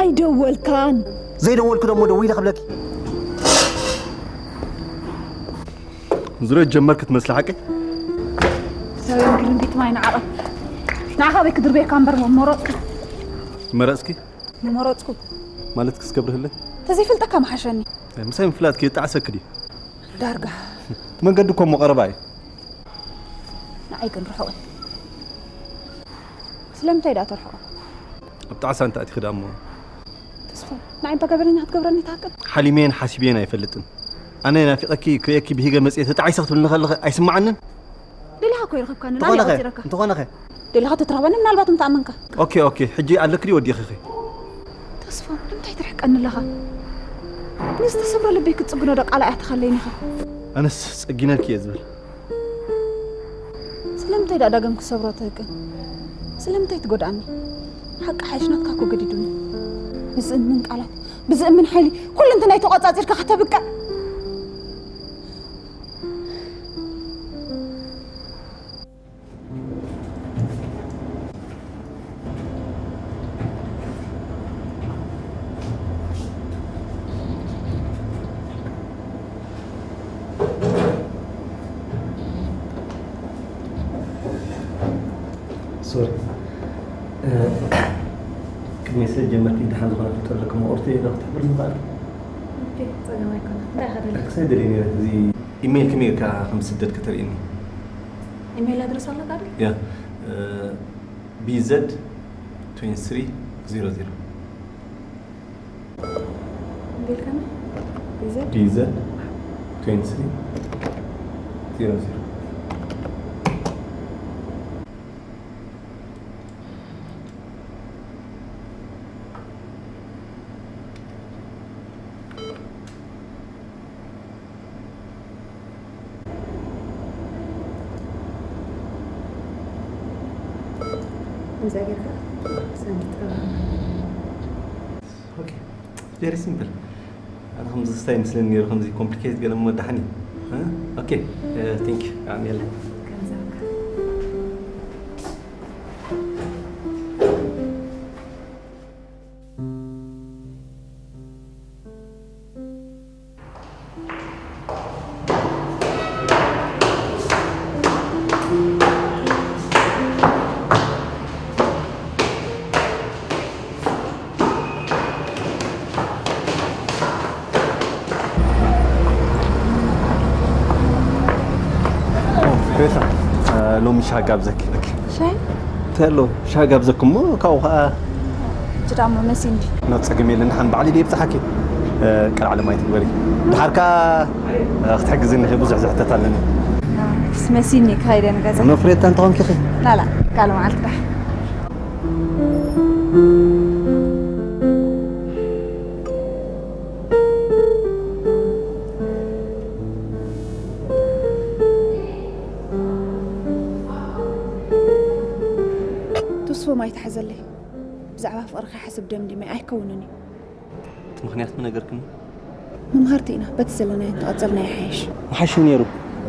ኣይደወልካን። ዘይደወልኩ ደሞ ደዊለ ክብለኪ። ዙርያ ጀመርክ ትመስሊ ሓቀይ። ሰብን ግርምቢት ማይ ንዓቐብ። ንዓኻ በይ ክድርበየካ እምበር መመረጽኩ። መረጽኪ? መመረጽኩ። ማለት ክስገብርህለይ? ተዘይፈልጠካ ምሓሸኒ። ምሳይ ምፍላጥኪ የጣዕሰኪ ድዩ? ዳርጋ። መንገዲ እኮ እሞ ቀረባ እዩ። ንዓይ ግን ርሑቕ እዩ። ስለምንታይ ደኣ ተርሕቖ? ኣብ ጣዕሳ እንታይ ኣቲኺ ደኣ እሞ? ተስፋ፣ ንዓይ እንተገበረኛ ክትገብረኒ ትሃቅን? ሓሊመየን ሓሲበየን ኣይፈልጥን። ኣነ ናፊቐኪ ክርእየኪ ብሂገ መጽየ ተጣዒሰ ክትብልኒ ከለኺ ኣይስምዓንን? ደሊኻ እኮ ይረኸብካኒ፣ ናበይ እንተኾነኸ? ኣወጺረካ? እንተኾነኸ? ደሊኻ ተትረኽበኒ ምናልባት ምተኣመንካ። ኦኬ፣ ኦኬ፣ ሕጂ ኣለኪ ድዩ ወዲኺኺ? ተስፋ፣ ንምንታይ ትርሕቀኒ ኣለኻ? ንዝተሰብረ ልበይ ክትጽግኖ ዶ ቃል ኣያትኻለይን ኢኻ? ኣነስ ጸጊነልኪ እየ ዝብል። ስለምንታይ ደኣ ዳግም ክሰብሮ ትህቅን? ስለምንታይ ትጎድኣኒ? ሓቂ ሓይሽ ናትካ እኮ ገዲዱኒ። ብዝእምን ቃላት፣ ብዝእምን ሓይሊ፣ ኩሉ እንተ ናይ ተቖጻጺርካ ከተብቅዕ። ሶሪ። እ፣ ቅድሚ ስለ ጀመርኪ ደሓን ዝኾነ ፍልጠት ኣለኩም፣ ቁርሲ ዶ ክትሕብርኒ ምኽኣል? ኦኬ፣ ጸገም ኣይኮነን። እንታይ ኢኻ ደሊኻ? ክሳይ ደልየ ነይረ፣ እዚ ኢሜይል ከመይ ጌርካ ከም ዝስደድ ከተርእየኒ። ኢሜይል ኣድረስ ኣለካ ድዩ? ያ፣ እ፣ ቢ ዘድ ትዌንቲ ስሪ ዜሮ ዜሮ። እንዴት ከመይ? ቢ ዘድ? ቢ ዘድ ትዌንቲ ስሪ ዜሮ ዜሮ። እዛ ጌርካ ሰንድ ጥበብ። ኦኬ፣ ቬሪ ሲምፕል። ኣነ ከምዚ ስታይ ምስለኒ ነይሩ፣ ከምዚ ኮምፕሊኬት ገለ እሞ ደሓን እዩ። እ? ኦኬ፣ እ፣ ቴንክ ዩ። ኣሜን። ከምዚ ኣካ። ቤታ፣ ሎሚ ሻሂ ጋብዘኪ። ሻሂ? እንታይ ኣሎ? ሻሂ ጋብዘኪ እሞ ካብኡ ኸዓ። ሕጂ ደኣ እሞ መሲ እንዲ። ናብ ጸገም የለን፣ ደሓን ባዕለይ ድየ ብጽሓኪ። እ፣ ቀልዓለም ኣይትግበሪ። ደሓር ከኣ፣ እ፣ ክትሕግዝኒ ኢኺ፣ ብዙሕ ዝሕተት ኣለኒ። እ፣ መሲኒ ክኸይደ ንገዛ። ኖፍሬታ እንተኾንኪ ኢኺ። ላላ፣ ካልእ መዓልቲ ደሓን። ተስፎም ኣይትሓዘለይ። ብዛዕባ ፍቕርኺ ሓስብ ደምዲመ ኣይከውንን እዩ። እቲ ምኽንያት ምነገርክኒ? መምሃርቲ ኢና፣ በቲ ዘለናዮ እንተቐጸልና ይሓይሽ። ምሓሸ ነይሩ፣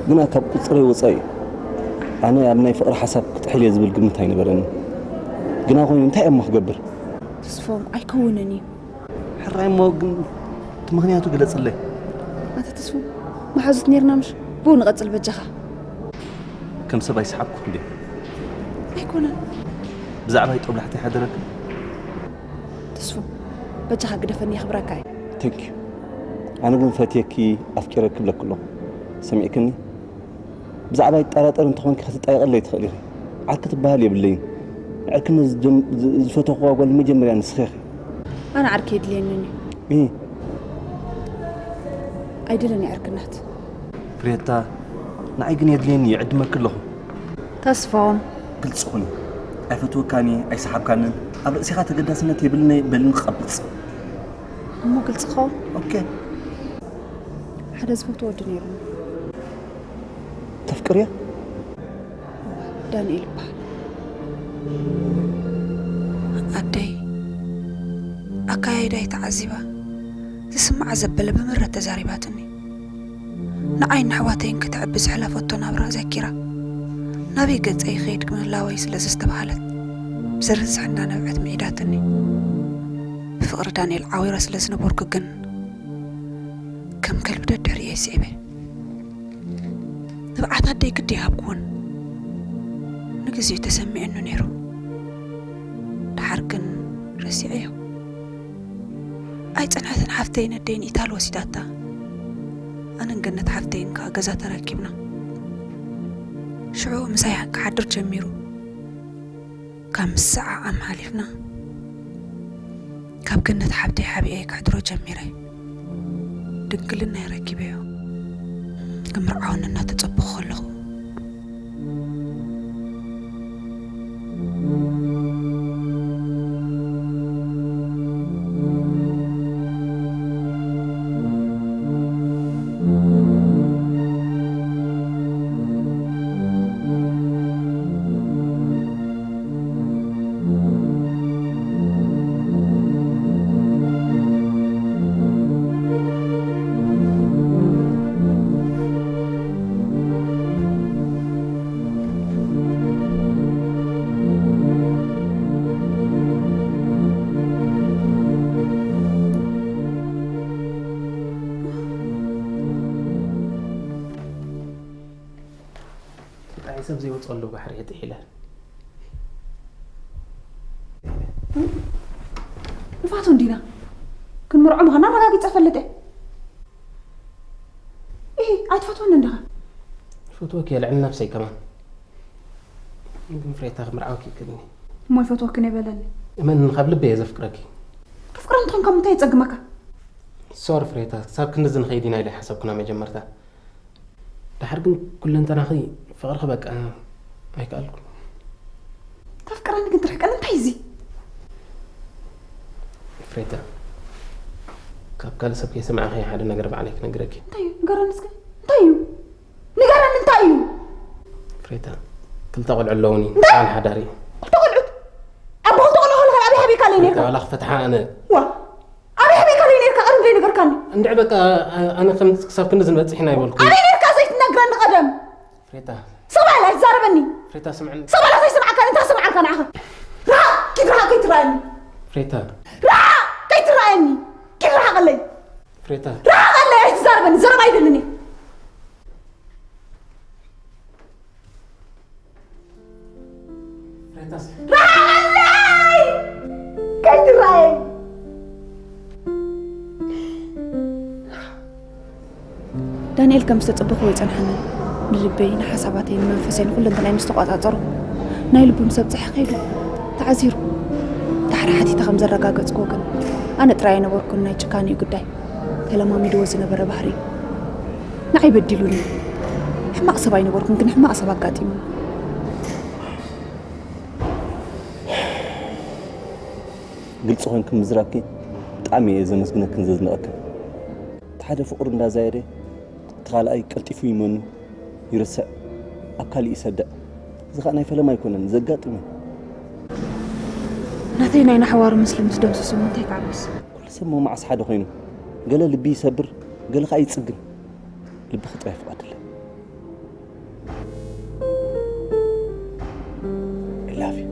ግና ካብ ቁጽረይ ወጻኢ እዩ። ኣነ ኣብ ናይ ፍቕሪ ሓሳብ ክጥሕል እየ ዝብል ግምት ኣይነበረንን። ግና ኮይኑ እንታይ እሞ ክገብር? ተስፎም ኣይከውንን እዩ። ሕራይ እሞ ግን እቲ ምኽንያቱ ግለጽለይ። ኣታ ተስፉ፣ መሓዙት ኔርና ምሽ? ብኡ ንቐጽል በጃኻ። ከም ሰብ ኣይሰሓብኩ እንዴ? ኣይኮነን። ብዛዕባይ ጦብላሕታ ይሓደረክ? ተስፉ፣ በጃኻ ግደፈኒ የኽብረካ እየ። Thank you። ኣነ ግን ፈትየኪ፣ ኣፍቂረኪ እብለኪ ኣለኹ። ሰሚዕክኒ? ብዛዕባ ይጠራጠር እንተኾንኪ ክትጣየቐለይ ትኽእሊ ኢኺ። ዓርኪ ትበሃል የብለይን። ንዕርክነት ዝጀም-፣ ዝ-፣ ዝፈተኽዋ ጓል መጀመርያ ንስኺ ኢኺ። ኣነ ዓርኪ የድልየንን እዩ። እህ። ኣይደልን እየ ዕርክነት። ፍሬታ፣ ንዓይ ግን የድልየኒ፣ ይዕድመኪ ኣለኹ። ተስፎም። ግልፂ ኩኒ። ኣይፈትወካን እየ፣ ኣይሰሓብካንን። ኣብ ርእሲኻ ተገዳስነት የብልኒ በልኒ ክቐብፅ። እሞ ግልፂ ክኸውን? ኦኬ። ሓደ ዝፈትዎ ወዲ ነይሩኒ። ተፍቅርያ? ዳንኤል ይበሃል። ኣደይ ኣካያይዳይ ተዓዚባ፣ ዝስምዓ ዘበለ ብምረት ተዛሪባትኒ። ንዓይን ንኣሕዋተይን ከተዕቢ ዘሕለፈቶ ናብራ ዘኪራ፣ ናበይ ገጸይ ይኸይድ ምህላወይ ስለ ዘስተብሃለት፣ ብዝርዝሕና ነብዐት ምዒዳትኒ። ፍቕሪ ዳንኤል ዓዊረ ስለ ዝነበርኩ ግን ከም ከልቢ ደድሕሪኡ እየ ስዒበ። ንብዓት ኣደይ ግዲ ይሃብኩዎን ንግዜኡ ተሰሚዑኒ ነይሩ። ደሓር ግን ረሲዐዮ። ኣይጸንሐትን ሓፍተይን ኣደይን ኢታል ወሲዳታ። ኣነን ገነት ሓፍተይን ከኣ ገዛ ተራኪብና። ሽዑ ምሳይ ክሓድር ጀሚሩ። ካብ ምስዓዓም ሓሊፍና ካብ ገነት ሓብተይ ሓቢኤ ከሕድሮ ጀሚረ። ድንግልናይ ረኪበዮ። ክምርዓወኒ እናተጸበኹ ከለኹ እንታይ ሰብ ዘይወፀሉ ባሕሪ እየ ጥሒለ። ንፋቶ እንዲና ክንምርዖ ምዃና ኣረጋጊፀ ፈልጥ እየ። እሂ፣ ኣይትፈትወኒ እንዲኻ? ይፈትወኪ እየ፣ ልዕሊ ነብሰይ ከማን። ግን ፍሬታ፣ ክምርዓወኪ ይክእልኒ። እሞ ይፈትወክን እየ በለኒ። እመን፣ ካብ ልቢ እየ ዘፍቅረኪ። ከፍቅረኒ እንተኾንካ ምንታይ የፀግመካ? ሶሪ ፍሬታ፣ ክሳብ ክንድዚ ንኸይድ ኢና ኢለ ሓሰብኩና መጀመርታ። ደሓር ግን ኩለንተናኺ ፍቕርኺ በቃ ኣይከኣልኩን። ተፍቅረኒ ግን ትርሕቀኒ እንታይ እዚ? ፍሬታ፣ ካብ ካልእ ሰብ ከይሰማዕኺ ሓደ ነገር ባዕለይ ክነግረኪ። እንታይ እዩ? ንገረኒ እስከ። እንታይ እዩ? ንገረኒ እንታይ እዩ? ፍሬታ፣ ክልተ ቆልዑ ኣለውኒ። እንታይ? በዓል ሓዳር እዩ። ክልተ ቆልዑት? ኣቦ ክልተ ቆልዑ ከለኻ ኣበይ ሓቢእካለይ ፍሬታ፣ ነይርካ? ዋላ ክፈትሓ ኣነ። ዋ፣ ኣበይ ሓቢእካለይ ነይርካ? ቀደም ዘይነገርካኒ። እንድዒ በቃ፣ ኣነ ከም ክሳብ ክንድዚ ንበጽሕ ኢና ኣይበልኩን። ኣበይ ነይርካ ዘይትነግረኒ ቀደም? ፍሬታ። ሰብኣይ ኣይትዛረበኒ። ፍሬታ ስምዕኒ። ሰብኣይ ኣይሰምዓካን፣ እንታይ ክሰምዓካ ንዓኻ? ርሓቕ፣ ኪድ ርሓቕ ከይትረኣየኒ። ፍሬታ። ርሓቕ ከይትረኣየኒ። ኪድ ርሓቐለይ። ፍሬታ። ርሓቐለይ፣ ኣይትዛረበኒ፣ ዘረባ ኣይደልን እየ። ፍሬታ። ርሓቐለይ! ከይትረኣየኒ። ዳንኤል ከም ዝተጸበኽዎ ኣይጸንሓንን። ንልበይ፣ ንሓሳባተይ፣ ንመንፈሰይ፣ ንኹለንተናይ ምስ ተቖጻጸሮ፣ ናይ ልቡ ምስ ኣብጽሐ ከይዱ ተዓዚሩ። ዳሕሪ ሓቲተ ከም ዘረጋገጽክዎ ግን፣ ኣነ ጥራይ ኣይነበርኩን ናይ ጭካኔኡ ግዳይ። ተለማሚድዎ ዝነበረ ባህሪ እዩ። ንዓይ በዲሉኒ። ሕማቕ ሰብ ኣይነበርኩን፣ ግን ሕማቕ ሰብ ኣጋጢሙኒ። ግልጺ ኮይንኪ ምዝራብኪ ብጣዕሚ እየ ዘመስግነክን ዘድንቐክን። እቲ ሓደ ፍቕሩ እንዳዛየደ፣ እቲ ካልኣይ ቀልጢፉ ይመኑ፣ ይርስዕ፣ ኣብ ካሊእ ይሰድዕ። እዚ ኸኣ ናይ ፈለማ ኣይኮነን፣ ዘጋጥም እዩ። ናተይ ናይ ናሕዋሩ ምስሊ ምስ ደምሰሶም እንታይ ክዓብስ? ኩሉ ሰብ እሞ መዓስ ሓደ ኮይኑ፣ ገለ ልቢ ይሰብር፣ ገለ ኸኣ ይጽግን። ልብኺ ጥራይ ፍቐድለይ። I love you.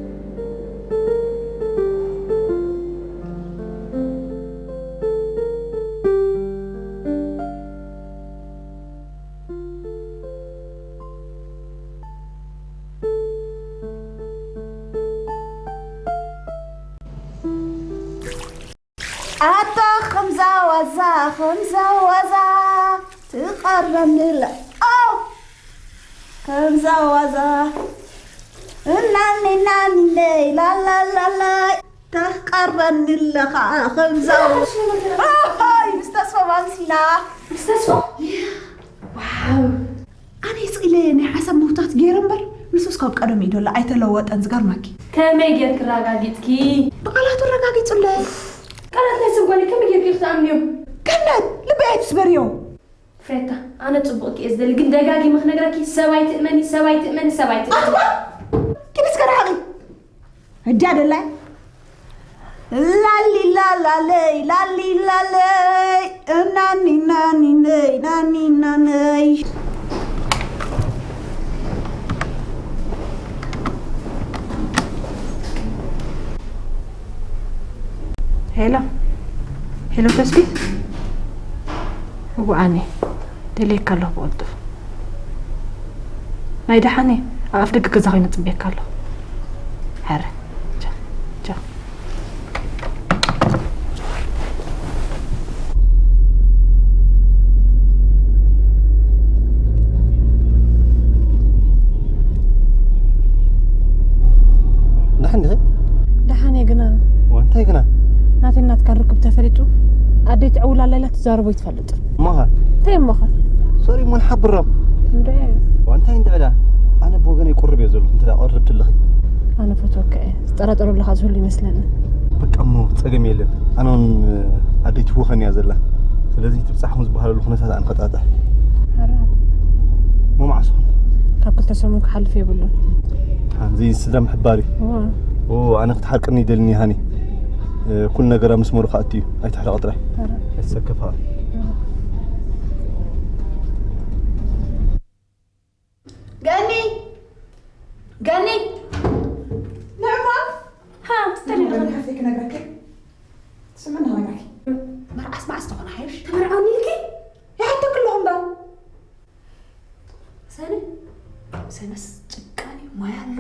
ኣታ ከምዛ ዋዛ፣ ከምዛ ዋዛ ትቐርበኒ ኣላ። ኣው! ከምዛ ዋዛ እናኒ ናኒ ነይ ላላላላይ ተኽቀርበኒ ኣለኻ። ከምዛ ዋዛ። ኣይ፣ ምስ ተስፎ ማምሲና። ምስ ተስፎ? ዋው! ኣነ ስቕ ኢለ ናይ ሓሳብ ምውታት ገይረ እምበር፣ ንሱስ ካብ ቀደም እዩ ደሎ፣ ኣይተለወጠን። ዝገርመኪ። ከመይ ጌርኪ ኣረጋጊጽኪ? ብቃላቱ ኣረጋጊጹለይ። ቃላት ናይ ሰብ ጓል ከመይ ጌርኪ ክትኣምንዮ? ገነት፣ ልበይ ኣይትስበርዮ። ፍሬታ፣ ኣነ ጽቡቕኪ እየ ዝደሊ፣ ግን ደጋጊመ ክነግረኪ፣ ሰብ ኣይትእመኒ፣ ሰብ ኣይትእመኒ፣ ሰብ ኣይትእመኒ። ኣትዋ! ኪዲ እስከ ርሓቒ። እዳ ደላይ ላሊ ላላለይ ላሊ ላለይ እናኒ ናኒ ነይ ናኒ ናነይ። ሄሎ፣ ሄሎ ተስፊት፣ እዋኣኒ ደልየካ ኣለኹ ብቕልጡፍ። ናይ ደሓን እየ፣ ኣብ ኣፍ ደገ ገዛ ኮይነ ጽበየካ ኣለኹ። ሕረ፣ ቻው፣ ቻው። ደሓን ዲኺ? ደሓን እየ ግና። ዋ፣ እንታይ ግና? ናተይ ናትካ ርክብ ተፈሊጡ፣ ኣደይ ትዕውል ኣላ ኢላ ትዛረቦ ኣይትፈልጥን። እሞኸ? እንታይ እሞኸ? ሶሪ፣ እሞ ንሓብሮም። እንደ ዋ፣ እንታይ እንድዕዳ? ኣነ ብወገነይ ቁርብ እየ ዘለኹ፣ እንተ ደኣ ቁርብ ትለኺ። ኣነ ፈትወካ እየ። ዝጠራጠሩ ኣለኻ ዝህሉ ይመስለኒ። በቃ እሞ ጸገም የለን። ኣነ እውን ኣደይ ትህወኸኒ እያ ዘላ። ስለዚ ትብጻሕ ከም ዝበሃለሉ ኩነታት ኣነ ከጣጥሕ። ኧረ። እሞ መዓስ? ካብ ክልተ ሰሙን ክሓልፍ የብሉን። ሓንዚ ስድራ ምሕባር እዩ። እዋ። ኦ፣ ኣነ ክትሓርቅኒ ይደልኒ ሃኒ። እ፣ ኩሉ ነገር ኣብ መስመሩ ክኣቱ እዩ። ኣይትሕረቕ ጥራይ። ኧረ። ኣይትሰከፋ። ገኒ! ገኒ! ንዕማ! ሃ፣ ስተኒ ገኒ ሓፍተይ ክነግረኪ። ትስምዕኒ ክነግረኪ። መርዓስ መዓስ ትኾን ሓይሽ? ተመርዓውኒ ኢልኪ? ይሓተኪ ኣለኹ እምበር። ሰነ፣ ሰነስ ጭቃ ድዩ ማይ ኣሎ?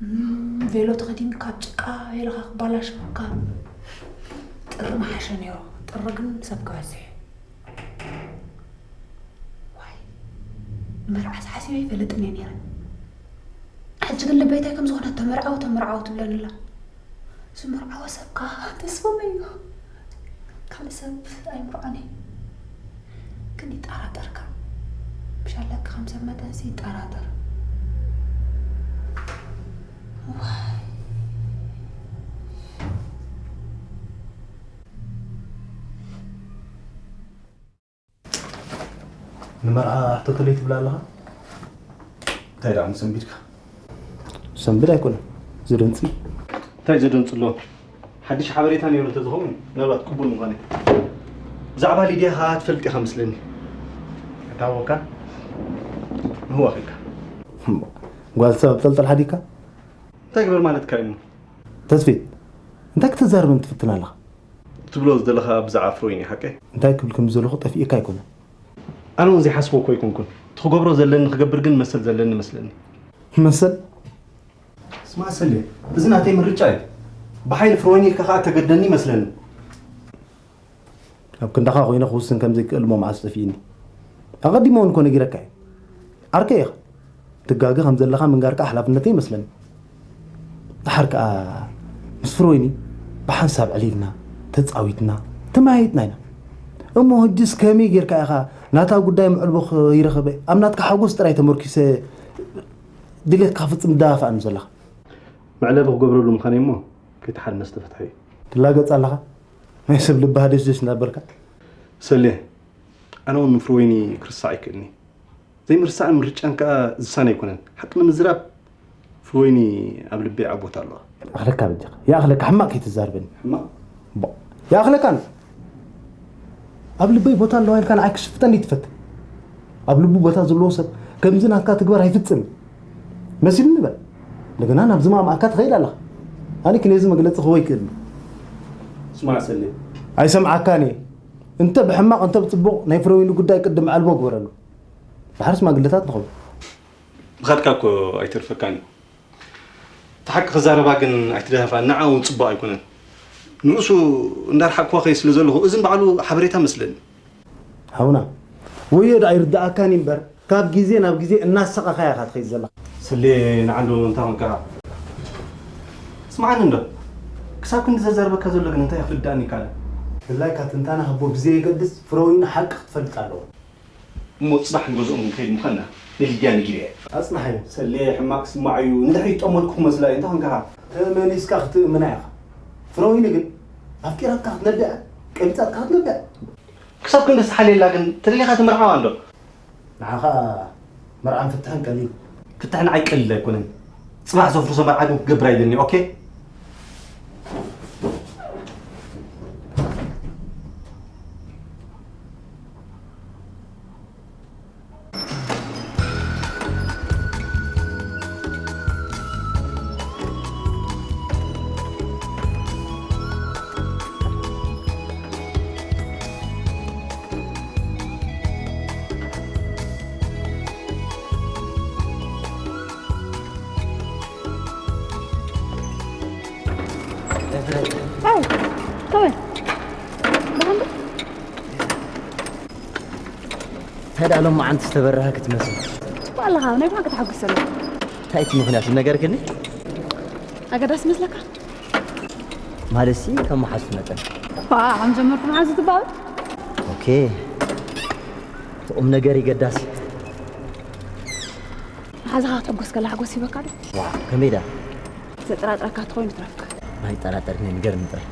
እም፣ ቬሎ ተኸዲንካ ኣብ ጭቃ ኢልኻ ክባላሸወካ። ጥሪ ምሓሸ ነይሩ። ጥሪ ግን ሰብ ክበዝሕ እዩ። ዋይ፣ ንመርዓስ ሓሲበ ኣይፈልጥን እየ ነይረ። ሕጂ ግን ልበይ እንታይ ከም ዝኾነ ተመርዓው፣ ተመርዓው ትብለኒ ኣላ። ዝመርዓወ ሰብ ከኣ ተስፎም እዩ። ካልእ ሰብ ኣይምርዖን እዩ። ግን ይጠራጠር ከኣ። ምሽ ኣለኪ ከም ሰብ መጠንሲ ይጠራጠር። ዋይ። ንመርዓ ሕተተለይ ትብል ኣለኻ? እንታይ ደኣ ምሰንቢድካ? ሰንብድ ኣይኮነን፣ ዘደንጽ እዩ። እንታይ ዘደንጽ ኣሎ? ሓድሽ ሓበሬታ ነይሩ እንተዝኸውን ምናልባት ቅቡል ምዃነ። ብዛዕባ ሊድያ ኸኣ ትፈልጥ ኢኻ መስለኒ። ኣይተሃወኻን? ንህዋኽ ኢልካ። እሞ፣ ጓል ሰብ ኣብ ጠልጠል ሓዲግካ? እንታይ ግበር ማለትካ እዩ እሞ? ተስፊት፣ እንታይ ክተዛርበኒ ትፍትን ኣለኻ? ትብሎ ዝደለኻ ብዛዕባ ፍሮይኒ ሓቀይ? እንታይ ክብል ከም ዝደለኹ ጠፊእካ ኣይኮነን። ኣነ እውን ዘይሓስቦ እኮ ኣይኮንኩን። እቲ ክገብሮ ዘለኒ ክገብር ግን መሰል ዘለኒ መስለኒ። መሰል? ስማዕ ሰሌ፣ እዚ ናተይ ምርጫ እዩ። ብሓይሊ ፍሮይኒ ኢልካ ከኣ ተገድደኒ መስለኒ። ኣብ ክንዳኻ ኮይነ ክውስን ከም ዘይክእል እሞ መዓስ ጠፊእኒ። ኣቐዲመ እውን እኮ ነጊረካ እየ። ዓርከይ ኢኻ። ትጋገ ከም ዘለኻ ምንጋር ከኣ ሓላፍነተይ ይመስለኒ። ደሓር ከኣ ምስ ፍሮይኒ ብሓንሳብ ዕሊልና፣ ተጻዊትና፣ ተመያይጥና ኢና። እሞ ሕጅስ ከመይ ጌርካ ኢኻ ናታ ጉዳይ መዕልቦ ከይረኸበ ኣብ ናትካ ሓጎስ ጥራይ ተመርኪሰ ድሌትካ ክፍጽም ትደፋፍኣኒ ዘለኻ? መዕለቢ ክገብረሉ ምዃነይ እሞ ከይተሓለመ ዝተፈትሐ እዩ። ትላገጽ ኣለኻ? ናይ ሰብ ልቢ ሃደሽደሽ እንዳበልካ። ሰሌ፣ ኣነ እውን ንፍሮይኒ ክርስዕ ኣይክእልኒ። ዘይምርሳዕን ምርጫን ከኣ ዝሳነ ኣይኮነን። ሓቂ ንምዝራብ ፍሮይኒ ኣብ ልበይ ዓቢ ቦታ ኣለዋ። ይኣኽለካ በጃኻ። ይኣኽለካ፣ ሕማቕ ከይትዛረበኒ። ሕማቕ? ቦ-፣ ይኣኽለካ ኣነ። ኣብ ልበይ ቦታ ኣለዋ ኢልካ ንዓይ ክሽፍጠኒ ትፈትን። ኣብ ልቡ ቦታ ዘለዎ ሰብ ከምዚ ናትካ ትግባር ኣይፍጽምን። መሲሉኒ በል። እንደገና ናብ ዝማእማኣካ ትኸይድ ኣለኻ። ኣነ ክነዚ መግለጺ ክህቦ ኣይክእልን። ስማዕ ሰሌ። ኣይሰምዓካን እየ። እንተ ብሕማቕ እንተ ብጽቡቕ ናይ ፍረወይኒ ጉዳይ ቅድም ኣልቦ ግበረሉ። ድሓር ሽማግለታት ንኸዱ። ምኻድካ እኮ ኣይተርፈካን እዩ። እቲ ሓቂ ክዛረባ ግን ኣይትደፋፍኣን፣ ንዓ እውን ጽቡቕ ኣይኮነን። ንርእሱ እንዳርሓቕኩዋ ከይድ ስለ ዘለኹ፣ እዚ ንባዕሉ ሓበሬታ መስለኒ። ሓውና፣ ወዮ ደኣ ይርድኣካን እዩ እምበር፣ ካብ ግዜ ናብ ግዜ እናሳቐኻ ኢኻ ትኸይድ ዘለኻ። ስሌ፣ ንዓ እንዶ እንታይ ኾንካ? ስምዓኒ እንዶ፣ ክሳብ ክንዲ ዘዛርበካ ዘሎ ግን እንታይ ክርድኣኒ ይከኣል? ብፍላይ ካብ ትንታነ ሃቦ ብዘየገድስ፣ ፍረወይኒ ሓቂ ክትፈልጥ ኣለዎ። እሞ ጽባሕ ንገዝኦም ክንከይድ ምዃንና ንሊድያ ነጊረያ። ኣጽናሓዮ። ሰሌ፣ ሕማቕ ክስማዕ እዩ። ንድሕሪት ጠመትኩ ክመስላ እዩ። እንታይ ኾንካ? ተመሊስካ ክትእምና ኢኻ። ፍረወይኒ ግን ኣፍቂራትካ ክትነብዕ፣ ቀቢጻትካ ክትነብዕ። ክሳብ ክንዲ ዝተሓልየላ ግን ተደሊኻ ትምርዓዋ እንዶ? ንዓኻ መርዓን ፍትሕን ቀሊል። ፍትሕ ንዓይ ቀሊል ኣይኮነን። ጽባሕ ዘፍርሶ መርዓ ግን ክገብር ኣይደልን እየ፣ ኦኬ? ኣይ፣ ከመይ? ደሓን ዶ? እንታይ ደኣ ሎማዓንቲ ዝተበረኸ ክትመስል? ጽቡቕ ኣለኻ፣ ናይ ብሓቂ ተሓጒሰ ኣለኹ። እንታይ እቲ ምኽንያት ዝነገርክኒ? ኣገዳሲ መስለካ? ማለትሲ ከም መሓዙት መጠን። ዋ፣ ከም ጀመርኩ መሓዙት ትበሃል? ኦኬ። እቲ ቁም ነገር እዩ ገዳሲ። መሓዛኻ ክትሕጎስ ከላ ሓጎስ ይህበካ ዶ? ዋ፣ ከመይ ደኣ? ዘጠራጥረካ ተኾይኑ ትረፍካ። ኣይጠራጠርኒ፣ ንገርኒ ጥራይ።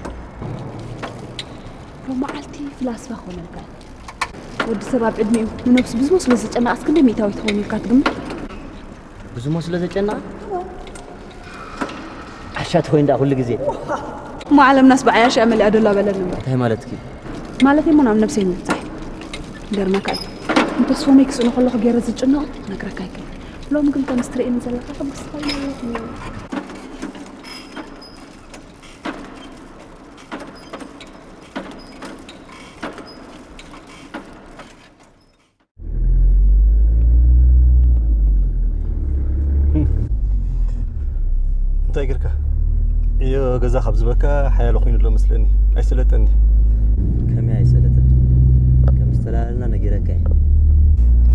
ሎመዓልቲ ፍላስፋ ክኾነልካ እዩ። ወዲ ሰብ ኣብ ዕድሚኡ ንነብሱ ብዝመስሎ ዘጨነቓስ ክንደይ ሚእታዊት ትኸውን ኢልካ ትግምት? ብዝመስሎ ዘጨነቓ? ዓሻ ትኾይን ደኣ ኩሉ ግዜ። እሞ ዓለምናስ ብዓያሽ እያ መሊኣ ዶላ በለኒ እምበር። እንታይ ማለትኪ? ማለተይ እሞ ናብ ነብሰይ ምብጻሕ እዩ። ይገርመካ እዩ። ንተስፎመይ ክስእኖ ከለኹ ገይረ ዝጭነቕ ነግረካ ኣይክእልን። ሎሚ ግን ከምዚ ትርእየኒ ዘለኻ ሕጉስቲ ኮይነ ኣለኹ። እንታይ ጌርካ? እዮ፣ ገዛ ካብ ዝበካ ሓያሎ ኮይኑ ኣሎ መስለኒ። ኣይሰለጠን ድዩ? ከመይ ኣይሰለጠን? ከም ዝተላለና ነጊረካ እየ።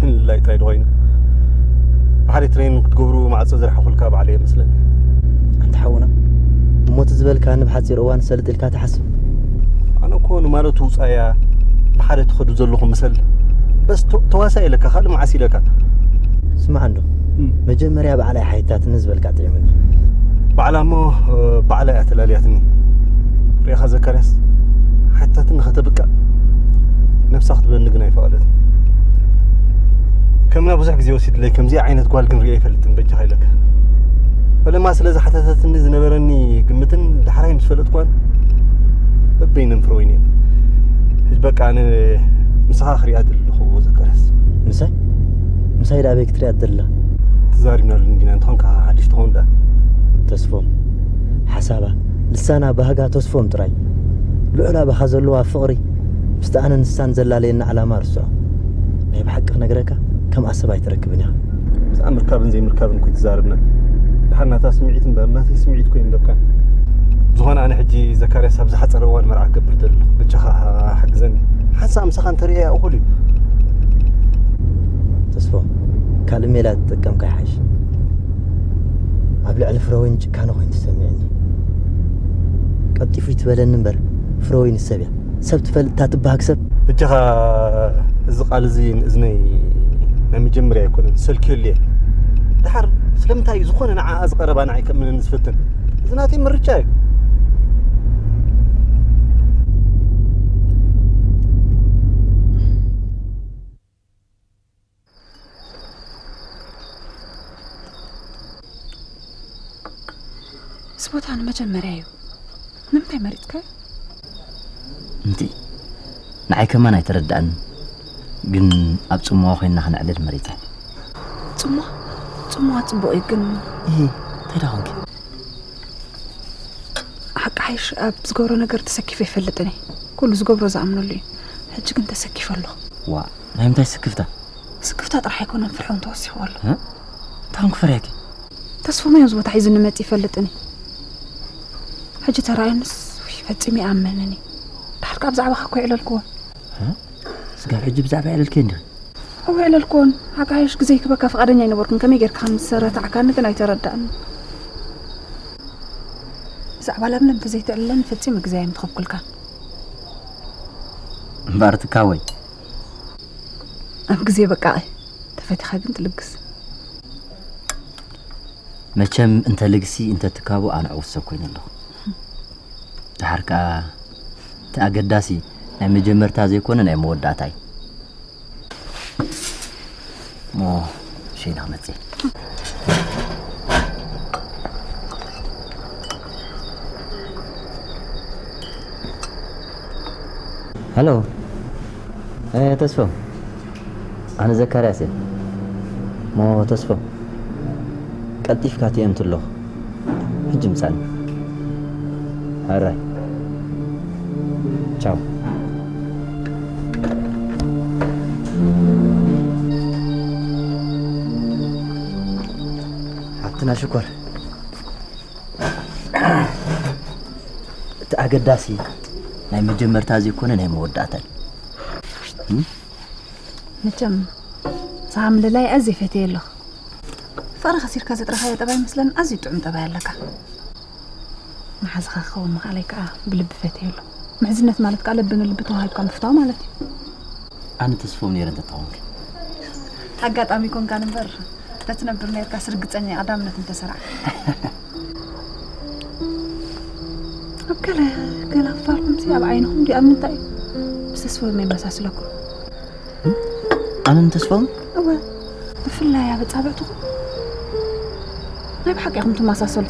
ምልላይ ጥራይ ዶ ኮይኑ? ብሓደ ትሬን ክትገብሩ ማዕጾ ዝረሓኹልካ ባዕለይ እየ መስለኒ። ኣንታ ሓውና፣ እሞ እቲ ዝበልካኒ ብሓጺር እዋን ሰልጥ ኢልካ ትሓስብ? ኣነ እኮ ንማለቱ ውጻያ ብሓደ ትኸዱ ዘለኹም ምሰል። በስ ተ-፣ ተዋሳእ ኢለካ፣ ካልእ መዓስ ኢለካ? ስማዕ እንዶ፣ እም። መጀመርያ ባዕላይ ሓይታትኒ ዝበልካ ጥዒሙኒ። ባዕላ እሞ፣ እ፣ ባዕላ እያ ተላልያትኒ። ርኢኻ ዘካርያስ፣ ሓይታትኒ ከተብቅዕ ነብሳ ክትበኒ ግን ኣይፈቐደትን። ከምና ብዙሕ ግዜ ወሲድለይ፣ ከምዚኣ ዓይነት ጓል ግን ሪአ ኣይፈልጥን፣ በጃኻ ኢለካ። ፈለማ ስለ ዝሓተተትኒ ዝነበረኒ ግምትን ዳሕራይ ምስ ፈለጥኳን በበይነን ፍረወይን እየን። ሕጂ በቃ ኣነ ምሳኻ ክሪኣ ደለኹ ዘካርያስ። ምሳይ? ምሳይ ደኣ ኣበይ ክትሪኣ ደላ? ተዛሪብናሉ እንዲና፣ እንተኾንካ ሓድሽ ትኸውን ደኣ። ተስፎም፣ ሓሳባ፣ ልሳና፣ ባህጋ ተስፎም ጥራይ። ልዑል ኣባኻ ዘለዋ ፍቕሪ ምስቲ ኣነ ንሳን ዘላለየና ዕላማ ርስዖ። ናይ ብሓቂ ክነግረካ፣ ከምኣ ሰብ ኣይትረክብን ኢኻ። ብዛዕባ ምርካብን ዘይምርካብን እኮ ኣይተዛረብናን። ደሓር ናታ ስምዒት እምበር ናተይ ስምዒት እኮ ኣይንበብካን። ብዝኾነ ኣነ ሕጂ ዘካርያስ ኣብ ዝሓጸረ እዋን መርዓ ክገብር ዘለኹ። በጃኻ ሓግዘኒ። ሓንሳእ ምሳኻ እንተርእየያ እኹል እዩ። ተስፎ፣ ካልእ ሜላ ተጠቀምካ ይሓይሽ። ኣብ ልዕሊ ፍረወይኒ ጭካነ ኮይኑ ተሰሚዕኒ። ቀልጢፉ ይትበለኒ እምበር ፍረወይኒ ሰብ እያ። ሰብ ትፈልጥ እታ ትበሃግ ሰብ። በጃኻ እዚ ቃል እዚ ንእዝነይ ናይ መጀመርያ ኣይኮነን፣ ሰልክዮሉ እየ። ደሓር ስለምንታይ እዩ ዝኾነ ንዓኣ ዝቐረባ ንዓይ ከእምነኒ ዝፍትን? እዚ ናተይ ምርጫ እዩ። እዚ ቦታ ንመጀመርያ እዩ። ንምንታይ መሪጽካዮ? እንቲ ንዓይ ከማን ኣይተረድኣንን፣ ግን ኣብ ጽምዋ ኮይንና ክነዕልል መሪጸ። ጽምዋ? ጽምዋ ጽቡቕ እዩ፣ ግን እሂ፣ እንታይ ደኣ ኾንኪ? ሓቂ ሓይሽ ኣብ ዝገብሮ ነገር ተሰኪፈ ኣይፈልጥን እየ። ኩሉ ዝገብሮ ዝኣምነሉ እዩ። ሕጂ ግን ተሰኪፈ ኣለኹ። ዋ፣ ናይ ምንታይ ስክፍታ? ስክፍታ ጥራሕ ኣይኮነን፣ ፍርሒ እውን ተወሲኽዎ ኣሎ። እ? እንታይ ኮን ክፈርየኪ? ተስፎም እዮም እዚ ቦታ ሒዙኒ መፂኡ ይፈልጥን እዩ። ሕጂ ተራእዩንስ፣ ውይ፣ ፈፂሙ ይኣምንን እዩ። ድሓር ከኣ ብዛዕባኻ እኮ የዕለልክዎን። እ? ስጋብ ሕጂ ብዛዕባ የዕለልክዮ እንዲኺ? እወ፣ የዕለልክዎን። ሓቂ ሓይሽ ግዜ ክበካ ፍቓደኛ ኣይነበርኩን። ከመይ ጌርካ ከም ዝሰረታዕካኒ ግን ኣይተረዳእንን። ብዛዕባ ለምለም ተዘይተዕልለኒ ፈጺመ ግዜ ኣይምትኸብኩልካን። እምበኣር ትካወይ። ኣብ ግዜ በቃ ተፈቲኻ ግን ትልግስ። መቸም እንተ ልግሲ እንተ ትካቦ ኣነ ዕዉት ሰብ ኮይነ ኣለኹ። ደሓር ከኣ እቲ ኣገዳሲ ናይ መጀመርታ ዘይኮነ ናይ መወዳእታ እዩ። እሞ ሸይነ ክመጽእ። ሃሎ። እ፣ ተስፎ። ኣነ ዘካርያስ እየ። እሞ ተስፎ፣ ቀልጢፍካ ትእምት ኣለኹ። ሕጂ ምጻኒ። ሕራይ። ቻው። ሓብትና ሽኮር። ኣገዳሲ ናይ መጀመርታ ዘይኮነ ናይ መወዳእታ እዩ። መቸም ሰሃ ምልላይ ኣዝየ ፈትየ ኣለኹ። ፍቕሪ ከሲርካ ዘጥረኻዮ ጠባይ መስለን ኣዝዩ ጥዑም ጠባይ ኣለካ። መሓዝኻ ክኸውን ምኽኣለይ ከዓ ብልቢ ፈትየ ኣሎ። ምሕዝነት ማለት ከዓ ልቢ ንልቢ ተዋሂብካ ምፍታው ማለት እዩ። ኣነ ተስፎም ነይረ እንተትኾንክ። ኣጋጣሚ ኮንካን እምበር ተትነብር ነርካስ ርግፀኛ እየ ቀዳምነት እንተሰርዓ። ኣብ ገለ ገለ ክፋልኩም ሲ ኣብ ዓይንኹም ድዩ ኣብ ምንታይ እዩ? ምስ ተስፎም የመሳስለኩም። ኣነን ተስፎም እወ ብፍላይ ኣብ ኣጻብዕትኹም ናይ ብሓቂ ኢኹም ትመሳሰሉ።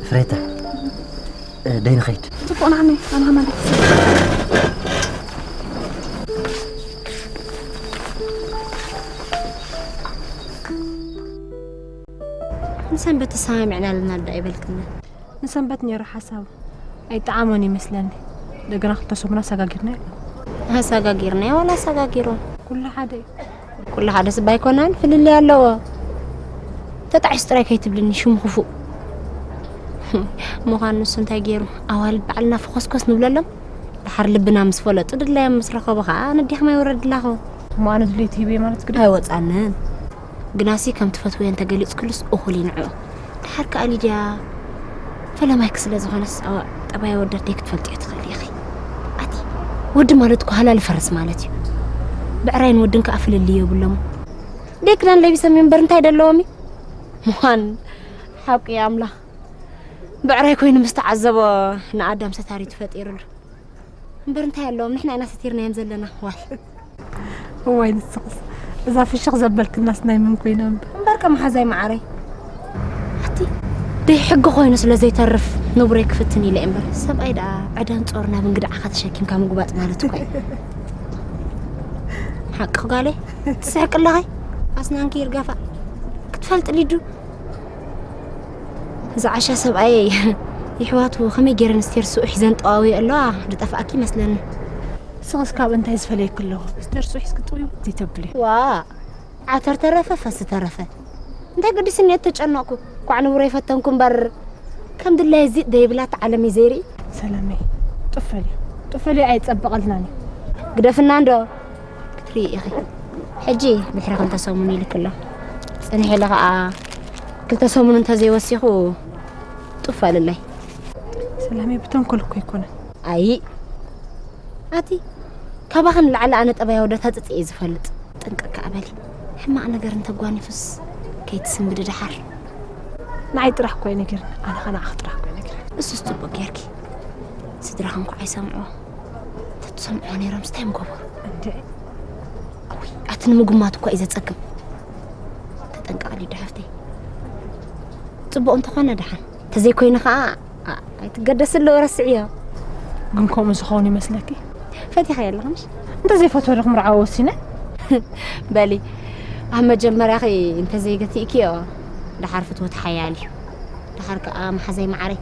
ፍሬተ ደይ ንኸይድ። ጽቡቕ ንዓነይ ኣነ ከማን ደስ ንሰንበት ተሰማሚዕና ኣለና ዳ ይበልክና። ንሰንበት ነይሩ ሓሳቡ ኣይጠዓሞን ይመስለኒ። ደገና ክልተ ሰሙን ኣሰጋጊርና የለን። ኣሰጋጊርናዮ ዋላ ኣሰጋጊሮ ኩሉ ሓደ እዩ። ኩሉ ሓደ ስባ ኣይኮነን ፍልልይ ኣለዎ። ተጣዒስ ጥራይ ከይትብልኒ ሽሙ ክፉእ ምዃኑ ንሱ እንታይ ገይሩ ኣዋልድ ባዕልና ፈኾስኮስ ንብለሎም ድሓር ልብና ምስ ፈለጡ ድላዮም ምስ ረኸቡ ከዓ ነዲኽማ ይወረድላኹ እሞ ኣነ ድሌት ሂበ ማለት ግደ ኣይወፃንን ግናሲ ከም ትፈትውዮ እንተገሊፅክሉስ እኹል እዩ ንዕኡ ድሓር ከዓ ሊድያ ፈለማይክ ስለ ዝኾነስ ጠባይ ወዳት ደይ ክትፈልጥዮ ትኽእል ኢኺ ኣቲ ወዲ ማለት እኮ ሃላል ፈረስ ማለት እዩ ብዕራይን ወድን ከዓ ፍልልይ የብሎም ደይ ክዳን ለቢሰም እምበር እንታይ ደለዎም እዩ ምዃን ሓቂ ኣምላኽ ብዕራይ ኮይኑ ምስ ተዓዘቦ ንኣዳም ሰታሪቱ ፈጢሩሉ እምበር እንታይ ኣለዎም ንሕና ኢና ሰቲርናዮም ዘለና ዋል እዋይ ንስኽስ እዛ ፍሽኽ ዘበልክናስ ናይ መን ኮይና እምበር እምበር ከመሓዛይ መዓረይ ኣቲ ደይ ሕጊ ኮይኑ ስለ ዘይተርፍ ንቡረይ ክፍትን ኢለ እምበር ሰብኣይ ደኣ ዕዳን ጾር ናብ እንግድዓኻ ተሸኪምካ ምጉባጥ ማለት እኮ እዩ ሓቂ ጓለይ ትስሕቂ ኣለኻይ ኣስናንኪ ይርገፋ ክትፈልጥ ሊዱ እዚ ዓሻ ሰብኣየይ ይሕዋቱ ከመይ ገይረን ስቴር ስኡ ሒዘን ጠዋውየ ኣለዋ ድጠፍኣኪ ይመስለኒ ስኽስ ካብ እንታይ ዝፈለየክ ኣለኹ ስቴር ስኡ ሒዝክ ጥውዩ ዘይተብሊ ዋ ዓተር ተረፈ ፈሲ ተረፈ እንታይ ገዲስኒ እየ ተጨነቕኩ ኳዕ ንብሮ ይፈተንኩ እምበር ከም ድላይ እዚ ደይብላት ዓለም እዩ ዘይርኢ ሰለመይ ጥፈሊ ጥፈሊ ኣይፀበቐልናን እዩ ግደፍና እንዶ ክትርኢ ኢኺ ሕጂ ድሕሪ ክልተ ሰሙን ይልክ ኣሎ ፅንሕ ኢለ ከዓ ክልተ ሰሙን እንተዘይወሲኹ ጡፍ ኣልለይ ሰላመይ ብተንኮል እኮ ኣይኮነን ኣይ ኣቲ ካባኽን ላዕሊ ኣነ ጠባይ ወደታ ፅፅ እየ ዝፈልጥ ጥንቅቅ ከኣ በሊ ሕማቕ ነገር እንተጓኒፉስ ከይትስንብዲ ደሓር ንዓይ ጥራሕ እኮ ኣይነገርን ኣነ ኸ ንዓኺ ጥራሕ እኮ ኣይነገርን እሱስ ፅቡቅ ጌርኪ ስድራኽን እኳ ኣይሰምዕዎ ተትሰምዕዎ ነይሮም ስታይ ምገበሩ እንደ እውይ ኣቲ ንምጉማት እኳ እዩ ዘፀግም ተጠንቀቕሊ ዶ ሓፍተይ ፅቡቕ እንተኾነ ደሓን ተዘይኮይኑ ኸዓ ኣይትገደስ ኣለዎ ረስዕዮ ግን ከምኡ ዝኸውን ይመስለኪ ፈቲኻ የለኽምሽ እንተዘይፈትወ ዶ ክምርዓዎ ወሲነ በሊ ኣብ መጀመርያኺ እንተዘይገቲእክዮ ደሓር ፍትወት ሓያል እዩ ደሓር ከዓ መሓዘይ መዓረይ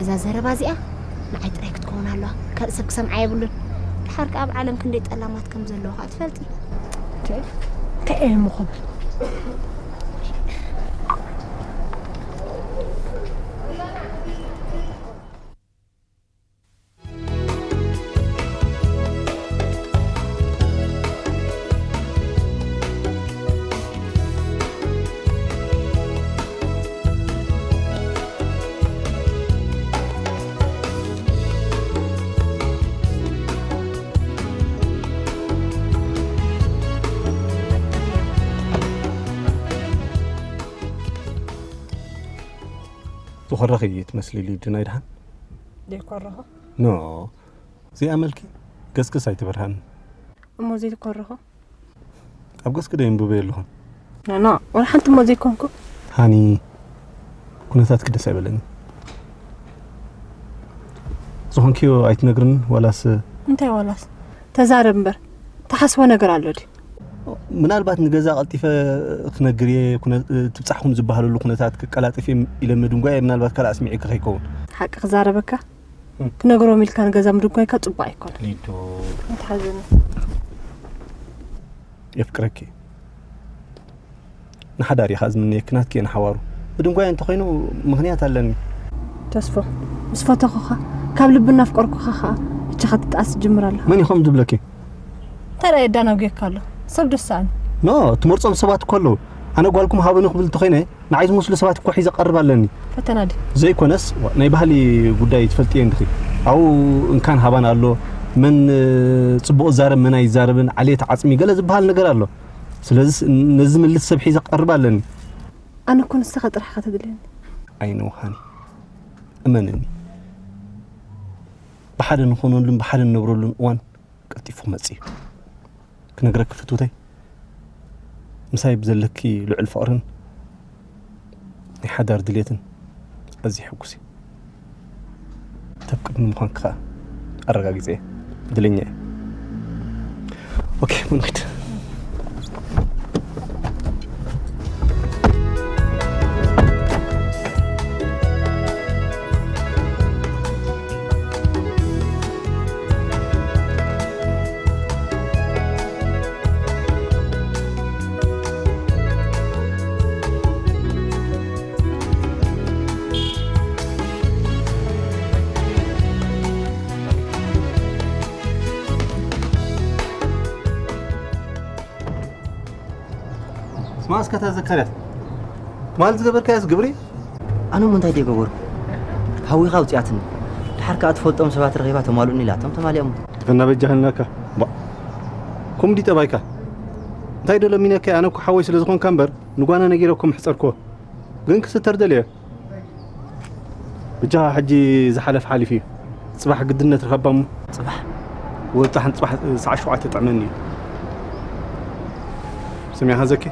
እዛ ዘረባ እዚኣ ንዓይ ጥራይ ክትከውን ኣለዋ ካልእ ሰብ ክሰምዓ የብሉን ደሓር ከዓ ኣብ ዓለም ክንደይ ጠላማት ከም ዘለዉ ከዓ ትፈልጢ እንታይ እየ ምኹብል ዝኾረኺ ትመስሊ ሊድናይ ድሓን ዘይኮረኹ ኖ ዘይኣመልኪ ገስግስ ኣይትበርሃኒ እሞ ዘይኮረኹ ኣብ ገስኪ ዶ ይንብበ ኣለኹን ኖ ወላ ሓንቲ እሞ ዘይኮንኩ ሃኒ ኩነታትኪ ደስ ኣይበለኒ ዝኾንክዮ ኣይትነግርን ዋላስ እንታይ ዋላስ ተዛረብ እምበር ትሓስቦ ነገር ኣሎ ድዩ ምናልባት ንገዛ ቀልጢፈ ክነግር እየ ትብፃሕኹም ዝበሃለሉ ኩነታት ክቀላጥፍ እየ ኢለ ምድንጓየ ምናልባት ካልእ ኣስሚዒ ከይከውን ሓቂ ክዛረበካ ክነግሮም ኢልካ ንገዛ ምድንጓይካ ፅቡቅ ኣይኮነ ሊዱ ኣይትሓዘኒ የፍቅረኪ ንሓዳር እዩ ከዓ ዝምነየኪ፣ ናትኪ እየ ንሓዋሩ። ብድንጓየ እንተኾይኑ ምኽንያት ኣለኒ። ተስፎ፣ ምስ ፈተኹኻ፣ ካብ ልቢ እናፍቀርኩኻ ኸዓ እጃኻ ትጠዓስ ትጅምር ኣለኻ። መን እዩ ከምኡ ዝብለኪ? እንታይ ደኣ የዳናጉየካ ኣሎ? ሰብ ደስ ሰኣኒ። ኖ፣ ትመርጾም ሰባት እኮ ኣለዉ። ኣነ ጓልኩም ሃቡኒ ክብል እንተኾይነ፣ ንዓይ ዝመስሉ ሰባት እኮ ሒዘ ቀርብ ኣለኒ። ፈተና ድዩ? ዘይኮነስ፣ ዋ፣ ናይ ባህሊ ጉዳይ ትፈልጥዮ እንዲኺ። ኣብኡ እንካን ሃባን ኣሎ፣ መን ጽቡቕ ይዛረብ መን ኣይዛረብን፣ ዓሌት ዓጽሚ ገለ ዝበሃል ነገር ኣሎ። ስለዚስ ነዚ ዝምልስ ሰብ ሒዘ ክቐርብ ኣለኒ። ኣነ እኮ ንስኻ ጥራሕ ኢኻ ተድልየኒ። ኣይንውሃኒ። እመንኒ። ብሓደ ንኾነሉን ብሓደ ንነብረሉን እዋን ቀልጢፉ ክመጽእ እዩ። ክነግረኪ ፍትውተይ፣ ምሳይ ብዘለኪ ልዑል ፍቕርን ናይ ሓዳር ድሌትን ኣዝየ ሕጉስ እየ። ተፍቅርኒ ምዃንኪ ከኣ ኣረጋጊጸ እየ። ዕድለኛ እየ። ኦኬ፣ ንኺድ። ስማ እስከ እታ ዘካርያስ፣ ትማሊ ዝገበርካዮስ ግብሪ? ኣነ እሞ እንታይ ድየ ገበርኩ? ሃዊኻ ኣውጺኣትኒ። ድሓር ከኣ ትፈልጦም ሰባት ረኺባ ተማልኡኒ ኢላቶም ተማሊኦም። ድፈና በጃኻ ኢልናካ። ባ፣ ከምኡ ድዩ ጠባይካ? እንታይ ዶ ለሚነካ? ኣነ እኮ ሓወይ ስለ ዝኾንካ እምበር ንጓና ነጊረ እኮ ምሕጸርክዎ። ግን ክስተር ደልየ። ብጃኻ ሕጂ ዝሓለፈ ሓሊፉ እዩ። ጽባሕ ግድነት ርኸባ እሞ። ጽባሕ? ወጣ ሓንቲ ጽባሕ ሰዓት ሸውዓተ ጥዕመኒ እዩ። ሰሚዕኻ ዘኪ?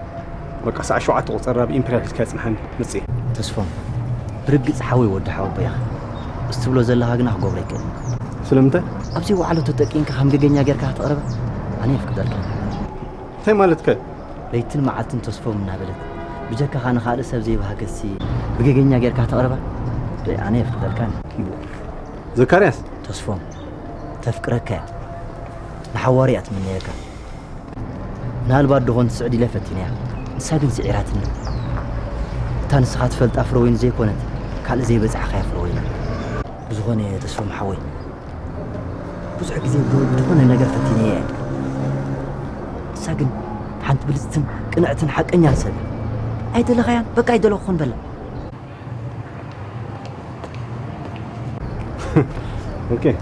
በቃ ሰዓት ሸውዓተ ቁጸራ ብኢምፔርያል ሒዝካ ጽንሓኒ። መጽእ። ተስፎም፣ ብርግጽ ሓወይ ወዲ ሓወቦይ ኢኻ። እስ ትብሎ ዘለኻ ግና ክገብሮ ኣይክእልን። ስለምንታይ? ኣብዚ ወዓሎ ተጠቂምካ ከም ገገኛ ጌርካ ክትቕርባ ኣነ የፍቅደልካ። እንታይ ማለትከ? ለይትን መዓልትን ተስፎም እናበለት ብጀካኻ ንኻልእ ሰብ ዘይበሃገሲ ብገገኛ ጌርካ ተቕርባ? ኣነ የፍቅደልካን። ዘካርያስ! ተስፎም ተፍቅረካ እያ። ንሓዋሩ እያ ትምነየካ። ምናልባት ዶ ኾን ትስዕድ ኢለ ፈቲነያ። ንሳ ግን ስዒራትኒ። እታ ንስኻ ትፈልጣ ፍረወይኒ ዘይኮነት ካልእ ዘይበጻሕኻያ ፍረወይኒ። ብዝኾነ ተስፎም ሓወይ ብዙሕ ግዜ ብዝኾነ ነገር ፈቲነያ እየ። ንሳ ግን ሓንቲ ብልጽትን ቅንዕትን ሓቀኛን ሰብ እያ። ኣይደለኻያን በቃ ኣይደለኹን በላ። Okay.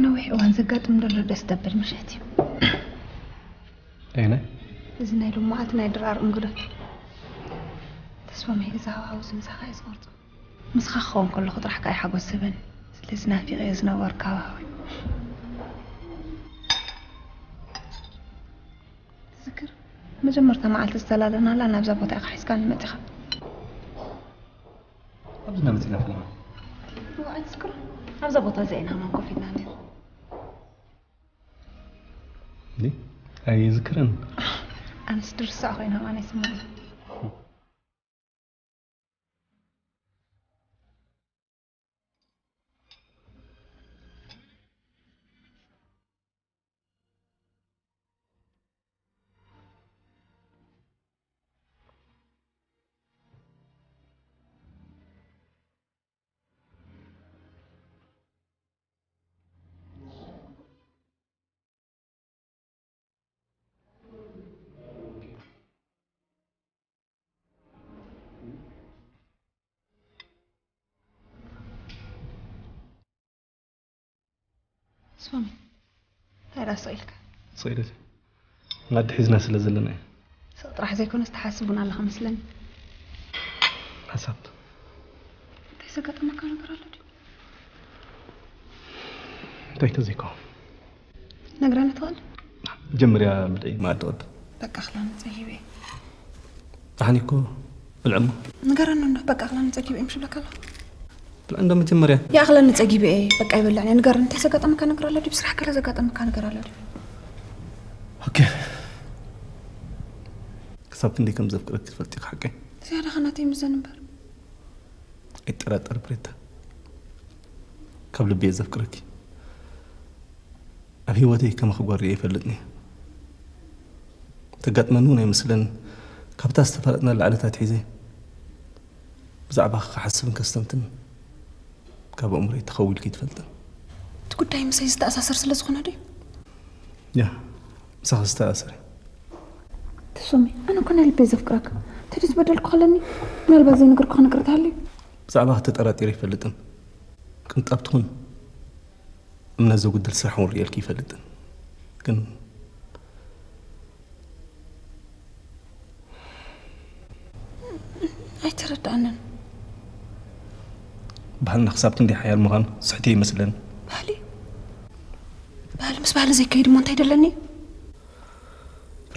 ነዊሕ እዋን ዘጋጥም ዘሎ ደስ ደብል ምሸት እዩ። ኣይነ እዚ ናይ ሎማዓት ናይ ድራር እንግዶት ተስፋ መይ እዚ ሃዋህው ዝምሳኻ እዩ ዝቐርጾ። ምስኻ ክኸውን ከለኹ ጥራሕ ከኣ ሓጎስ ዝህበኒ። ስለዚ ናፊቐዮ ዝነበርኩ ሃዋህው እዩ። ትዝክር መጀመርታ መዓልቲ ዝተላለናላ ናብዛ ቦታ ኢኻ ሒዝካኒ መጺኻ። ኣብዚ ኢና መጺና ፈለማ። እዋ ኣይትዝክሮ ኣብዛ ቦታ እዚኣ ኢና ማን ኮፍ ኢልና ነይሩ። እንዴ ኣይዝክርን። ኣነስ ድርሳዕ ኮይና ማን ይስምዑ። ሶሚ እንታይ ዳስ ኢልካ? ስኢለት ናዲ ሒዝና ስለ ዘለና እዩ። ስቕ ጥራሕ ዘይኮነስ ትሓስብ እውን ኣለኻ መስለኒ። ሓሳብ እንታይ ዘጋጠመካ ነገር ኣሎ ድዩ? እንታይ ተዘይከውን ነግረኒ ትኽእል? ጀምርያ ብደይ ማዕዲ ቅድም በቃ ክላኒ ጸጊበ ዳሕኒ እኮ ብልዕሞ ንገረኒ እንዶ በቃ ክላኒ ጸጊበ ምሽ ብለካ ኣለኹ። ብልዕ እንዶ መጀመርያ ይኣኽለኒ ጸጊበ እየ በቃ ይበልዕኒ። ንገረኒ እንታይ ዘጋጠመካ ነገር ኣሎ ድዩ? ብስራሕ ገለ ዘጋጠመካ ነገር ኣሎ ድዩ? ኦኬ ክሳብ ክንደይ ከም ዘፍቅረኪ ትፈልጢ ኢኻ ሓቀይ ዝያዳ ኸናተይ ምዘን እምበር ኣይጠራጠር ብሬታ ካብ ልቢ እየ ዘፍቅረኪ ኣብ ህይወተይ ከማኺ ጓል ርእየ ኣይፈልጥን እየ ተጋጥመኒ እውን ኣይመስለንን ካብታ ዝተፋለጥናላ ዕለታት ሒዘ ብዛዕባኺ ክሓስብን ከስተንትን ካብ ኣእምሮይ ተኸዊልኪ ኣይትፈልጥን እቲ ጉዳይ ምሳይ ዝተኣሳሰር ስለ ዝኾነ ድዩ? ያ ምሳኺ ዝተኣሳሰር እዩ ተሾሚ ኣነ እኮ ናይ ልበይ ዘፍቅረካ እንተ ዝበደልኩ ከለኒ ምናልባት ዘይነገርኩ ክነግር ትሃልዩ ብዛዕባኺ ተጠራጢረ ኣይፈልጥን ቅንጣብ ትኹን እምነት ዘጉድል ስራሕ እውን ርእየልኪ ኣይፈልጥን ግን ኣይተረዳኣንን ባህልና ክሳብ ክንደይ ሓያል ምዃኑ ስሕተ ይመስለኒ ባህሊ ባህሊ ምስ ባህሊ ዘይከይድ እሞ እንታይ ደለኒ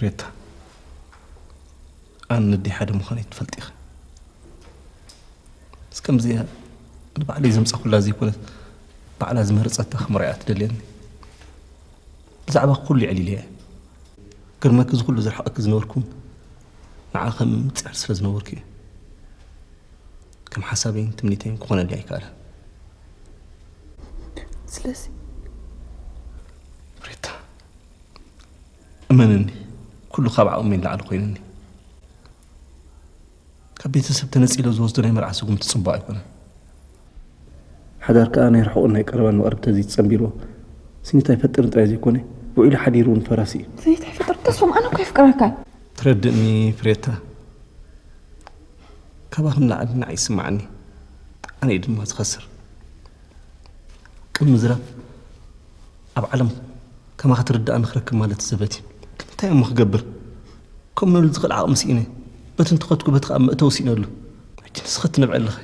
ሬታ ኣነ ነደይ ሓደ ምዃነይ ትፈልጢ ኢኺ ምስ ከምዚኣ ንባዕለይ ዘምፃኹላ ዘይኮነት ባዕላ ዝመረፀታ ክምርዓያ ትደልየኒ ብዛዕባ ኩሉ የዕሊለ እየ ግርመኪ ዝኩሉ ዝርሓቐኪ ዝነበርኩ ንዓ ከም ምፅዕር ስለ ዝነበርኩ እዩ ከም ሓሳበይን ትምኒተይን ክኾነለይ ኣይከኣለን ስለዚ ሬታ እመንኒ ኩሉ ካብ ዓቕመይ ንላዕሊ ኮይኑኒ ካብ ቤተሰብ ተነፂለ ዝወስዶ ናይ መርዓ ስጉምቲ ፅቡቕ ኣይኮነን ሓዳር ከዓ ናይ ርሑቕን ናይ ቀረባን መቕርብ ተዘይትፀንቢርዎ ስኒት ኣይፈጥርን ጥራይ ዘይኮነ ውዒሉ ሓዲሩ እውን ፈራሲ እዩ ስኒት ኣይፈጥር ተስፎም ኣነ እኮ የፍቅረካ ትረድእኒ ፍሬታ ካባኺ ንላዕሊ ንዓይ ይስምዓኒ ኣነ ድማ ዝኸስር ቅድሚ ምዝራብ ኣብ ዓለም ከማኻ ትርዳእኒ ክረክብ ማለት ዘበት እዩ እንታይ እሞ ክገብር ከምነሉ ዝኽእል ዓቕሚ ስኢነ በቲ እንተኸትኩ በቲ ከዓ መእተዊ ስኢነሉ ሕጂ ንስኺ ትነብዐ ኣለኺ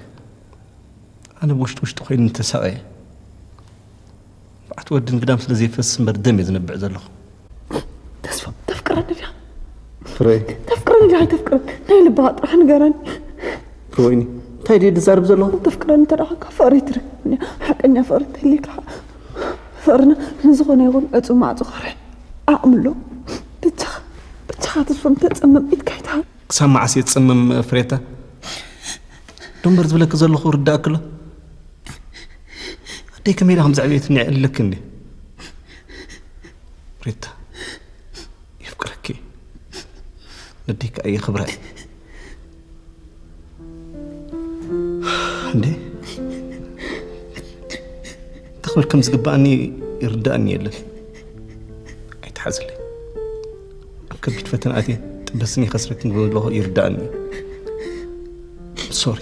ኣነ ብውሽጢ ውሽጢ ኮይኑ ተሳቐየ ብዓቲ ወዲ ንግዳም ስለ ዘይፈስ እምበር ደም እየ ዝነብዕ ዘለኹ ተስፋ ተፍቅረኒ ዲኻ ፍረይ ተፍቅረኒ ዲኻ ኣይተፍቅረኒ ናይ ልብኻ ጥራሕ ንገረኒ ፍሮይኒ እንታይ ድየ ዝዛርብ ዘለኹ ተፍቅረኒ እንተ ደኣ ኮይንካ ፍቕሪ ትረክበኒ ሓቀኛ ፍቕሪ እንተልየካ ፍቕርና ንዝኾነ ይኹን ዕፁ ማዕፆ ክኸርሕ ዓቕሚ ኣለዎ ብቻኻ ብቻኻ ተስፎም ተፀመም ኢድካ ይትሃብ ክሳብ መዓስ እየ ዝፅምም ፍሬታ ዶ እምበር ዝብለኪ ዘለኹ ርዳእኪ ኣሎ ኣደይ ከመይ ኢላ ከምዚ ዕብየት እኒዐ ኣለኪ እንዲ ፍሬታ የፍቅረኪ ነደይ ከዓ የኽብራ እንዴ ተኽብል ከም ዝግባኣኒ ይርዳእኒ የለን ኣይትሓዝለይ ኣብ ከቢድ ፈተና ኣትየ ጥበስን ይኸስረክን ክብል ኣለኹ ይርዳእኒ ሶሪ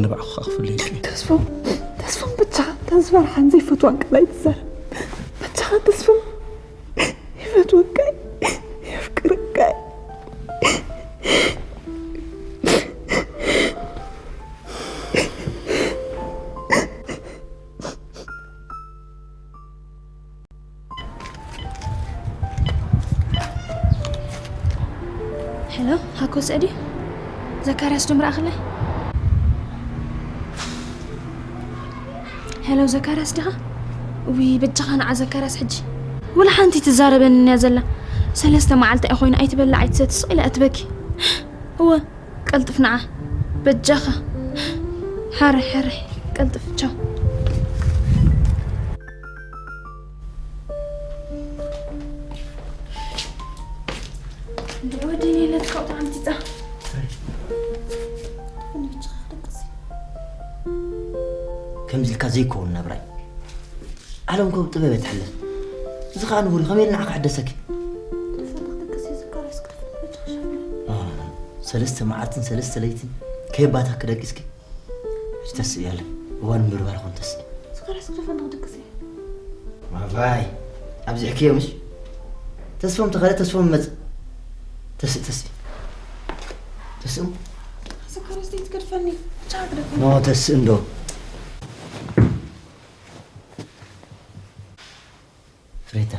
ንባዕኹ ከዓ ክፍለየልኪ ተስፎም ተስፎም ብቻ ዝፈርሓን ዘይፈትዋን ቃል ኣይትዛረብ። በጃኻ ተስፎም፣ ይፈትወካ፣ የፍቅረካ። ሄሎ፣ ሃኮ ስእዲ? ዘካርያስ ዶ ምረኣኽለይ? ሄሎ፣ ዘካርያስ ዲኻ? ውይ፣ በጃኻ ንዓ ዘካርያስ ሕጂ። ወላ ሓንቲ ትዛረበኒ እያ ዘላ። ሰለስተ መዓልቲ እያ ኮይና፣ ኣይትበልዕ ኣይትሰቲ፣ ስቕ ኢላ እትበኪ። እወ፣ ቀልጥፍ ንዓ፣ በጃኻ። ሓረ፣ ሓረ፣ ቀልጥፍ፣ ቻው። እንድዒ ወዲኒ ኢለ ትከውት ዓምቲጻ። ከምዚ ኢልካ ዘይከውን ናብራይ። ዓለም እኮ ብጥበብ እያ ትሕለፍ። እዚ ኸኣ ንቡር እዩ፣ ከመይ ኢለ ንዓኻ ክሕደሰኪ? ኖ፣ ኖ፣ ኖ። ሰለስተ መዓልትን ሰለስተ ለይትን ከየባታኪ ደቂስኪ። ሕጂ ተስእ ያለ እዋን ምብርባር ኾን ተስእ። ስጋር ስክሪፈን ነው ድቅስ። ማፋይ፣ ኣብዚሕክዮ ምሽ? ተስፎም ተኸለ፣ ተስፎም መጽ-፣ ተስእ፣ ተስእ። ተስእ። ስጋር ስቴት ከድፈኒ። ቻ ከድፈኒ። ኖ፣ ተስእ እንዶ። ፍሬታ፣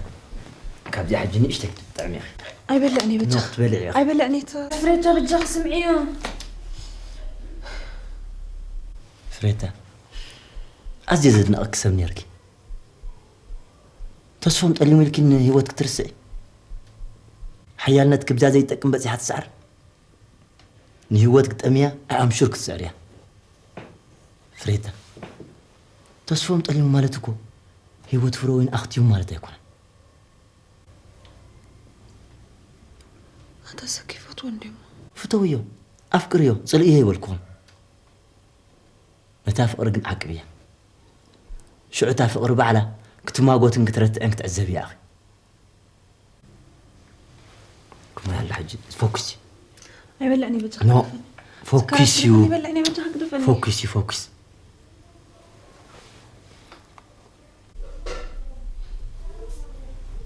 ካብዚኣ ሕጂ ንእሽተይ ክትጥዕሚ ኢኺ። ኣይበልዕን እየ፣ ኖ፣ በጃኻ። ክትበልዒ ኢኺ። ኣይበልዕን እየ፣ ተ-፣ ፍሬታ፣ በጃኺ ስምዕዮ። ፍሬታ፣ ኣዝየ ዘድንቐኪ ሰብ ኔርኪ። ተስፎም ጠሊሙ ኢልኪ ንህይወት ክትርስዒ? ሓያልነት ክብዛ ዘይጠቅም በጺሓ ትስዓር? ንህይወት ግጠምያ፣ ኣይ ኣም ሹር ክትስዕርያ። ፍሬታ፣ ተስፎም ጠሊሙ ማለት እኮ ህይወት ፍረወይን ኣኽትዩ ማለት ኣይኮነን። ኣታ ሰኪ ፈትዎ እንዴሞ። ፍተውዮ፣ ኣፍቅርዮ፣ ጽልእዮ ይበልኩኹም። ነታ ፍቕሪ ግን ዓቅብያ። ሽዑ እታ ፍቕሪ ባዕላ ክትማጎትን ክትረትዕን ክትዕዘብ እያ ኣኺ። ከምኡ ያለ ሕጂ ፎኩስ። ኣይበልዕን እየ በጃ ኖ፣ ክትደፈኒ። ፎኩስ እዩ። ኣይበልዕን እየ በጃ ክትደፈኒ። ፎኩስ እዩ፣ ፎኩስ።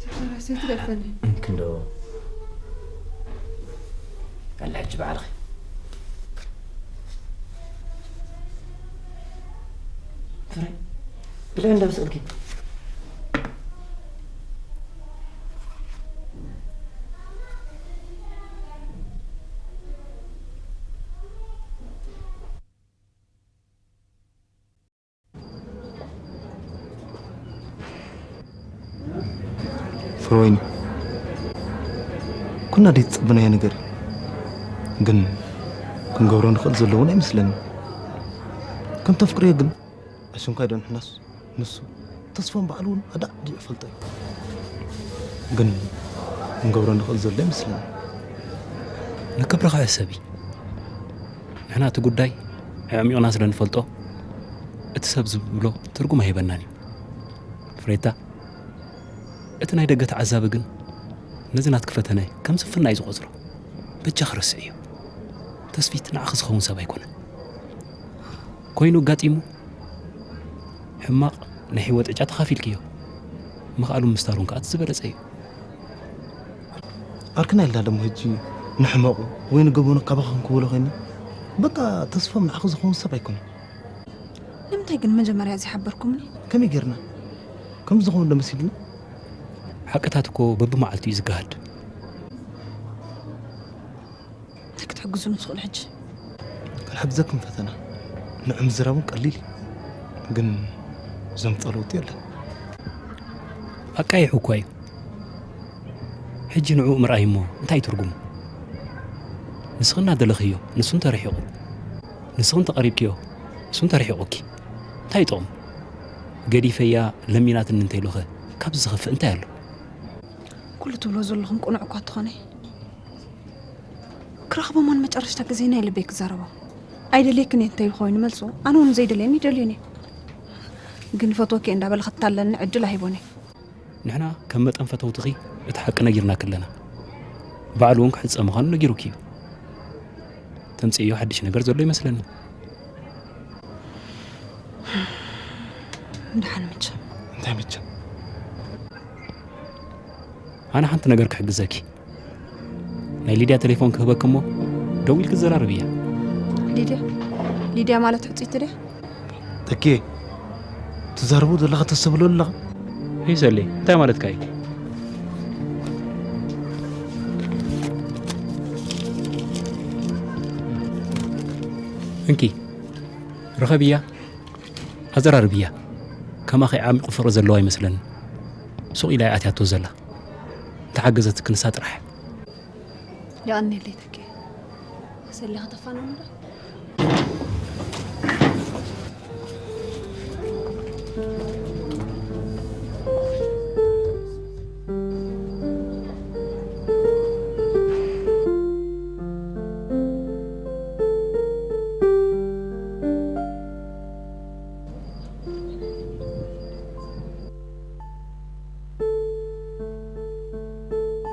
ስጋር ስቴት ከድፈኒ። እንክንዶ። ኣላ ሕጂ ባዕልኺ። ፍረ፣ ብልዒ እንዳ በሰልኪ። ፍሮይን፣ ኩና ደይ ትጸበናዮ ነገር እዩ። ግን ክንገብሮ ንኽእል ዘሎ እውን ኣይመስለንን። ከም ተፍቅርዮ ግን ኣሽንኳይ ዶ ንሕናስ ንሱ ተስፎም ባዕሉ እውን ኣዳዕ ድዩ ይፈልጦ እዩ። ግን ክንገብሮ ንኽእል ዘሎ ኣይመስለንን። ንክብርኻ ሕሰቢ። ንሕና እቲ ጉዳይ ኣዕሚቕና ስለ ንፈልጦ፣ እቲ ሰብ ዝብሎ ትርጉም ኣይህበናን እዩ። ፍሬታ፣ እቲ ናይ ደገ ተዓዛቢ ግን ነዚ ናትኪ ፈተነ ከም ስንፍና እዩ ዝቖጽሮ። በጃኺ ረስዕዮ። ተስፊት ንዓኺ ዝኸውን ሰብ ኣይኮነን። ኮይኑ ኣጋጢሙ፣ ሕማቕ ናይ ህይወት ዕጫ ተኻፊልክዮ። ምኽኣሉ ምስታሩን ከኣ እቲ ዝበለጸ እዩ። ኣርክና ኢልና ደሞ ሕጂ ንሕመቑ ወይ ንገበኑ ካባኻ ክንክውሎ ኮይና፣ በቃ ተስፎም ንዓኺ ዝኸውን ሰብ ኣይኮነን። ንምንታይ ግን መጀመርያ ዘይሓበርኩምኒ? ከመይ ጌርና? ከም ዝኸውን ዶ መሲሉና? ሓቅታት እኮ በብመዓልቱ እዩ ዝገሃድ። እንታይ ክትሕግዙኒ ትኽእሉ ሕጂ? ክንሕግዘኩም ፈተና። ንዑ ምዝራብ እውን ቀሊል እዩ። ግን ዘምጽኦ ለውጢ የለን። ኣቃይሑ እኳ እዩ። ሕጂ ንዕኡ ምርኣይ እሞ እንታይ እዩ ትርጉሙ? ንስኺ እናደለኽዮ፣ ንሱ እንተርሒቑ፣ ንስኺ እንተቐሪብክዮ፣ ንሱ እንተርሒቑኪ፣ እንታይ እዩ ጥቕሙ? ገዲፈያ ለሚናትኒ እንተኢሉኸ ካብዚ ዝኸፍእ እንታይ ኣሎ? ኩሉ ትብሎ ዘለኹም ቅኑዕ እኳ እንተኾነ፣ ክረኽቦ እሞ ንመጨረሽታ ግዜ ናይ ልበይ ክዛረቦ። ኣይደልየክን እየ እንተይሉ ኮይኑ መልሱ፣ ኣነ እውን ዘይደልየኒ ይደልየኒ። ግን ፈትወኪ እየ እንዳበለ ክታለለኒ ዕድል ኣይቦን እየ። ንሕና ከም መጠን ፈተውትኺ እቲ ሓቂ ነጊርናኪ ኣለና። ባዕሉ እውን ክሕጸ ምዃኑ ነጊሩኪ እዩ። ተምጽእዮ ሓድሽ ነገር ዘሎ ይመስለኒ። ደሓን ምቸ። እንታይ ምቸ? ኣነ ሓንቲ ነገር ክሕግዘኪ። ናይ ሊድያ ቴሌፎን ክህበኪ እሞ ደዊልኪ ዘራርብያ። ሊድያ? ሊድያ ማለት ሕጽይቲ ድያ? ተኬ፣ ትዛረቦ ዘለኻ ተስተብህሎ ኣለኻ? ሂሰሌ፣ እንታይ ማለትካ እዩ? እንኪ፣ ርኸብያ፣ ኣዘራርብያ። ከማኺ ዓሚቑ ፍቕሪ ዘለዋ ኣይመስለንን። ሱቕ ኢላ እያ ኣትያቶ ዘላ። እንተሓገዘትኪ ንሳ ጥራሕ። የቐንየለይ ተኬ። ሰሊኻ ተፋነውና ዶ?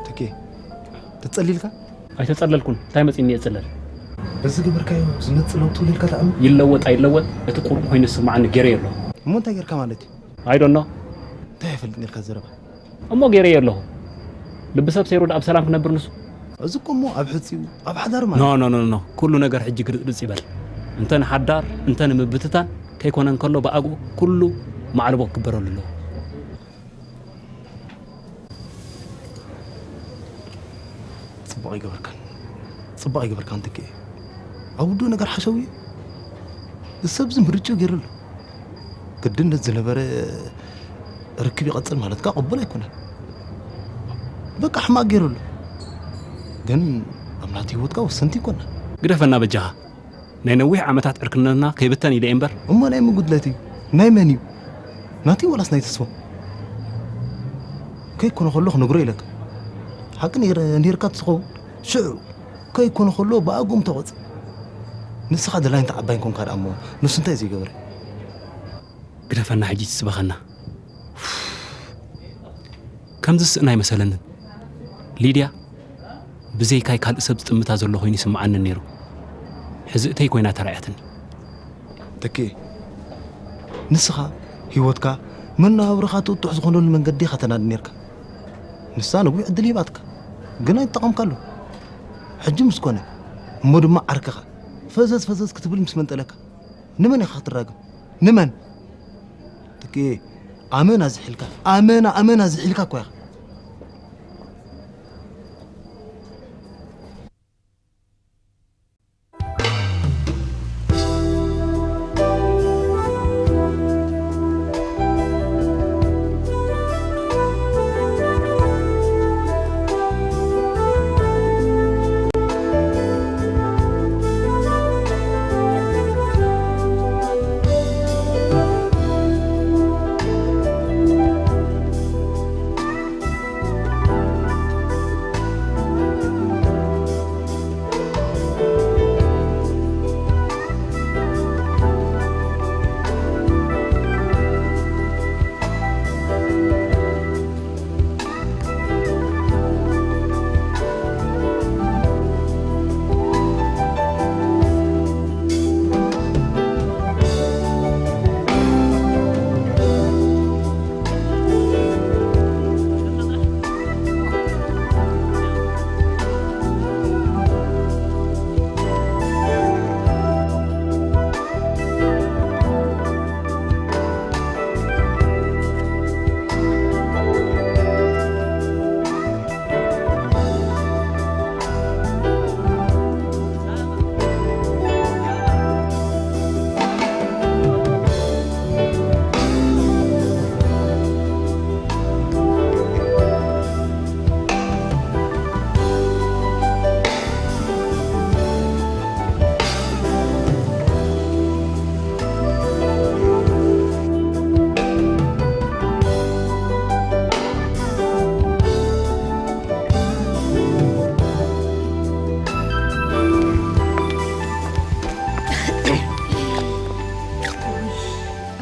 ተኬ፣ ተጸሊልካ? ኣይተጸለልኩን። እንታይ መጺኒ የጽለል? በዚ ገበርካዮ ዝመጽእ ለውጢ ኣሎ ኢልካ ትኣምን? ይለወጥ ኣይለወጥ፣ እቲ ቁሩብ ኮይኑ ዝስምዓኒ ገይረዮ ኣለኹ። እሞ እንታይ ጌርካ ማለት እዩ? I don't know። እንታይ ኣይፈልጥን ኢልካ ዘረባ? እሞ ገይረዮ ኣለኹ። ልቢ ሰብ ሰይሩ ደኣ ብሰላም ክነብር ንሱ? እዚ እኮ እሞ ኣብ ሕጺኡ፣ ኣብ ሓዳር ማለት። ኖ፣ ኖ፣ ኖ፣ ኖ። ኩሉ ነገር ሕጂ ግርጽርጽ ይበል። እንተ ንሓዳር፣ እንተ ንምብትታን ከይኮነ እንከሎ ብኣግኡ ኩሉ ማዕልቦ ክግበረሉ ኣለዎ። ጽቡቕ ኣይገበርካን። ጽቡቕ ኣይገበርካን ትክእ። ኣብ ውዱእ ነገር ሓሸው እዩ። እዚ ሰብ እዚ ምርጭኡ ገይሩ ኣሎ። ግድነት ዝነበረ ርክብ ይቐጽል ማለትካ ቅቡል ኣይኮነን። በቃ ሕማቕ ገይሩ ኣሎ። ግን ኣብ ናቱ ህይወትካ ወሰንቲ ኣይኮናን። ግደፈና በጃኻ። ናይ ነዊሕ ዓመታት ዕርክነትና ከይብተን ኢለ እየ እምበር። እሞ ናይ መን ጉድለት እዩ? ናይ መን እዩ? ናተይ ወላስ ናይ ተስፎም? ከይኮነ ከሎ ክነግሮ ኢለካ። ሓቂ ነይረ-፣ ነይርካ ትኸውን። ሽዑ ከይኮነ ከሎ ብኣግኡም ተቖጽ። ንስኻ ደላይን ተዓባይን ኮንካ ደኣ እሞ ንሱ እንታይ ዘይገበረ? ግደፈና ሕጂ ትስበኸና። ከምዚ ዝስእን ኣይመሰለንን። ሊድያ ብዘይካይ ካልእ ሰብ ዝጥምታ ዘሎ ኮይኑ ይስምዓኒ ነይሩ። ሕዚ እተይ ኮይና ተራእያትኒ። ተኬ፣ ንስኻ ህይወትካ መነባብሮኻ ትጥሕ ዝኾነሉ መንገዲ ኢኻ ተናዲ ነይርካ። ንሳ ነዊሕ ዕድል ሂባትካ፣ ግን ኣይተጠቐምካሉ። ሕጂ ምስ ኮነ፣ እሞ ድማ ዓርክኻ፣ ፈዘዝ ፈዘዝ ክትብል ምስ መንጠለካ፣ ንመን ኢኻ ክትራገም? ንመን? ተኬ፣ ኣመና ዝሒልካ፣ ኣመና፣ ኣመና ዝሒልካ እኮ ኢኻ።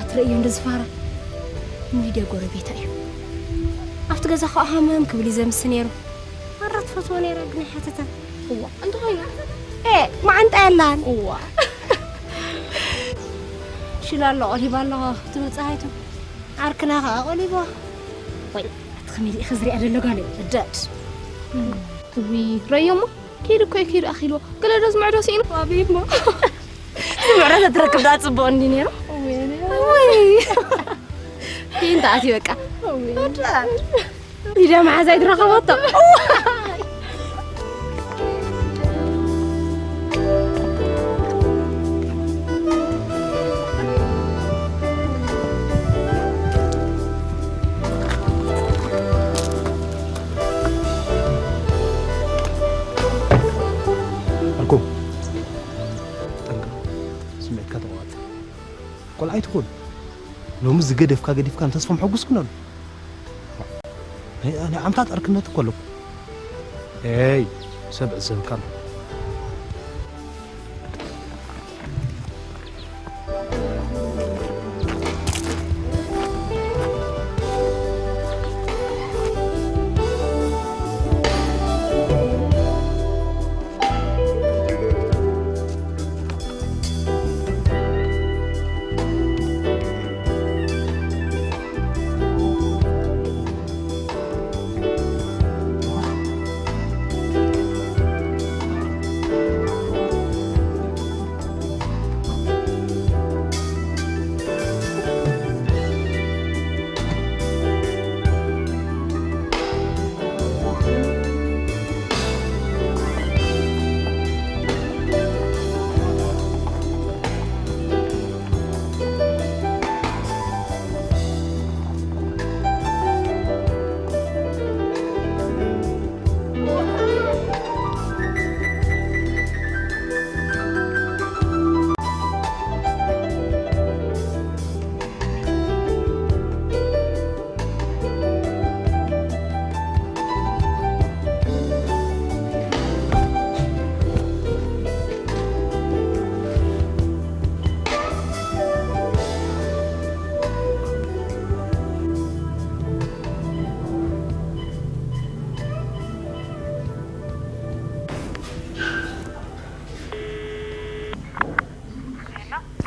ኣትርእዮ እንደዚ ፋራ። ንሊድያ ጎረቤታ እዩ። ኣብቲ ገዛ ኸኣ ሃመም ክብል እዩ ዘምሲ ነይሩ። ማራ ትፈትዎ ነይራ ግን ኣይሓተተን። እዋ፣ እንተኾይኑ? ኤ፣ መዓንጣ የላን። እዋ። ሽላ ኣሎ፣ ቀሊባ ኣሎ፣ ትብል ጸሃይቱ። ዓርክና ኸዓ ቆሊቦ። ወይ ኣቲ ከመይ ርኢኺ ዝሪኣ ዘሎ ጋል እዩ። እደድ። እዊ ረዮሞ ኪድ እኮ እዩ ኪድ ኣኺልዎ። ገለ ዶ ዝምዕዶ ስኢኑ ኣበይሞ። ዝምዕዶ ተትረክብ ዳ ጽቡቕ እንዲ ነይሩ። ወይ ፊንታ ኣቲ በቃ። ሊዳ መሓዛይ ትረኸበቶ። ኣርኮ ጠንክር፣ ስምዒትካ ተቋዋጽ። ቆልዓ ኣይትኹን። ሎሚ ዝገደፍካ ገዲፍካ ንተስፎም ሕጉስ ኩነሉ። ናይ ናይ ዓምታት ዕርክነት እኮ ኣለኩ። ኤይ ሰብ ዕዘብካ ኣሎ።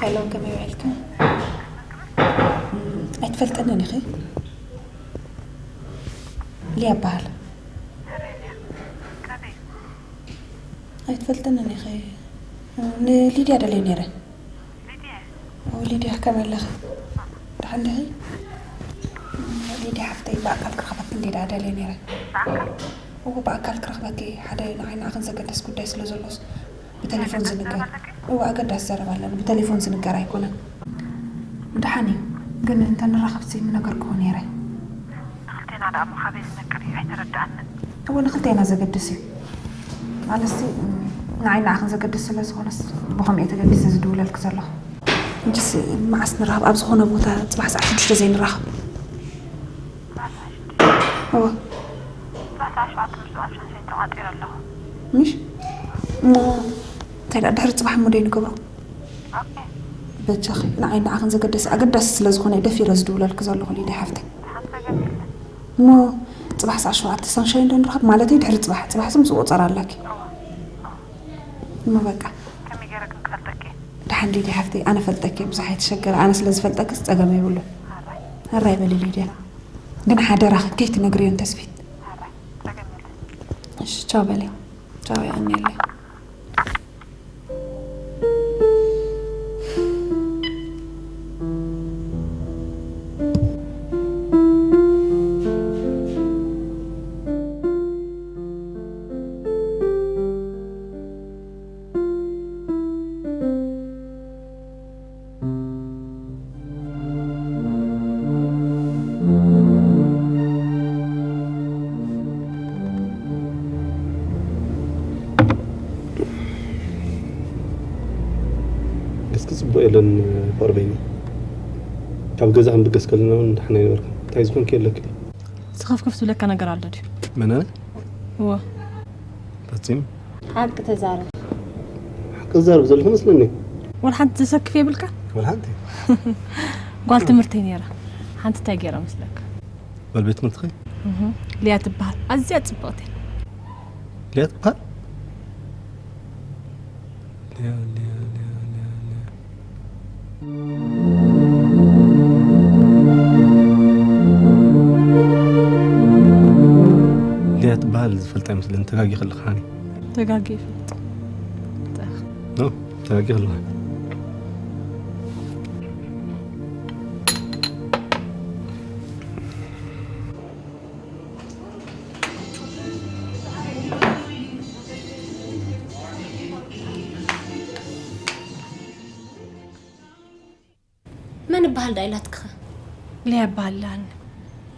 ሄሎ፣ ከመይ ውዒልካ? እም፣ ኣይትፈልጠንን ኢኺ? ሊያ እበሃል። ኣይትፈልጠንን ኢኺ? ንሊድያ ደልየ ነይረ። ኦ፣ ሊድያ ከመይ ኣለኺ? ደሓን ዲኺ? ሊድያ ሓፍተይ፣ ብኣካል ክረኽበኪ እንዴ ደኣ ደልየ ነይረ። እዎ፣ ብኣካል ክረኽበኪ፣ ሓደ ንዓይ ንዓኽን ዘገድስ ጉዳይ ስለ ዘሎስ፣ ብቴሌፎን ዝንገር። እዎ፣ ኣገዳሲ ዘረባ ኣለኒ፣ ብቴሌፎን ዝንገር ኣይኮነን። ደሓን እዩ፣ ግን እንተ ንራኸብሲ ምነገርክዎ ነይረ። ንኽልቴና ደኣ እሞ ካበይ ዝነቅል እዩ? ኣይተረድኣንን። እወ፣ ንኽልቴና ዘገድስ እዩ። ማለትሲ፣ ንዓይ ንዓኽን ዘገድስ ስለ ዝኾነስ፣ ብኸምኡ እየ ተገዲሰ ዝድውለልኪ ዘለኹ። ሕጅስ መዓስ ንራኸብ? ኣብ ዝኾነ ቦታ ጽባሕ ሰዓት ሽዱሽተ ዘይንራኸብ? እወ። ጽባሕ ሰዓት ሸውዓተ ምስ በዓል ሻንሻይ ተቋጺረ ኣለኹ። ምሽ? እሞ፣ እንታይ ደኣ ድሕሪ ጽባሕ እሞ ደይ ንገብሮ? ኦኬ። በጃኺ፣ ንዓይ ንዓኽን ዘገደሰ ኣገዳሲ ስለ ዝኾነ እየ ደፊረ ዝድውለልኪ ዘለኹ ሊድያ ሓፍተይ። ሓንሳብ ገለ የለን። እሞ ጽባሕ ሰዓት ሸውዓተ ሳንሻይን ዶ ንራኸብ? ማለተይ ድሕሪ ጽባሕ፣ ጽባሕሲ ምስ ቁጸር ኣላኪ። እወ። እሞ በቃ። ከመይ ገይረ ግን ክፈልጠኪ? ደሓን ሊድያ ሓፍተይ፣ ኣነ ፈልጠኪ፣ ብዙሕ ኣይትሸገሪ፣ ኣነ ስለ ዝፈልጠክስ ጸገም የብሉን። ሕራይ። ሕራይ በሊ ሊድያ። ግን ሓደራኺ ከይትነግርዮን ተስፊት። ሕራይ፣ ጸገም የለን። እሺ፣ ቻው በሊ። ቻው፣ የቐንየለይ። እስኪ ጽቡቕ የለን፣ ቆርበይኒ። ካብ ገዛ ክንብገስ ከለና እውን ደሓን ኣይነበርካን። እንታይ ዝኾንኪ ኣለኪ? ዝኸፍክፍ ዝብለካ ነገር ኣሎ ድዩ? መን ኣነ? እወ። ፈጺሙ። ሓቂ ተዛረብ። ሓቂ ዝዛረብ ዘለኹ መስለኒ። ወላ ሓንቲ ዘሰክፍ የብልካ? ወላ ሓንቲ። ጓል ትምህርተይ ነይራ። ሓንቲ እንታይ ገይራ መስለካ? ጓል ቤት ትምህርትኺ? እህ፣ ሊያ ትበሃል። ኣዝያ ጽብቕቲ። ሊያ ትበሃል? ሊያ፣ ሊያ፣ ሊያ፣ ሊያ፣ ሊያ። እንታይ መስለኒ፣ ተጋጊ ከለኻ ሃኒ። ተጋጊ ይፈልጥ። ኖ፣ ተጋጊ ከለኻ። መን እበሃል ደኣ ኢላትክኸ? ሊያ እበሃል ኢላኒ።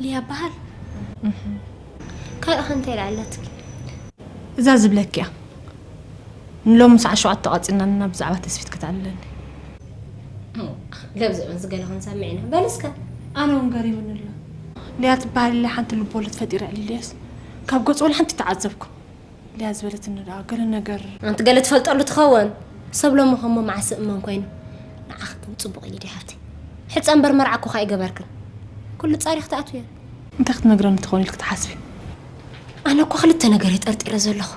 ሊያ እበሃል? ካልእ ኸ እንታይ ኢላ ኣላትኪ? እዛ ዝብለኪ እያ። ንሎሚ ሰዓት ሸውዓተ ተቓጺልና ብዛዕባ ተስፊት ክትኣልለኒ። ገለ ብዝበን ዝገለ ክንሰምዕ ኢና። በል እስከ። ኣነ እውን ገሪሙኒ ኣሎ። ሊያ ትበሃል ኢለ ሓንቲ ልቦለድ ፈጢረ ዕሊለየስ ካብ ገጹ ወላ ሓንቲ ተዓዘብኩ። ሊያ ዝበለትኒ ደኣ ገለ ነገር። ኣንቲ ገለ ትፈልጠሉ ትኸውን። ሰብ ሎሚ ኸሞ መዓስ እመን ኮይኑ። ንዓኺ ግን ጽቡቕ ኢሉ ድዩ ሓፍተይ? ሕጸ እምበር መርዓ እኮ ኣይገበርክን። ኩሉ ጻሪኽ ትኣትውዮ። እንታይ ክትነግረኒ ትኸውን ኢልኪ ትሓስቢ? ኣነ እኮ ክልተ ነገር እየ ጠርጢረ ዘለኹ።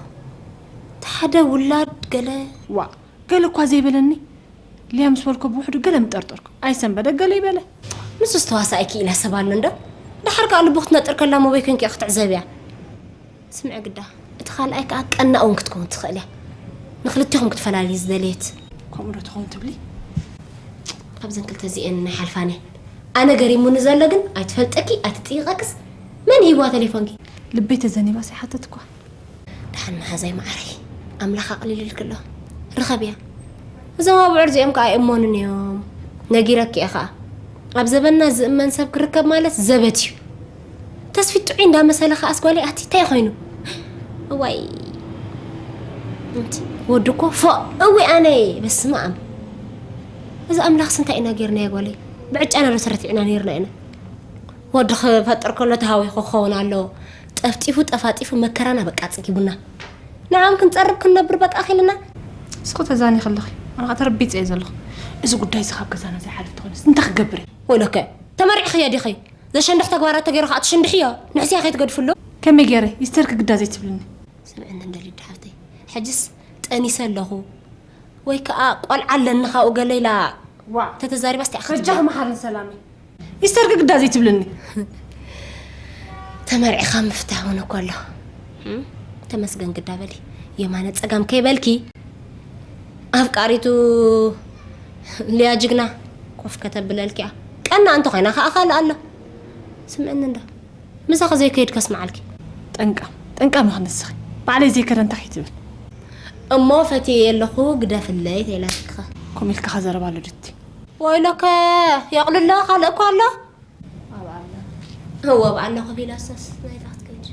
እቲ ሓደ ውላድ ገለ። ዋእ፣ ገለ እኳ ዘይበለኒ። ሊያ ምስ በልኮ ብውሕዱ ገለ ምጠርጠርኩ። ኣይሰንበደ ገለ ይበለ። ንሱስ ተዋሳኣይኪ ኢላ ሰብ ኣሎ እንዶ? ደሓር ከኣ ልቡ ክትነጥር ከላ መበይ ኮንኪ ኢኺ ክትዕዘብያ? ስምዒ ግዳ፣ እቲ ካልኣይ ከኣ ቀናእ እውን ክትከውን ትኽእል እያ። ንኽልቴኹም ክትፈላልይ ዝደለየት። ከምኡ ዶ ትኸውን ትብሊ? ካብዘን ክልተ እዚኤን ኣይሓልፋን እየን። ኣነ ገሪሙኒ ዘሎ ግን ኣይትፈልጠኪ፣ ኣይትጥይቐክስ። መን ሂብዋ ተሌፎንኪ? ልበይ ተዘኒባስ ኣይሓተትኳ። ደሓን መሓዛይ መዓረይ፣ ኣምላኽ ኣቕሊሉልኪ ኣሎ። ርኸብያ። እዞም ኣብዑር እዚኦም ከኣ ኣይእመኑን እዮም። ነጊረኪ እየ ኸኣ። ኣብ ዘበንና ዝእመን ሰብ ክርከብ ማለት ዘበት እዩ። ተስፊት ጥዑይ እንዳመሰለ ከኣስ ጓለይ ኣቲ እንታይ ኮይኑ? እዋይ። እንቲ ወዲ እኮ ፎእ እዊ ኣነ በስመ ኣብ። እዚ ኣምላኽስ እንታይ ኢና ጌርናዮ ጓለይ? ብዕጫና ዶ ተረቲዕና ኔርና ኢና? ወዲ ክፈጥር ከሎ ተሃዊኹ ክኸውን ኣለዎ። ጠፍጢፉ ጠፋጢፉ መከራና በቃ ጽጊቡና። ንዓም ክንጸርብ ክንነብር በቃ ኺልና። እስኹ ተዛኒ ከለኺ ኣነ ኸኣ ተረቢጸ እየ ዘለኹ። እዚ ጉዳይ እዚ ካብ ገዛና ዘይሓልፍ ተኾይኑስ እንታይ ክገብር እየ? ወይለከ ተመሪዕኽዮ ዲኺ? ዘሸንድሕ ተግባራት ተገይሩ ኸኣ ትሽንድሕዮ። ንሕስያ ከይትገድፍሉ። ከመይ ገይረ? ይስተር ክግዳ ዘይትብልኒ? ስምዕኒ እንደ ሊዱ ሓፍተይ። ሕጅስ ጠኒሰ ኣለኹ። ወይ ከኣ ቆልዓ ኣለኒ ካብኡ ገለ ኢላ ዋእ። ተተዛሪባስ እንታይ በጃኺ ክትብል? መሓርን ሰላመይ። ይስተር ክግዳ ዘይትብልኒ? ተመርዒኻ ምፍታህ እውን እኮ ኣሎ። እም? ተመስገን ግዳ በሊ። የማነ ጸጋም ከይበልኪ። ኣፍቃሪቱ ሊያ ጅግና ኮፍ ከተብለልኪ እያ። ቀና እንተኾይና ከኣ ካልእ ኣሎ። ስምዕኒ እንዶ። ምሳኺ ዘይከይድ ከስምዓልኪ። ጠንቃም፣ ጠንቃም ኢኺ ንስኺ። ባዕለይ ዘይከደ እንታይ ከይትብል። እሞ ፈትየ ኣለኹ ግደፍለይ ተይላትክኸ። ከምኡ ኢልካ ከ ዘረባ ኣሎ ድቲ? ወይለከ የቕልሎ ካልእ እኮ ኣሎ። እወ፣ ኣብ ኣሎ ኮፍ ኢላ እሳስ ናይታ ክትከይድ።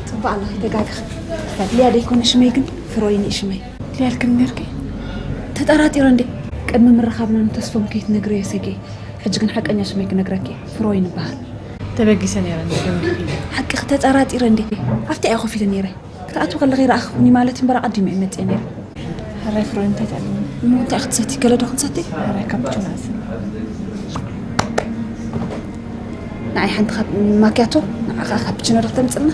ጽቡቕ ኣለኺ፣ ተጋግኺ። ሊያ ደይኮነ ሽመይ ግን ፍሮይን እዩ ሽመይ። ሊያ ኢልክኒ ነርኪ? ተጠራጢረ እንዴ? ቅድሚ ምርኻብና ንተስፎም ከይትነግረዮ ሰጊኤ። ሕጂ ግን ሓቀኛ ሽመይ ክነግረኪ፣ ፍሮይን እበሃል። ተበጊሰ ነይረ፣ እንደ ደንጊኺ። ሓቅኺ፣ ተጠራጢረ እንዴ? ኣብቲ እየ ኮፍ ኢለ ነይረ። ክትኣትዊ ከለኺ ረኣኽኩኒ ማለት እምበር ኣቐዲመ እየ መጽየ ነይረ። ሕራይ ፍሮይን እንታይ ትኣልኒ? እሞ እንታይ ክትሰቲ? ገለ ዶ ክንሰቲ? ሕራይ ካፕቹኖ ኣዝኒ። ንዓይ ሓንቲ ካፕ-፣ ማክያቶ፣ ንዓ ኸዓ ካፕቹኖ ዶ ክተምጽልና?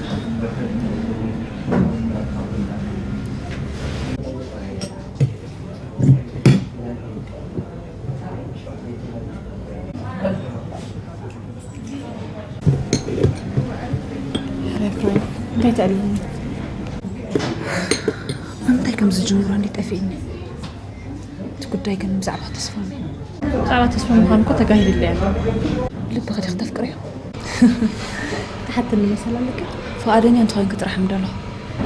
ሕራይ ፍሮይን እንታይ ትኣልኒ? ንምንታይ ከም ዝጅምሮ እንዲ ጠፊእኒ። እቲ ጉዳይ ግን ብዛዕባ ተስፎም እዩ። ብዛዕባ ተስፎም ምዃኑ እኮ ተጋሂዱለይ ኣሎ። ልብኺ ዲኺ ተፍቅርዮ? ትሓትኒ መሰል ኣለኪ? ፍቓደኛ እንተኾይንኪ ጥራሕ ምደሎ።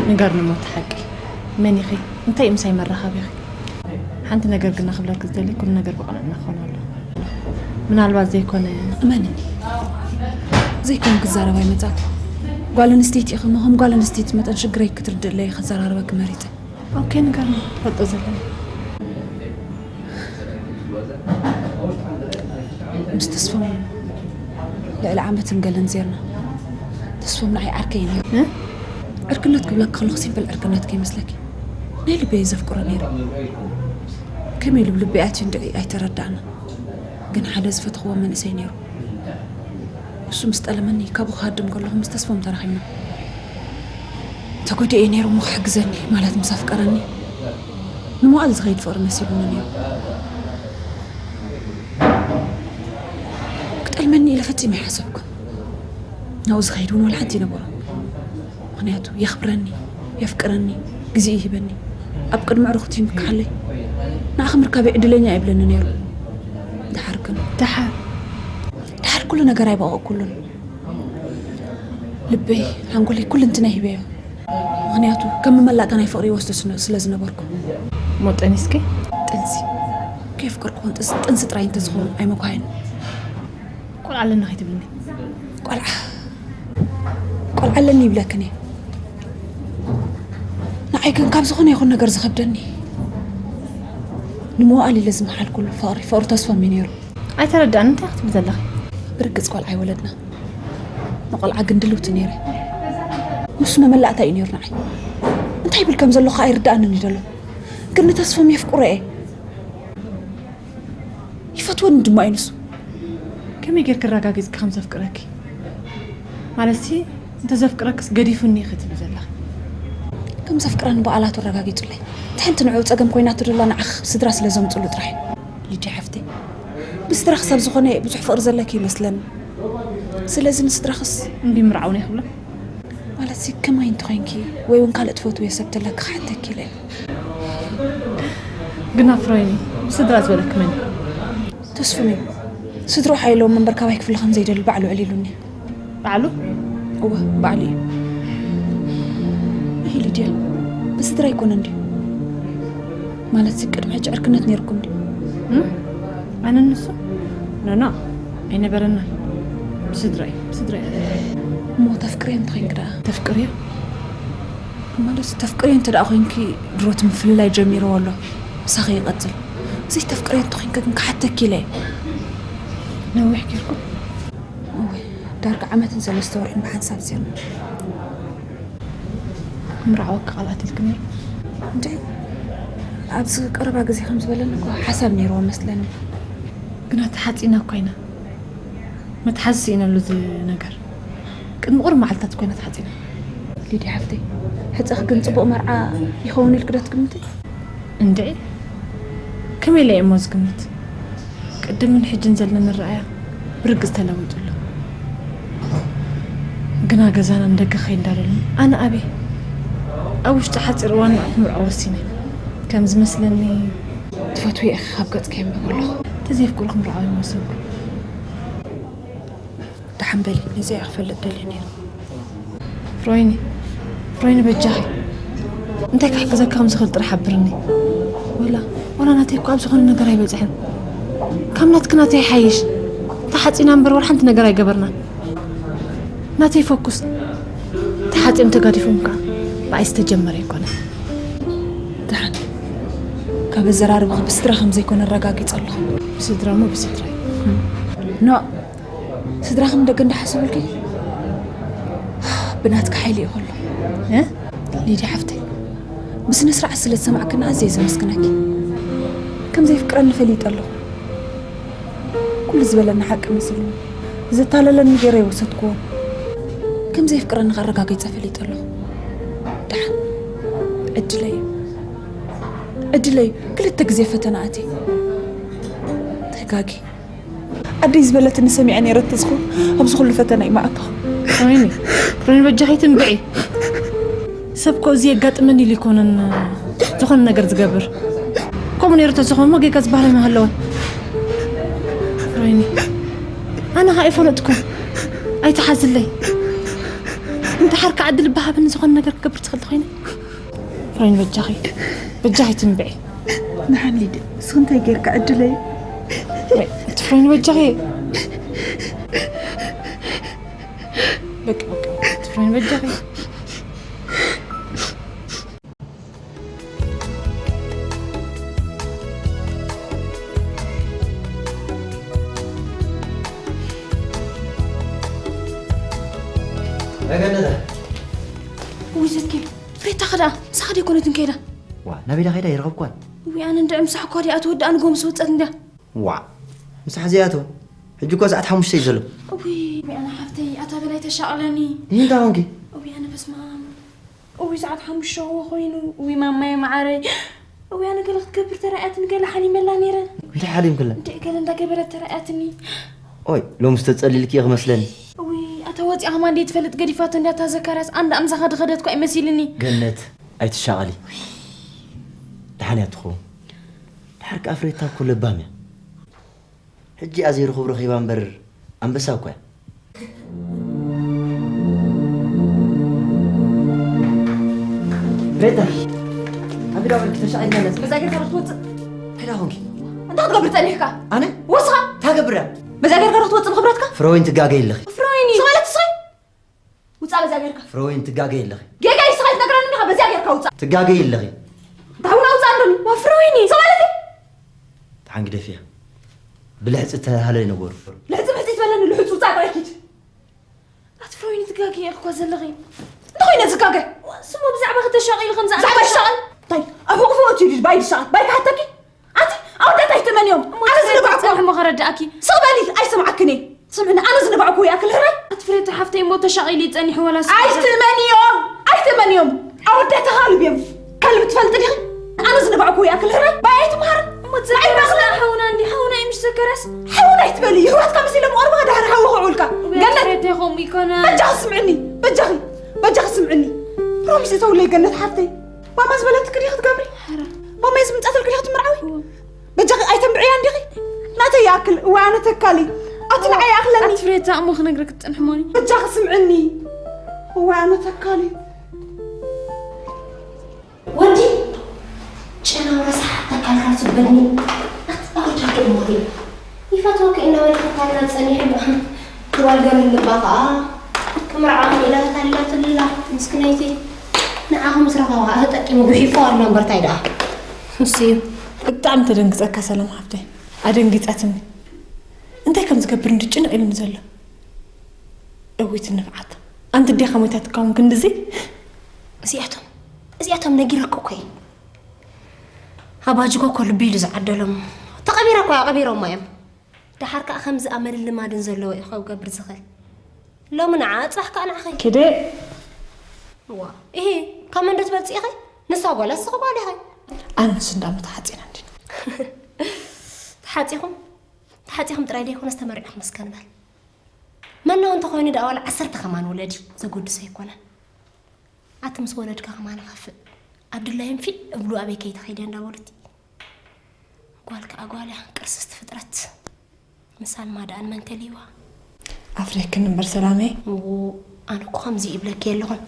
ንገርኒ እሞ እቲ ሓቂ። መን ኢኺ? እንታይ እዩ ምሳይ መራኸቢኺ? ሓንቲ ነገር ግና ክብለኪ ዝደሊ፣ ኩሉ ነገር ብቕንዕና ክኾን ኣለዎ። ምናልባት ዘይኮነ እመንኒ፣ ዘይኮነ ክዛረብ ኣይመጻኩ። ጓል ኣንስተይቲ ኢኺ እሞ፣ ከም ጓል ኣንስተይቲ መጠን ሽግረይ ክትርድእለይ ክዘራረበኪ መሪጸ። ኦኬ፣ ንገርኒ፣ ፈልጦ ዘለኒ። ምስ ተስፎም ልዕሊ ዓመትን ገለን ዜርና። ተስፎም ንዓይ ዓርከይ እዩ ነይሩ። እ? ዕርክነት ክብለኪ ከለኹ ሲምፕል ዕርክነት ከይመስለኪ። ናይ ልበይ ዘፍቅሮ ነይሩ። ከመይ ኢሉ ብልበይ ኣትዩ እንድዒ ኣይተረዳእና። ግን ሓደ ዝፈትኽዎ መንእሰይ ነይሩ። እሱ ምስ ጠለመኒ ካብኡ ክሃድም ከለኹ ምስ ተስፎም ተራኺብና። ተጎዲኤ ነይሩ እሞ ክሕግዘኒ ማለት ምስ ኣፍቀረኒ ንመዋእል ዝኸይድ ፍቕሪ መሲሉኒ ነይሩ። ክጠልመኒ ኢለ ፈጺመ ኣይሓሰብኩን። ናብኡ ዝኸይድ እውን ወላ ሓንቲ ኣይነበሮን። ምኽንያቱ የኽብረኒ፣ የፍቅረኒ፣ ግዜ ይህበኒ። ኣብ ቅድሚ ኣዕሩኽቱ ይምክሓለይ። ንዓኺ ምርካበይ ዕድለኛ ይብለኒ ነይሩ። ደሓር ግን ደሓር? ደሓር ኩሉ ነገር ኣይበቐቕኩሉን። ልበይ፣ ሓንጎለይ፣ ኩልንትናይ ሂበዮ። ምኽንያቱ ከም መመላእታ ናይ ፍቕሪ ይወስዶ ስነ-፣ ስለ ዝነበርኩ። እሞ ጠኒስኪ? ጥንሲ። ከየፍቀርኩ ክኾን ጥንሲ፣ ጥንሲ ጥራይ እንተዝኸውን ኣይመኳየን። ቆልዓ ኣለና ከይትብልኒ። ቆልዓ፣ ቆልዓ ኣለኒ ይብለክን እየ። ንዓይ ግን ካብ ዝኾነ ይኹን ነገር ዝኸብደኒ፣ ንመዋእል ኢለ ዝመሓልኩሉ ፍቕሪ፣ ፍቕሪ ተስፎም እዩ ነይሩ። ኣይተረዳእን፣ እንታይ ክትብሊ ዘለኺ? ብርግጽ ቆልዓ ኣይወለድና። ንቆልዓ ግን ድልውቲ ነይረ። ንሱ መመላእታ እዩ ነይሩ ንዓይ። እንታይ ይብል ከም ዘሎ ከኣ ኣይርዳእንን እዩ ዘሎ። ግን ንተስፎም የፍቅሮ እየ። ይፈትወኒ ድማ እዩ ንሱ። ከመይ ጌርኪ ኣረጋጊጽኪ ከም ዘፍቅረኪ? ማለትሲ፣ እንተ ዘፍቅረክስ ገዲፉኒ ኢኺ ትብሊ ዘለኺ። ከም ዘፍቅረኒ ብቓላቱ ኣረጋጊጹለይ። እታ ሓንቲ ንዕኡ ጸገም ኮይናቶ ዘላ ንዓኺ ስድራ ስለ ዘምጽሉ ጥራሕ እዩ። ሊድያ ሓፍተይ፣ ብስድራ ክሳብ ዝኾነ ብዙሕ ፍቕሪ ዘለኪ ይመስለኒ። ስለዚ ንስድራኽስ እምቢ ምርዓው ናይ ክብሎ። ማለትሲ ከማይ እንተኾይንኪ ወይ እውን ካልእ ትፈትውዮ ሰብ ተለኪ ክሓተኪ ኢለ እየ። ግና ፍሮይኒ፣ ብስድራ ዝበለኪ መን እዩ? ተስፉን እዩ። ስድርኡ ሓይለዎም እምበር ካባይ ክፍለ ከም ዘይደሊ ባዕሉ ኣዕሊሉኒ። ባዕሉ? እወ፣ ባዕሉ እዩ። ይሄ ሊድያ፣ ብስድራ ኣይኮነን ድዩ? ማለትሲ ቅድሚ ሕጂ ዕርክነት ነይርኩም ድዩ? እም? ኣነ ንሱ? ኖ፣ ኖ፣ ኣይነበረና። ብስድራ እዩ፣ ብስድራ እዩ። እሞ ተፍቅርዮ እንተኾይንኪ ደኣ? ተፍቅርዮ? ማለት ተፍቅርዮ እንተ ደኣ ኮይንኪ ድሮ እቲ ምፍልላይ ጀሚርዎ ኣሎ። ምሳኺ ይቐጽል። ዘይተፍቅርዮ እንተኾይንኪ ግን ክሓተኪ ኢለ እየ። ነዊሕ ጌርኩም? እወ፣ ዳርጋ ዓመትን ሰለስተ ወርሕን ብሓንሳብ ዜርና። ምርዓወኪ ቃል ኣትልኪ ነይሩ? እንድዒ፣ ኣብዚ ቀረባ ግዜ ከም ዝበለኒ እኮ ሓሳብ ነይርዎ መስለኒ። ግና ተሓጺና እኮ ኢና። መትሓዚ ስኢነሉ እዚ ነገር። ቅድሚ ቁሩብ መዓልትታት እኮ ኢና ተሓጺና። ሊድያ ሓፍተይ፣ ሕጸኺ ግን ጽቡቕ መርዓ ይኸውን ኢልኪ ዶ ትግምቲ? እንድዒ፣ ከመይ ኢለ እየ እሞ ዝግምት? ቅድምን ሕጅን ዘለና ኣረኣእያ ብርግጽ ተለዊጡ ኣሎ። ግና ገዛና ንደገ ከይንዳለሉ፣ ኣነ ኣበይ? ኣብ ውሽጢ ሓጺር እዋን ንዕኡ ክምርዖ ወሲነ። ከም ዝመስለኒ፣ ትፈትውዮ ኢኺ ካብ ገጽኪ የንብብ ኣለኹ። እንተዘየፍቅሩ ክምርዓው ኣይምወሰንኩን። ደሓን በሊ፣ ነዚኣ እየ ክፈልጥ ደልየ ነይረ። ፍሮይኒ፣ ፍሮይኒ በጃኺ። እንታይ ክሕግዘካ ከም ዝኽእል ጥራሕ ሓብርኒ። ወላ፣ ወላ ናተይ እኮ ኣብ ዝኾነ ነገር ኣይበጽሐን። ካብ ናትኪ ናተይ ይሓይሽ። ተሓጺና እምበር ወላ ሓንቲ ነገር ኣይገበርናን። ናተይ ፈኩስ። ተሓጺኑ ተጋዲፉ እምካ ብኣይ ዝተጀመረ ኣይኮነን። ደሓን። ካብ ኣዘራርባኺ ብስድራ ከም ዘይኮነ ኣረጋጊጸ ኣለኹ። ብስድራ እሞ ብስድራ እዩ። ኖ፣ ስድራኺ ንደገ እንዳሓሰቡልኪ ብናትኪ ሓይሊ እዩ ከሎ። እ? ሊድያ ሓፍተይ፣ ብስነ ስርዓት ስለ ዝሰማዕክና ኣዝየ ዘመስግነኪ። ከም ዘየፍቅረኒ ፈሊጠ ኣለኹ። ኩሉ ዝበለኒ ሓቂ መሲሉኒ። ዘታለለኒ ገይረ ኣይወሰድክዎን። ከም ዘየፍቅረኒ ከ ኣረጋጊጸ ፈሊጠ ኣለኹ። ደሓን ዕድለይ እዩ። ዕድለይ ክልተ ግዜ ፈተና ኣትየ። ተጋጊ። ኣደይ ዝበለትኒ ሰሚዐ ነይረ እንተዝኾን ኣብዚ ኩሉ ፈተና ኣይምኣተኹ። ፍሮይኒ፣ ፍሮይኒ በጃኺ ትንብዒ። ሰብ እኮ እዚ የጋጥመኒ ኢሉ ኣይኮነን ዝኾነ ነገር ዝገብር። ከምኡ ነይሩ ተዝኾን እሞ ጌጋ ዝበሃል ኣይምሃለወን። ፍሮይኒ፣ ኣነ ኸኣ ኣይፈለጥኩን። ኣይትሓዝለይ። እንድሕር ከኣ ዕድል በሃብኒ ዝኾነ ነገር ክገብር ትኽእል ተኾይነ። ፍሬን በጃኺ፣ በጃኺ ትንብዒ። ንሓን ሊድ፣ ንስኺ እንታይ ጌርካ ዕድለይ? ወይ፣ እቲ ፍሬን በጃኺ። በቃ፣ በቃ፣ እቲ ፍሬን በጃኺ። ኣገነታ። ውይ ዘኪ፣ ፍሬታ ኸዳ፣ ምሳኻ ደይኮነትን ከይዳ? ዋ፣ ናበይ ዳ ኸይዳ ይረኸብኳን? ውይ ኣነ እንድዒ ምሳሕ እኳ ዲኣ ትወድኣ ንጎ ምስ ወጸት እንድያ። ዋ፣ ምሳሕ ዘይኣቶ? ሕጂ እኮ ሰዓት ሓሙሽተ እዩ ዘሎ። ውይ፣ ውይ ኣነ ሓፍተይ፣ ኣታ በላይ ተሻቕለኒ። ንምንታይ ኾንኪ? ውይ ኣነ በስመ ኣብ። እውይ ሰዓት ሓሙሽተ እኮ ኮይኑ። እውይ ማማየ መዓረይ። እውይ ኣነ ገለ ክትገብር ተራእያትኒ ገለ ሓሊመላ ነይረ። እንታይ ሓሊምክላ? እንድዒ ገለ እንዳገበረት ተራእያትኒ። ኦይ ሎምስ ተጸሊልኪ ኢኺ መስለኒ። እውይ ኣታ ወጺኣ ከማን ደይትፈልጥ ገዲፋቶ እንድያ እታ ዘካርያስ ኣንዳ ኣምሳኻ ድኸደት እኳ እዩ መሲልኒ። ገነት ኣይትሻቐሊ። ደሓን እያ ትኸውን። ድሓር ከኣ ፍሬታ እኮ ለባም እያ። ሕጂ እያ ዘይርኹብ ረኺባ እምበር ኣንበሳ እኮ እያ። ቤታ ኣቢዳ ወርቂ ተሻዒልናለስ በዛ ጌርካ ዶ ክትወፅእ? እንታይ ዳ ኾንኪ? እንታይ ክትገብር ጸኒሕካ? ኣነ? ወስኻ? እንታይ ገብር እያ? በዛ ጌርካ ዶ ክትወፅእ ብኽብረትካ? ፍረወይን ትጋገ የለኺ። ፍረወይኒ! ዝባለት ስኺ! ውፃእ በዚኣ ጌርካ። ፍረወይን ትጋገይ ኣለኺ። ጌጋ እዩ ስኻ ኣይትነግረኒ እንዲኻ በዚኣ ጌርካ ውፃእ። ትጋገይ ኣለኺ። እንታይ እውን ኣውፃእ እንዶኒ። ዋ ፍረወይኒ። እዛ ማለት እዩ። ተሓንግደፍያ። ብልሕፂ ተሃለ ነገሩ። ልሕፂ ብሕፂ ትበለኒ ልሑፅ ውፃእ ጥራይ ኪድ። ኣቲ ፍረወይኒ ትጋገይ ኢኺ እኳ ዘለኺ። እንታይ ኮይነ ዝጋገ? ስሙ ብዛዕባ ክተሻቒሉ ከም ብዛዕባ ዝኣመሻ ይሻቐል? እንታይ ኣብ ሕቑፉ ኣትዩ ድዩ ባይ ዝሻቐል? ባይ ክሓተኪ? ኣቲ ኣወዳት ኣይትመንዮም። ኣነ ዝንባዕኩ ጸንሕ እሞ ከረድኣኪ። ስቕ በሊ ኣይሰምዓክን እየ። ስምዕኒ ኣነ ዝንባዕኩ ይኣክል ህራይ። ኣቲ ፍሬታ ሓፍተይ እሞ ተሻቒሉ ይጸኒሑ ወላስ ኣይትመንዮም ኣይትመንዮም። ኣወዳት ተኻልብ እዮም። ከልቢ ትፈልጢ ዲኺ? ኣነ ዝንባዕኩ ይኣክል ህራይ ባይ ኣይትምሃር። እሞ ንዓይ ባኽና ሓውና እንዲ ሓውና እዩ ምሽ ዘከረስ። ሓውና ኣይትበሊ። ይሕዋትካ መሲሎም ቆርባ ድሓር ሓዊ ክዕውልካ። ገነት ፍሬታ ይኸም ይኮና። በጃኺ ስምዕኒ። በጃኺ በጃኺ ስምዕኒ። ፕሮሚስ እተውለይ ገነት ሓፍተይ። ማማ ዝበለትኪ ዲኺ ክትገብሪ? ማማ እየ ዝምንጻተልኪ ዲኺ ትምርዓዊ? በጃኺ ኣይተንብዕያን ዲኺ? ናተይ ይኣክል እዋይ ኣነ ተካሊ ኣቲ ንዓይ ይኣኽለኒ። ኣቲ ፍሬታ እሞ ክነግረኪ ትጸንሒ ሞኒ። በጃኺ ስምዕኒ እዋይ ኣነ ተካሊ። ወዲ ጨናው ረሳሕ ተካልካ ዝበድኒ ኣቲ ኣወዳዶ እሞ ሪኡ ይፈትወኪ እናበለ ክታላ ጸኒሑ ጓል ገርል ልባ ከኣ ክምርዓውን ኢላ ተታሊላትላ ምስክነይቲ ንዓኹ ምስ ረኸባ ተጠቂሙ ጉሒፎ ኣሎ እምበር ታይ ደኣ ንሱ እዩ። ብጣዕሚ ተደንግጸካ ሰላም ሓፍተይ ኣደንጊጻትኒ እንታይ ከም ዝገብር እንዲ ጭንቕ ኢሉኒ ዘሎ እዊት ንፍዓት ኣንቲ ዲኻ ሞይታ ትካውን ክንድዚ እዚኣቶም እዚኣቶም ነጊረኩ እኮ እየ ኣባጅጎ እኮ ልቢ ኢሉ ዝዓደሎም ተቐቢረ እኮ ኣቐቢሮሞ እዮም ደሓር ከኣ ከምዚ ኣመልን ልማድን ዘለዎ እዩ ክገብር ዝኽእል። ሎሚ ንዓ ጽባሕ ከኣ ንዓኺ። ኪደ። እዋ፣ ኢሂ፣ ካብ መን ዶ ትበልጺ ኢኺ? ንሳ ጓል ኣስኺ ጓል ኢኺ። ኣነስ እንዳሞ ተሓጺና እንዲና። ተሓጺኹም? ተሓጺኹም ጥራይ ደይኮነስ ተመሪዕኹም እስከ ንበል። መናው እንተኾይኑ ደኣ ዋላ ዓሰርተ ከማን ውለዲ ዘጎድሶ ኣይኮነን። ኣቲ ምስ ወለድካ ከማን ይኸፍእ ኣብ ድላዮም ፊዕ እብሉ ኣበይ ከይትኸይድ እያ እንዳበሉቲ ጓል ከኣ ጓል እያ ቅርስስቲ ፍጥረት ምሳልማ ደኣ ንመን ከልይዋ ኣፍሪህክኒ እምበር ሰላመይ እዉ ኣነ እኮ ከምዚ ይብለኪ የለኹን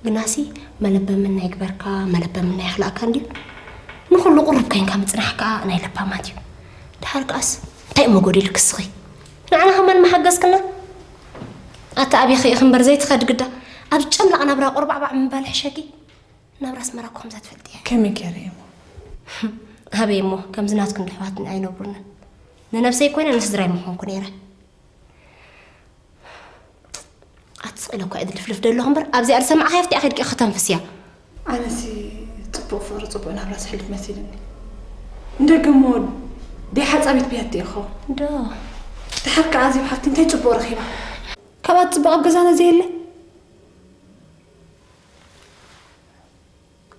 ግናሲ መለበምና ይግበርካ መለበምና ይኽላእካ እንድዩ ንኹሉ ቁሩብ ከይንካ ምጽናሕ ከኣ ናይ ለባማት እዩ ደሓር ከኣስ እንታይ እሞ ጎዲልኪ እስኺ ንዓና ከማን ምሓገዝክና ኣታ ኣቢኺ ኢኺ እምበር ዘይትኸዲ ግዳ ኣብ ጨምላቕ ናብራ ቁርባዕባዕ ምባል ይሕሸኪ። ናብራ ኣስመራ እኮ ከምዛ ትፈልጥያ። ከመይ ገይረ እየ እሞ? ኣበይ እሞ ከምዚ ናትክን ኣሕዋት ኣይነብሩንን። ንነብሰይ ኮይነ ንስድራይ ምኾንኩ ነይረ። ኣቲ ስቕ ኢለ እኳ እየ ዝልፍልፍ ዘለኹ እምበር ኣብዚኣ ዝሰማዕኻያ ፍቲኣ ከይድኪ ኢኺ ከተንፍስያ። ኣነሲ ጽቡቕ ፍቕሪ ጽቡቕ ናብራ ዝሕልፍ መሲሉኒ። ንደገ እሞ ደይ ሓጻቢት ብያቲ እየ ክኸውን። ዶ። ደሓር ከኣ ኣዜብ ሓፍቲ እንታይ ጽቡቕ ረኺባ? ካብኣ ጽቡቕ ኣብ ገዛና ዘየለ?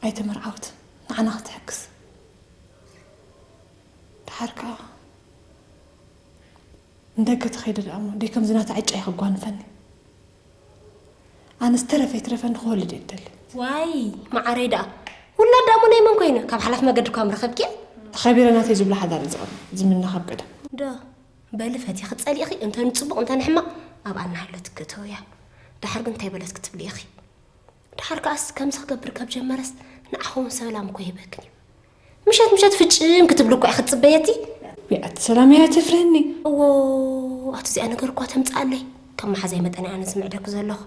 ኣይተመርዓውትን ንዓና ክትሕግዝ ደሓር ከኣ ንደገ ተኸይደ ደኣ እሞ ደይ ከምዚ ናታ ዕጫ እዩ ከጓንፈኒ ኣነስ ተረፈ ይትረፈኒ ክወልድ እየ ዝደሊ ዋይ መዓረይ ደኣ ውላድ ደኣ እሞ ናይ መን ኮይኑ ካብ ሓላፍ መገዲ እኳ ምረኸብኪ ተኸቢረ ናተይ ዝብሎ ሓዳር እዩ ዝቐድም ዝምነ ካብ ቀደም ዶ በሊ ፈቲኺ ጸሊእኺ እንተ ንጽቡቕ እንተ ንሕማቕ ኣብኣ እናሃለትኪ እተውያ ደሓር ግን እንታይ በለትኪ ትብሊ ኢኺ ድሓር ከኣስ ከምዚ ክገብር ካብ ጀመረስ ንዓኹም ሰላም እኮ ይህበክን እዩ። ምሸት ምሸት ፍጭም ክትብሉ እኮ እያ ክትጽበየቲ። ያት ሰላም እያ ትፍርህኒ። እዎ፣ ኣቲ እዚኣ ነገር እኳ ተምጽኣለይ። ከም መሓዛይ መጠን እያ ኣነ ዝምዕደኩ ዘለኹ።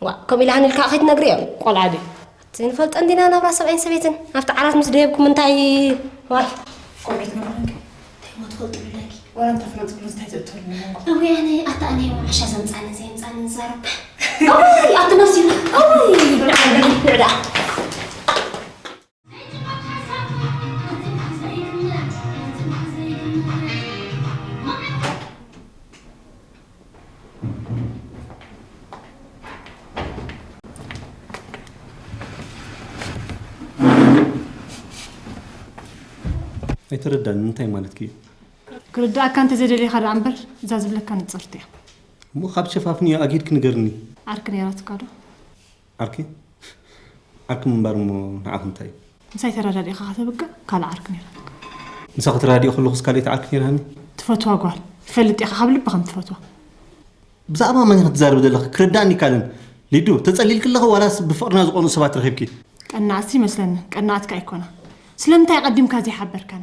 ዋ፣ ከምኡ ኢላ ሃኒልካ ከይትነግርዮ። ቆልዓ ድዩ? እቲ ንፈልጦ እንዲና ናብራ ሰብኣይን ሰበይትን። ኣብቲ ዓራት ምስ ደየብኩም እንታይ? ዋይ። ቆልዑት ነብረንከ? እንታይ እሞ ትፈልጡ ብለኪ? ዋላ እንተ ፍለጥ ብሉ እንታይ ትእትወሉ መንጎ? እውይ፣ ኣነ ኣታ ኣነ እሞ ዓሻ ዘምጻኒ ዘየምጻኒ ንዛረብ። እውይ፣ ኣቲ መሲሉ። እውይ፣ ንዕዳ፣ ንዕዳ። ኣይተረዳን፣ እንታይ ማለትኪ እዩ? ክርዳእካ እንተዘይደሊኻ ደኣ እምበር፣ እዛ ዝብለካ ንጽርቲ እያ። እሞ ካብ ሸፋፍንዮ ኣጊድኪ ንገርኒ። ዓርኪ ነይራትካ ዶ? ዓርኪ? ዓርኪ ምንባር እሞ ንዓኺ እንታይ እዩ? ምሳይ ተረዳዲእኻ ከተብቅዕ ካልእ ዓርኪ ነይራትካ። ምሳኺ ተረዳዲኦ ከለኹስ ካልኣይቲ ዓርኪ ነይራኒ? ትፈትዋ ጓል። ትፈልጥ ኢኻ ካብ ልቢ ከም ትፈትዋ። ብዛዕባ መን ኢኺ ትዛረቢ ዘለኺ? ክርዳእኒ ይካልን። ሊዱ፣ ተጸሊልኪ ኣለኺ ዋላስ ብፍቕርና ዝቐንኡ ሰባት ረኺብኪ? ቀናእሲ ይመስለኒ፣ ቀናእትካ ኣይኮና። ስለምንታይ ኣቐዲምካ ዘይሓበርካኒ?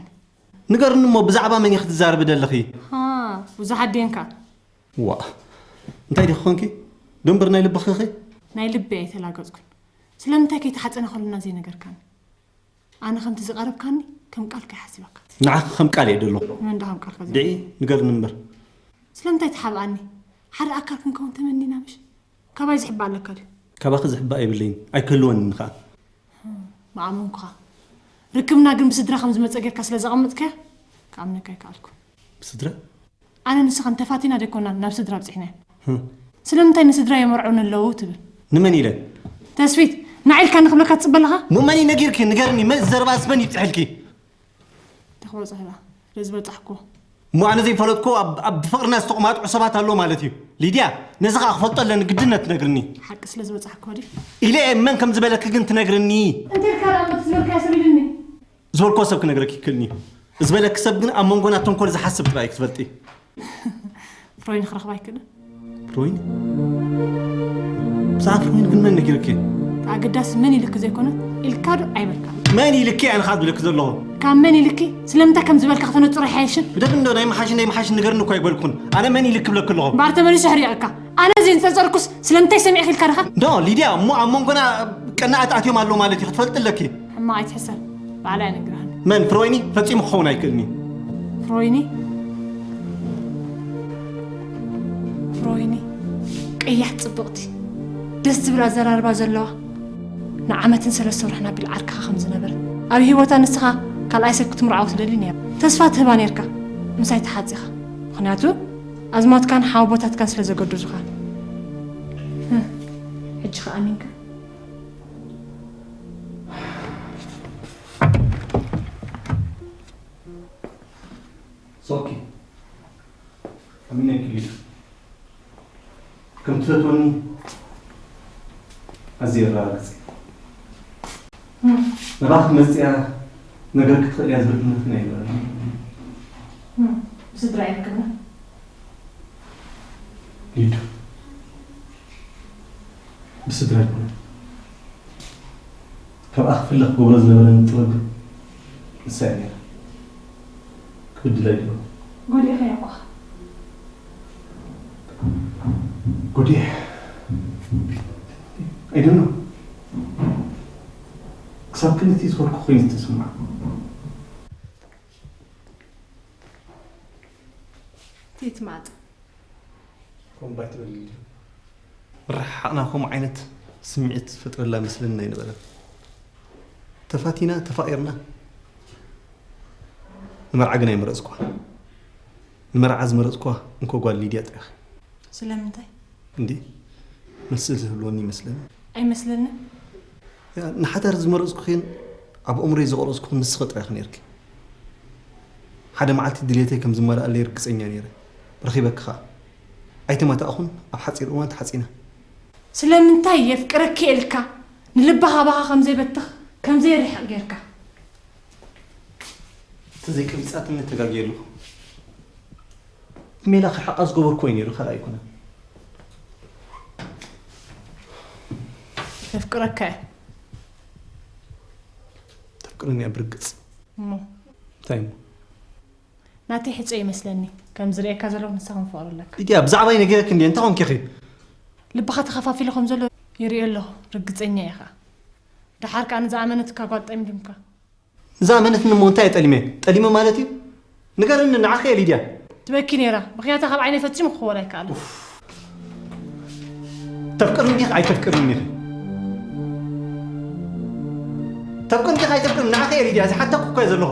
ንገርኒ እሞ ብዛዕባ መን ኢኺ ትዛረቢ ዘለኺ? ሃ፣ ብዙሓት ድየን ከኣ? ዋእ፣ እንታይ ዲኺ ኾንኪ? ደንበር ናይ ልብኺ ኢኺ? ናይ ልበይ ኣይተላገጽኩን። ስለምንታይ ከይተሓጸና ከለና ዘይነገርካኒ? ኣነ ከምቲ ዝቐረብካኒ ከም ቃልካ እየ ሓሲባካ። ንዓኺ ከም ቃል እየ ደለኹ። ንመን ደኣ ከም ቃልካ ዘይ- ድዒ፣ ንገርኒ እምበር። ስለምንታይ ትሓብኣኒ? ሓደ ኣካል ክንከውን ተመኒና ምሽ? ካባይ ዝሕባእ ኣለካ ድዩ? ካባኺ ዝሕባእ የብለይን፣ ኣይክህልወንን ከኣ። መኣመንኩኻ። ርክብና ግን ብስድራ ከም ዝመጸ ጌርካ ስለ ዘቐመጥካዮ፣ ክኣምነካ ኣይከኣልኩን። ብስድራ? ኣነ ንስኻን ተፋቲና ደይኮናን ናብ ስድራ ኣብጺሕናዮ። ህም። ስለምንታይ ንስድራ የመርዑኒ ኣለዉ ትብል? ንመን ኢለ? ተስፊት፣ ንዓ ኢልካ ንኽብለካ ትጽበ ኣለኻ? እሞ መን እዩ ነጊርኪ? ንገርኒ፣ መ-፣ ዘረባስ መን ይብጽሐልኪ? ተኽበጽሕ እባ፣ ስለ ዝበጻሕኩዎ። እሞ ኣነ ዘይፈለጥኩ ኣብ፣ ኣብ ፍቕርና ዝተቑማጥዑ ሰባት ኣለዉ ማለት እዩ። ሊድያ፣ ነዚ ኸኣ ክፈልጦ ኣለኒ፣ ግድነት ትነግርኒ። ሓቂ ስለ ዝበጻሕኩዎ ድዩ? ኢለ እየ፣ መን ከም ዝበለኪ ግን ትነግርኒ። እንታይ ኢልካ ደኣ እሞ ትዝበልካዮ ሰብ ኢልኒ? ዝበልክዎ ሰብ ክነግረኪ ይክእልኒ እዩ። ዝበለኪ ሰብ ግን ኣብ መንጎና ተንኮል ዝሓስብ ጥራይ እዩ ክትፈልጢ። ፍሮይን ክረኽባ ኣይክእልን። ፍሮይን? ብዛዕባ ፍሮይን ግን መን ነጊርኪ? ኣገዳሲ መን ኢልኪ ዘይኮነ፣ ኢልካ ዶ ኣይበልካ? መን ኢልኪ ኣነ ኸኣ ዝብለኪ ዘለኹ። ካብ መን ኢልኪ? ስለምንታይ ከም ዝበልካ ከተነጽሮ ኣይሓይሽን? ብደንቢ እንዶ ናይ መሓሽን ናይ መሓሽን ንገርኒ እኮ ኣይበልኩን። ኣነ መን ኢልኪ እብለኪ ኣለኹ። እምበኣር ተመሊሱ ኣሕሪቐካ። ኣነ ዘይንጸርጸርኩስ ስለምንታይ ሰሚዕኪ ኢልካ ዲኻ? ዶ፣ ሊድያ፣ እሞ ኣብ መንጎና ቀናኣት ኣትዮም ኣለዉ ማለት እዩ፣ ክትፈልጢ ኣለኪ። ሕማቕ ኣይትሕሰብ፣ ባዕላ እያ ነጊራኒ። መን? ፍሮይኒ? ፈጺሙ ክኸውን ኣይክእልን እዩ። ፍሮይኒ? ፍሮይኒ፣ ቀያሕ ጽብቕቲ፣ ደስ ዝብል ኣዘራርባ ዘለዋ፣ ንዓመትን ሰለስተ ወርሕን ኣቢላ ዓርክኻ ከም ዝነበረት፣ ኣብ ህይወታ ንስኻ ካልኣይ ሰብ ክትምርዓው ትደሊ ነይራ። ተስፋ ትህባ ነይርካ፣ ምሳይ ተሓጺኻ። ምኽንያቱ፣ ኣዝማድካን ሓወቦታትካን ስለ ዘገድዙኻ። ህህ፣ ሕጂ ኸኣ ኣሚንካ? ሶኪ፣ ኣሚነኪ ሊዱ። ከም ትፈትወኒ ኣዝየ የረጋግጽ። እም። ናባኺ መጺኣ ነገር ክትኽእል እያ ዝብል እምነት ግን ኣይነበረኒ። እም። ብስድራ ይርከብና። ሊዱ፣ ብስድራ ኣይኮነን። ካብኣ ክፍለ ክገብሮ ዝነበረኒ ጥበብ ንሳ እያ ነይራ። ክብድላ ይደሎ። ጎዲእኻያ እኳ። ጎዲኤ? I don't know። ክሳብ ክንድቲ ዝኸድኩ ኮይኑ ዝተሰምዓ። ትይትማጥ። ከምኡ ኣይትበል ሊድያ። ምርሕሓቕና ከምኡ ዓይነት ስምዒት ዝፈጥረላ መስለኒ ኣይነበረን። ተፋቲና፣ ተፋቒርና፣ ንመርዓ ግን ኣይመረጽኳ። ንመርዓ ዝመረጽኳ እንኮ ጓል ሊድያ ጥራሕ። ስለምንታይ? እንዴ፣ መልሲ ዝህልወኒ ይመስለኒ። ኣይመስለንን። ያ፣ ንሓዳር ዝመረጽኩኺን ኣብ ኣእምሮይ ዝቐረጽኩኽን ንስኺ ጥራይኺ ነይርኪ። ሓደ መዓልቲ ድሌተይ ከም ዝመልኣለይ ርግጸኛ ነይረ። ረኺበኪ ኸኣ። ኣይተማታእኹን፣ ኣብ ሓጺር እዋን ተሓጺና። ስለምንታይ የፍቅረኪ ኢልካ ንልባ ካባኻ ከም ዘይበትኽ፣ ከም ዘይርሕቕ ጌርካ? እቲ ዘይቀቢጻትኒ ተጋግየ ኣለኹ። ሜላ ክርሕቓ ዝገበርኩ እዩ ነይሩ፣ ካልእ ኣይኮነን። ከፍ ፍቅረካ እየ። ተፍቅርኒ እያ ብርግጽ። እሞ እንታይ እሞ? ናተይ ሕጾ ይመስለኒ። ከም ዝርእየካ ዘለኹ ንስኻ ምፍቕረለካ። ሊድያ፣ ብዛዕባይ ነጊረኪ እንድየ፣ እንታይ ኾንኪ ኢኺ? ልብኻ ተኸፋፊሉ ከም ዘሎ ይርእዮ ኣለኹ፣ ርግጸኛ እየ ኸኣ። ደሓር ከኣ ንዝኣመነትካ ጓል ጠሚዱምካ። ንዝኣመነትኒ እሞ እንታይ እየ ጠሊመ? ጠሊመ ማለት እዩ? ንገርኒ፣ ንዓኺ እየ ሊድያ። ትበኪ ነይራ፣ ምኽንያታ ካብ ዓይነይ ፈጺሙ ክኽወል ኣይከኣልን። ተፍቅርኒ ዲኺ ኣይተፍቅርኒ ኢኺ? ተፍቅርኒ ዲኺ ኣይተፍቅርኒ? ንዓኺ እየ ሊድያ ዝሓተኩ እኮ እየ ዘለኹ።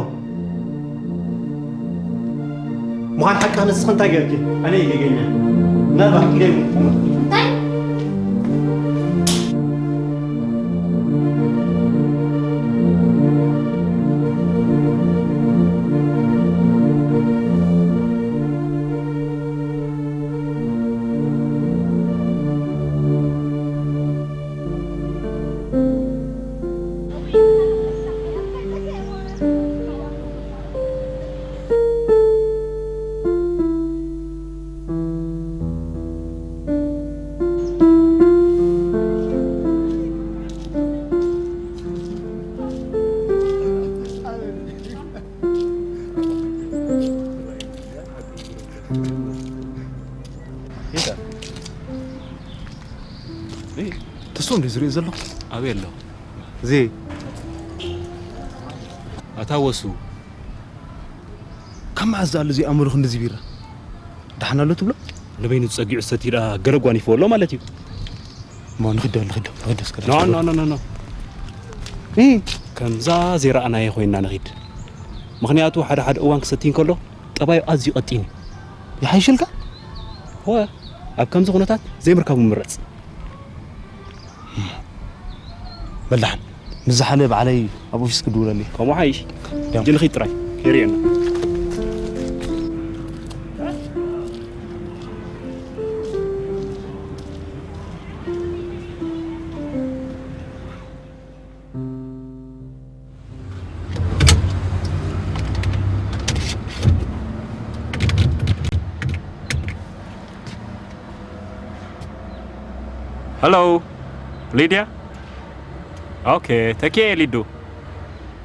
ምዃን ሓቅኺ ንስኺ እንታይ ገርኪ? ኣነ እየ ጌገኛ። ምናልባት ኢደይ እውን ትቑመጥ። እንታይ? ተስፎ እንዲ ዝሪኦ ዘሎ ኣበይ ኣሎ? እዚ ኣታ ወሱ ካብ መዓዝ ኣሎ እዚ ኣእምሮ ክንድዚ ቢራ? ደሓን ኣሎ ትብሎ? ንበይኑ ጸጊዑ ሰትዩ ደኣ ገረብ ጓኒፍዎ ኣሎ ማለት እዩ። እሞ ንኽድ ዶ ንኽድ ዶ ንኽድ እስከ ኖ ኖ ኖ ኖ ኖ። እ ከምዛ ዘይረኣናዮ ኮይንና ንኺድ። ምኽንያቱ ሓደ ሓደ እዋን ክሰቲ እንከሎ ጠባዩ ኣዝዩ ቀጢን እዩ። ይሓይሽልካ? እወ፣ ኣብ ከምዚ ኩነታት ዘይምርካቡ ምረጽ። በል ደሓን፣ ምስ ዝሓለ ባዕለይ ኣብ ኦፊስ ክድውለሉ እየ። ከምኡ ሓይሽ። ሕጂ ንኺድ ጥራይ፣ ከይርእየና። Hello, ሊድያ? ኦኬ፣ ተኪኤ ሊዱ።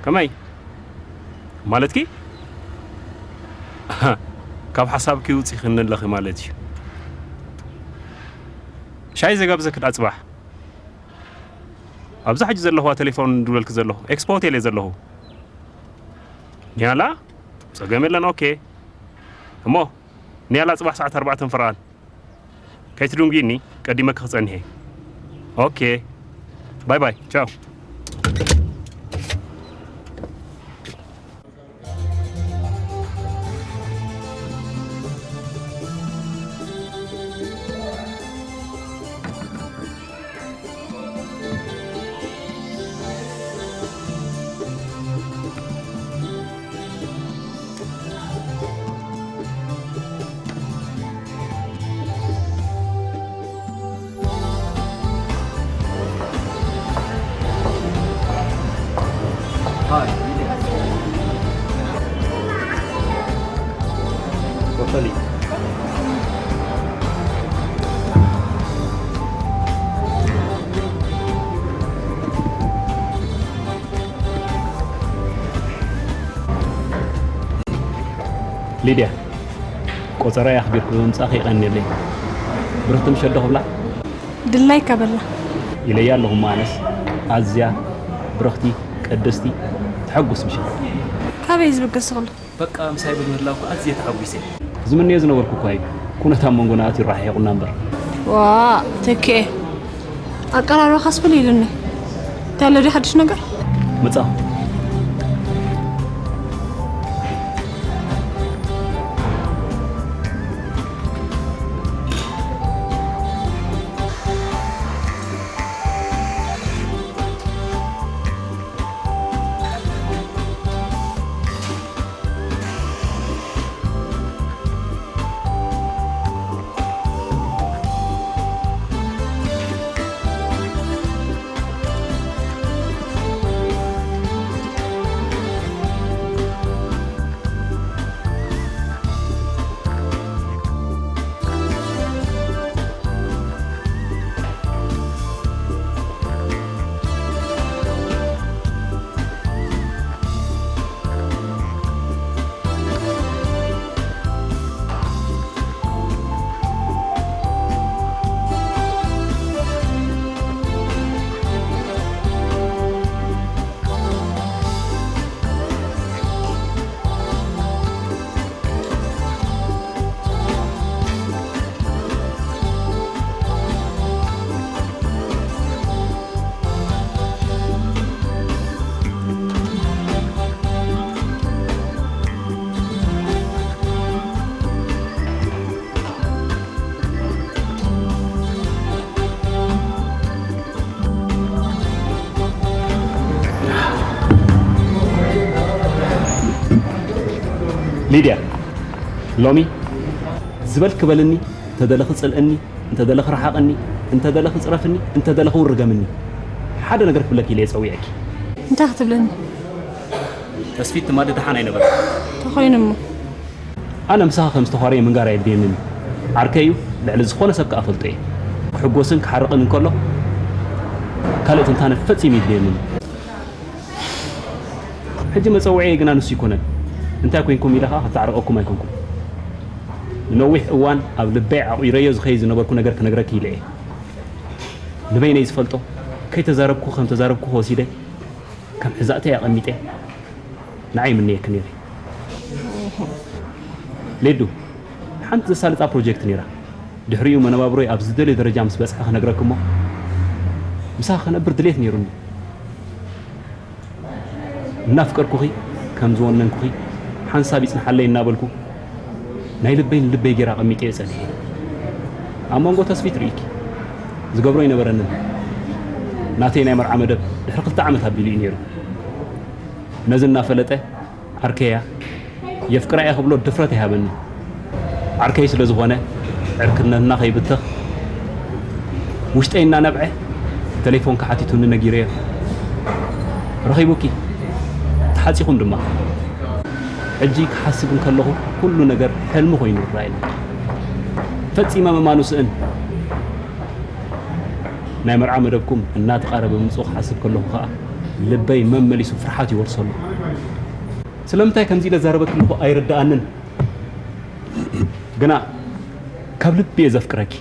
ከመይ? ማለትኪ? ካብ ሓሳብኪ ውጺኺኒ ኣለኺ ማለት እዩ። ሻሂ ዘጋብዘኪ ደኣ ጽባሕ። ኣብዛ ሕጂ ዘለኹዋ ቴሌፎን ድውለልኪ ዘለኹ። ኤክስፖ ሆቴል እየ ዘለኹ። ኒያላ? ጸገም የለን፣ ኦኬ። እሞ፣ ኒያላ ጽባሕ ሰዓት ኣርባዕተ ፍርቓን። ከይትድንጉይኒ፣ ቀዲመኪ ክጸንሕ እየ። ኦኬ። ባይ ባይ፣ ቻው። ሊድያ፣ ቆጸራይ ኣኽቢርኪ ብምምጻእኪ የቐንየለይ። ብርኽቲ ምሸት ዶ ክብላ? ድላይካ በላ። ኢለያ ኣለኹ እሞ ኣነስ ኣዝያ ብርኽቲ፣ ቅድስቲ፣ ተሐጉስ ምሸት። ካበይ ዝብገስ ዝኽሉ? በቃ ምሳይ ብምህላውኪ ኣዝየ ተሓጒሰ። ዝምነዮ ዝነበርኩ እኳ እዩ። ኩነት ኣብ መንጎና ኣትዩ ኣረሓሒቑና እምበር። ዋእ ተኪኤ፣ ኣቀራርባኻስ ፍልይ ኢሉኒ። እንታይ ኣሎ ድዩ ሓድሽ ነገር? መጻኹ። ሊድያ፣ ሎሚ ዝበልክ በልኒ፣ እንተደለኺ ጽልእኒ፣ እንተደለኺ ረሓቕኒ፣ እንተደለኺ ጽረፍኒ፣ እንተደለኺ እውን ርገምኒ። ሓደ ነገር ክብለኪ ኢለ እየ ጸዊዐኪ። እንታይ ክትብለኒ? ተስፊት ትማሊ ደሓን ኣይነበረ። እንታይ ኮይኑ እሞ? ኣነ ምሳኻ ከም ዝተዃረየ ምንጋር ኣየድልየንን እዩ። ዓርከይ እዩ፣ ልዕሊ ዝኾነ ሰብ ክኣፈልጦ እየ። ክሕጎስን ክሓርቕን እንከሎ ካልእ ትንታነ ፈጺሙ የድልየንን እዩ። ሕጂ መጸውዒ ግና ንሱ ይኮነን። እንታይ ኮይንኩም ኢለ ኸዓ ክተዓርቐኩም ኣይኮንኩን። ንነዊሕ እዋን ኣብ ልበይ ዓቑረዮ ዝኸይድ ዝነበርኩ ነገር ክነግረኪ ኢለ እየ። ንበይነይ ዝፈልጦ ከይተዛረብኩ ከም ተዛረብኩ ወሲደ ከም ሕዛእተይ ኣቐሚጠ ንዓይ ይምነየኪ ነይረ። ሌዱ፣ ሓንቲ ዘሳልጣ ፕሮጀክት ነይራ። ድሕሪኡ መነባብሮይ ኣብ ዝደልዮ ደረጃ ምስ በጽሐ ክነግረኪ እሞ ምሳኺ ክነብር ድሌት ነይሩኒ። እናፍቀርኩኺ ከም ዝወነንኩኺ ሓንሳብ ይጽንሓለይ እናበልኩ ናይ ልበይ ንልበይ ገይረ ኣቐሚጠዮ ጸኒሐ። ኣብ መንጎ ተስፊት ርእይኪ ዝገብሮ ኣይነበረንን። ናተይ ናይ መርዓ መደብ ድሕሪ ክልተ ዓመት ኣቢሉ እዩ ነይሩ። ነዚ እናፈለጠ ዓርከያ የፍቅራ እየ ክብሎ ድፍረት ኣይሃበኒ። ዓርከይ ስለ ዝኾነ ዕርክነትና ከይብተኽ ውሽጠይ እናነብዐ ተሌፎንኪ ሓቲቱኒ ነጊረዮ። ረኺቡኪ ተሓጺኹም ድማ። ሕጂ ክሓስብ እንከለኹ ኩሉ ነገር ሕልሚ ኮይኑ ይረኣየኒ። ፈጺመ ምማኑ ስእን ናይ መርዓ መደብኩም እናተቓረበ ምምፅኡ ክሓስብ ከለኹ ኸዓ ልበይ መመሊሱ ፍርሓት ይወርሰሉ። ስለምንታይ ከምዚ ኢለ ዛረበኪ ኣለኹ ኣይርድኣንን። ግና ካብ ልቢ እየ ዘፍቅረኪ።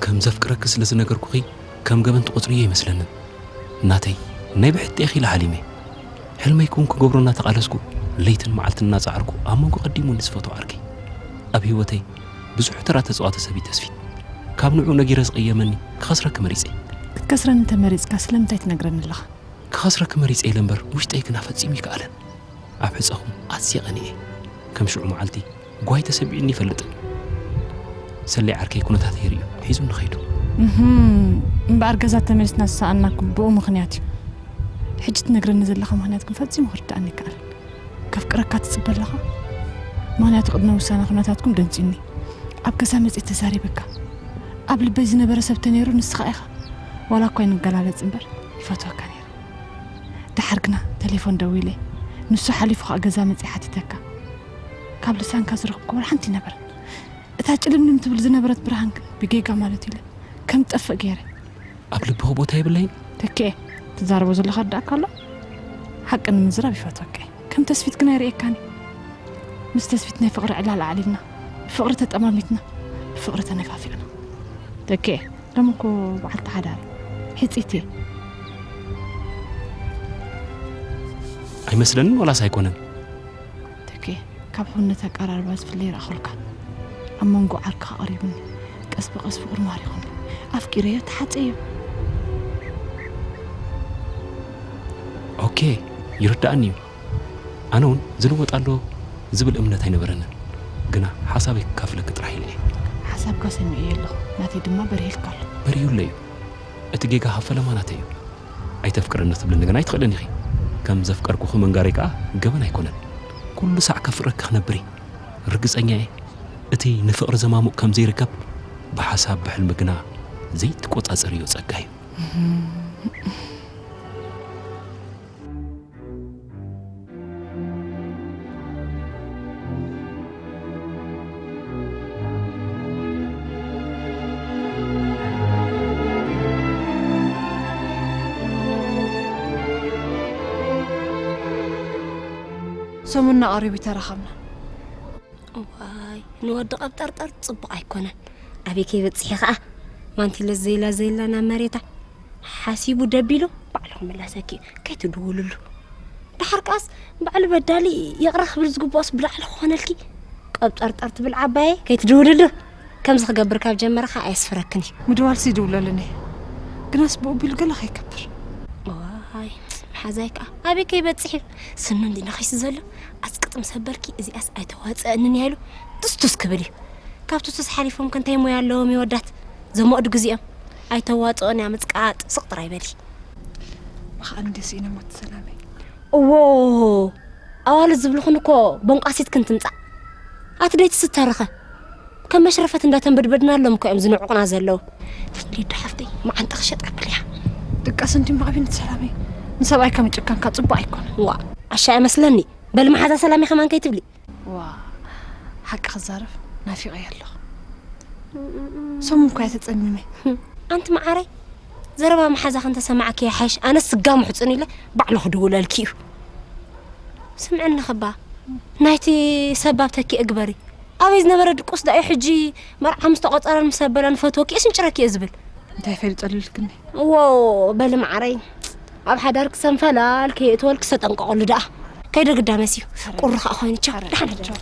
ከም ዘፍቅረኪ ስለ ዝነገርኩኺ ከም ገበን ትቖጽርዮ ኣይመስለንን። ናተይ ናይ ብሕቲ ኢኺ ኢለ ሓሊመ። ሕልመይ ክውን ክገብሮ እናተቓለስኩ ለይትን መዓልትን እናጸዓርኩ ኣብ መንጎ ቀዲሙኒ ዝፈትዎ ዓርከይ ኣብ ህይወተይ ብዙሕ ተራ ተጻዋተ ሰብ እዩ ተስፊት። ካብ ንዕኡ ነጊረ ዝቕየመኒ ክኸስረኪ መሪጸ። ክትከስረኒ እንተመሪጽካ ስለምንታይ ትነግረኒ ኣለኻ? ክኸስረኪ መሪጸ ኢለ እምበር ውሽጠይ ግና ፈጺሙ ኣይከኣለን። ኣብ ሕጸኹም ኣዝየ ቀኒኤ። ከም ሽዑ መዓልቲ ጓይ ተሰሚዑኒ ይፈልጥን። ሰለይ ዓርከይ ኩነታተይ ርእዩ ሒዙኒ ኸይዱ። እህም፣ እምበኣር ገዛ ተመሊስና ዝሰኣንናኩም ብኡ ምኽንያት እዩ። ሕጂ ትነግረኒ ዘለኻ ምኽንያት ግን ፈጺሙ ክርድኣኒ ኣይከኣለን። ከፍቅረካ ትጽበ ኣለኻ? ምኽንያቱ ቅድሚ ውሳነ ኩነታትኩም ደንጺኒ። ኣብ ገዛ መጺኤ ተዛሪበካ። ኣብ ልበይ ዝነበረ ሰብ ተነይሩ ንስኻ ኢኻ። ዋላ እኳ ኣይንገላለጽ እምበር ይፈትወካ ነይረ። ደሓር ግና ተሌፎን ደዊለ፣ ንሱ ሓሊፉ ኸኣ ገዛ መጺኤ ሓቲተካ። ካብ ልሳንካ ዝረኽብኩ ዋላ ሓንቲ ኣይነበረን። እታ ጭልምልም ትብል ዝነበረት ብርሃን ግን ብጌጋ ማለት ኢለ ከም ትጠፍእ ገይረ። ኣብ ልብኺ ቦታ የብለይን። ተኪኤ፣ ትዛረቦ ዘለኻ ይርድኣካ ኣሎ? ሓቂ ንምዝራብ ይፈትወካ እየ። ከም ተስፊት ግን ኣይርእየካን እየ። ምስ ተስፊት ናይ ፍቕሪ ዕላል ኣዕሊልና፣ ብፍቕሪ ተጠማሚትና፣ ብፍቕሪ ተነፋፊቕና። ተኪኤ፣ ሎሚ እኮ በዓልቲ ሓዳር እየ። ሕጽይቲ እየ። ኣይመስለንን ዋላስ ኣይኮነን? ተኪኤ፣ ካብ ሕውነት ኣቀራርባ ዝፍለ ይረኣኹልካ። ኣብ መንጎ ዓርክኻ ቀሪቡኒ። ቀስ ብቐስ ፍቕሩ ማሪኹኒ። ኣፍቂረዮ፣ ተሓጽየዮ። ኦኬ፣ ይርድኣኒ እዩ። ኣነ እውን ዝልወጥ ኣሎ ዝብል እምነት ኣይነበረንን። ግና ሓሳበይ ክካፍለኪ ጥራሕ ኢለ እየ። ሓሳብካ ሰሚዐዮ ኣለኹ፣ ናተይ ድማ በሪህልካ ኣሎ። በሪሁለይ እዩ። እቲ ጌጋ ካብ ፈለማ ናተይ እዩ። ኣይተፍቅርኒ ክትብልኒ ግን ኣይትኽእልን ኢኺ። ከም ዘፍቀርኩኺ ምንጋረይ ከኣ ገበን ኣይኮነን። ኩሉ ሳዕ ከፍቅረኪ ክነብር እየ። ርግጸኛ እየ። እቲ ንፍቕሪ ዘማሙቕ ከም ዘይርከብ ብሓሳብ ብሕልሚ ግና ዘይትቆጻጸርዮ ጸጋ እዩ። ሰሙንና ቀሪቡ ተራኸብና። እዋይ ንወዲ ቀብጠርጠር ጽቡቕ ኣይኮነን። ኣበይ ከይበጽሒ ኸኣ ማንቲለ ዘይላ ዘይላ ናብ መሬታ ሓሲቡ ደቢሉ ባዕሉ ክምለሰኪ እዩ። ከይትድውልሉ። ደሓር ከኣስ ባዕሉ በዳሊ ይቕረ ክብል ዝግብኦስ ብላዕሊ ክኾነልኪ። ቀብጠርጠር ትብል ዓባየ ከይትድውልሉ። ከምዚ ክገብር ካብ ጀመረ ኸኣ ኣየስፍረክን እዩ። ምድዋልሲ ይድውለሉኒ እየ። ግናስ ብኡ ቢሉ ገለ ከይገብር። ዋይ መሓዛይ ከኣ ኣበይ ከይበጽሕ እዩ። ስኑ እንዲ ነኺሱ ዘሎ ኣስቅጥ ምስ ኣበልኪ እዚኣስ ኣይተዋጽአንን እያ ኢሉ ቱስቱስ ክብል እዩ። ካብ ቱስቱስ ሓሊፎም ከ እንታይ ሞያ ኣለዎም ይወዳት ዘመቕዱ ግዜኦም። ኣይተዋፅኦን እያ ምፅቃጥ። ስቕ ጥራይ በሊ። ብኸኣ እንደ ስኢነ ሞት ሰላመይ። እዎ፣ ኣዋልድ ዝብልኹን እኮ በንቋሲት ክንትምፃእ። ኣቲ ደይ ትስተርኸ? ከም መሽረፈት እንዳተንበድበድናሎም እኮ እዮም ዝንዕቑና ዘለዉ። ሊዱ ሓፍተይ፣ መዓንጣ ክሸጥ ኣብልያ። ድቃስ እንዲ ማዕቢን ሰላመይ። ንሰብኣይ ከም ጭካንካ ጽቡቕ ኣይኮነን። ዋ፣ ዓሻ እመስለኒ። በል መሓዛ ሰላመይ ከማን ከይትብሊ። ዋ፣ ሓቂ ክዛረብ ናፊቐ ኣለኹ። ሰሙን እኳ እየ ተጸሚመ። ኣንቲ መዓረይ፣ ዘረባ መሓዛ ክንተሰማዕኪ ይሓይሽ። ኣነ ስጋ ምሕጹን ኢለ ባዕሉ ክድውለልኪ እዩ። ስምዕኒ ኸባ፣ ናይቲ ሰባብ ተኪ እግበሪ። ኣበይ ዝነበረ ድቁስ ዳዩ ሕጂ መርዓ ምስ ተቖጸረን ምስ ኣበላን ፈትወኪ እየ ስንጭረኪ እየ ዝብል። እንታይ ፈሊጠልልክኒ? እዎ፣ በሊ መዓረይ፣ ኣብ ሓዳር ክሰንፈላል ከየእትወልኪ ሰጠንቀቐሉ ደኣ። ከይደ ግዳ መስዩ። ቁሪ ኸኣ ኮይኑ። ቻው። ደሓን። ቻው።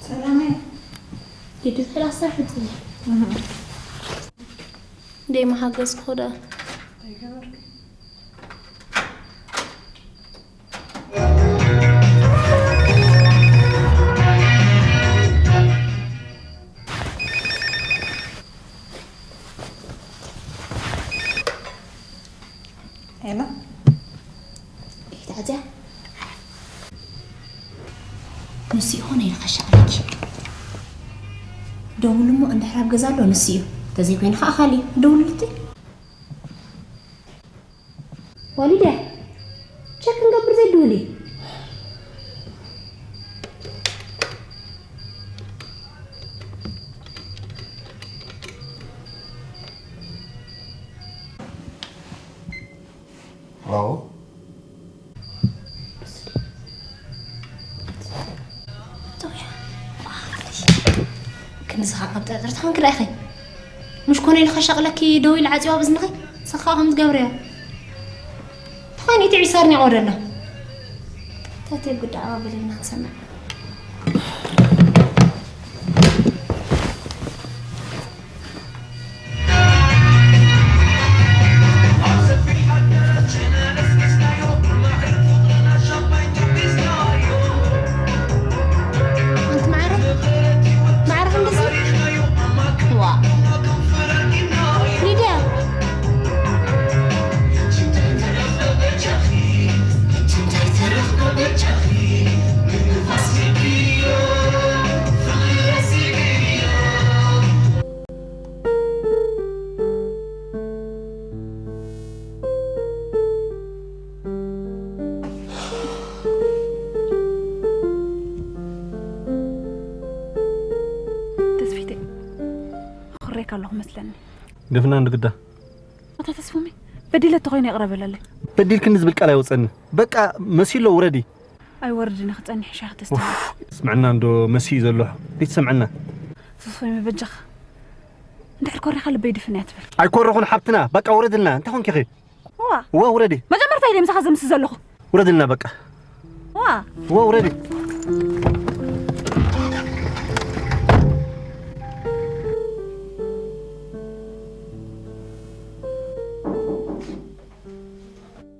ሰላመይ። ሊዱ ሰላሳ ሕጽ። እህ። ደይ መሓገዝኩ ዶ? ኣይገበርኩ። ሄሎ። ኢድ ኣትያ። ንሱ ይኾነ ኢልካ ሻቕለኪ። ደውሉ እሞ እንድሕር ኣብ ገዛ ኣሎ ንሱ እዩ። እንተዘይኮይኑ ከዓ ካሊእ ደውልልቲ። ዋሊድያ፣ ቸክ ክንገብር ዘይድውል እዩ። ሄሎ። ክንዚ ኸዓ ኣብ ጠርጠር ተኾንኪ ደኣ ኢኺ። ምሽ ኮነ ኢሉ ከሻቕለኪ ደው ኢሉ ዓጽዋ ብዝንኺ፣ ንስኻ ከም ዝገብርዮ። ተኾይኑ እቲ ዒሰርኒ ቆደሎ። ተቴ ጉዳ ኣባብልና ክንሰምዕ። ኣንቲ ማዕረ፣ ማዕረ ክንድዚ? ዋ። ሊድያ። ተስፊተይ፣ ኣኹሬካ ኣለኹ መስለኒ። ግፍና እንድግዳ። ኣታ ተስፉመይ፣ በዲለ ተኾይነ ይቕረ በለለይ። በዲልክኒ ዝብል ቃል ኣይወፀኒ። በቃ መሲሎ ውረዲ። ኣይወርድን ክጸንሕ ሻህ ተስተውዕል። ኡፍ፣ ስምዕና እንዶ መሲኡ ዘሎ። ዘይትሰምዕና። ተስፉመይ በጃኻ። እንድሕር ኮሪኻ ልበይ ድፍን እያ ትብል። ኣይኮረኹን ሓብትና፣ በቃ ውረድልና። እንታይ ኾንኪ ኸ? ዋ። ዋ፣ ውረዲ። መጀመርታ ኢለ ምሳኻ ዘምስ ዘለኹ። ውረድልና በቃ። ዋ። ዋ፣ ውረዲ።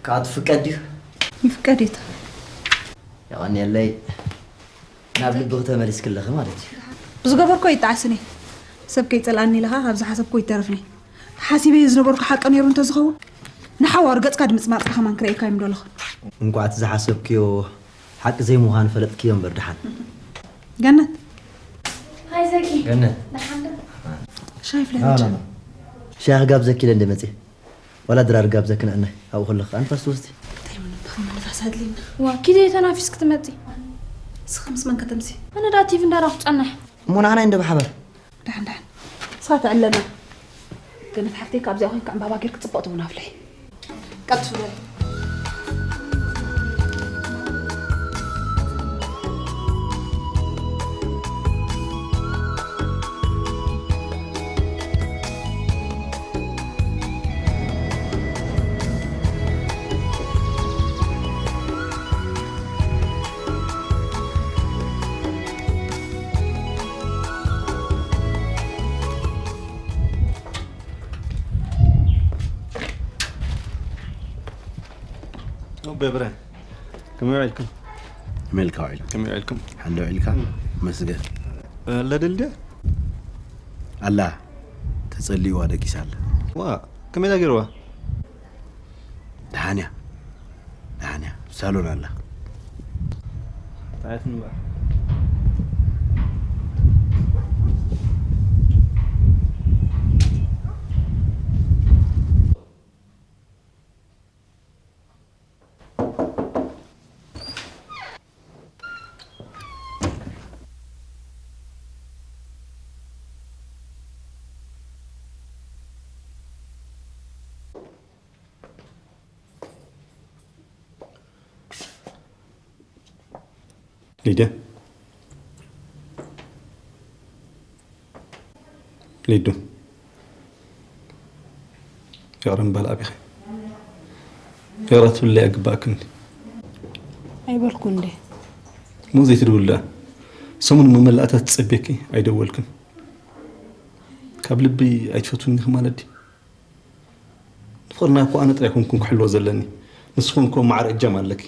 ካብ ትፍቀድ ድዩ? ይፍቀድ እዩ። የቐንየለይ። ናብ ልብኺ ተመሊስኪ ኣለኺ ማለት እዩ። ብዝገበርኮ ይጠዓስኒ። ሰብ ከይጸልኣኒ ኢለ ኸኣ ካብ ዝሓሰብኮ ይተርፍኒ። ሓሲበዮ ዝነበርኩ ሓቂ ነይሩ እንተዝኸውን፣ ንሓዋሩ ገጽካ ድምጽማጽካ ከማን ክርእየካ እየ ምደለኹ። እንቋዕ እቲ ዝሓሰብክዮ ሓቂ ዘይምዃኑ ፈለጥክዮ እምበር ደሓን። ገነት። ሃይ ዘኪ። ገነት። ደሓን ዶ? ሻሂ ፍልሕ ና፣ ና፣ ና። ሻሂ ክጋብዘኪ ኢለ እንደ መጽየ። ዋላ ድራር ጋብዘክን ኣነ ኣብኡ ከለኽ ኣንፋስ ትወስዲ። እንታይ ምንባር መንፋስ ኣድልየና። ዋ፣ ኪደ ተናፊስ ክትመጺ። ንስኻ ምስ መን ከተምሲ? ኣነ ደኣ ቲቪ እንዳረኣኹ ጸንሕ። እሞ ንዓና እንደ ብሓባር። ደሓን፣ ደሓን። ንስኻ ትዕለና። ገነት ሓፍተይ፣ ካብዚኣ ኮይንካ ዕምባባ ጌርክ ጽቡቕ ትቡን ኣፍልሒ። ቀልጥፊ በል። በብረ ከመይ ውዒልኩም? ከመይ ኢልካ ውዒልካ? ከመይ ውዒልኩም? ሓንደ ውዒልካ? እም። መስገን። ኣላ ድልድያ? ኣላ፣ ተጸሊዋ ደቂሳ ኣላ። ዋ፣ ከመይ ኢላ ገይርዋ? ደሓን እያ። ደሓን እያ። ኣብ ሳሎን ኣላ። ጥዕያት እምበር። ሊድያ፣ ሊዱ፣ ይቕረ ምባል ኣቢኺ። ይቕረ ክትብለይ ኣይግባእክን። ኣይበልኩ እንዴ? እሞ ዘይትድውሊ ደኣ። ሰሙን መመላእታ ትጸብየኪ ኣይደወልክን። ካብ ልቢ ኣይትፈትውኒ ኢኺ ማለት ድዩ? ንፍቕርና እኮ ኣነ ጥራይ ኮንኩን ክሕልዎ ዘለኒ። ንስኹም እኮ ማዕረ እጃም ኣለኪ።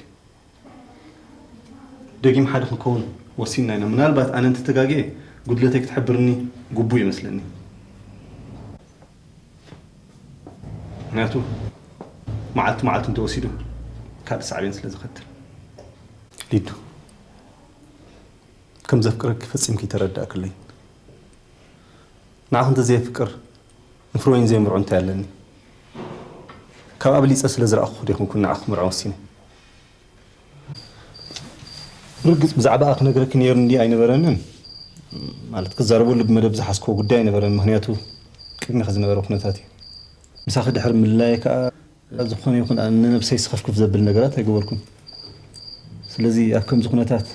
ደጊም ሓደ ክንከውን ወሲንና ኢና። ምናልባት ኣነ እንተተጋግየ ጉድለተይ ክትሕብርኒ ግቡእ ይመስለኒ። ምክንያቱ መዓልቲ መዓልቲ እንተወሲዱ ካልእ ሳዕቤን ስለ ዝኸትል። ሊዱ፣ ከም ዘፍቅረኪ ፈጺምኪ ኣይተረዳእክለይን። ንዓኺ እንተዘየፍቅር ንፍረ ወይኒ ዘይምርዖ እንታይ ኣለኒ? ካብ ኣብሊጸ ስለ ዝረኣኹ ዶ ይኹንኩን ንዓኺ ክምርዖ ወሲነ? ብርግጽ ብዛዕባኣ ክነግረኪ ነይሩ እንድዩ ኣይነበረንን። ማለት ክዛረበሉ ብመደብ ዝሓዝክዎ ጉዳይ ኣይነበረን፣ ምኽንያቱ ቅድሚኺ ዝነበረ ኩነታት እዩ። ምሳኺ ድሕሪ ምልላየ ከኣ ዝኾነ ይኹን ኣነ ንነብሰይ ስኽፍክፍ ዘብል ነገራት ኣይገበርኩን። ስለዚ ኣብ ከምዚ ኩነታት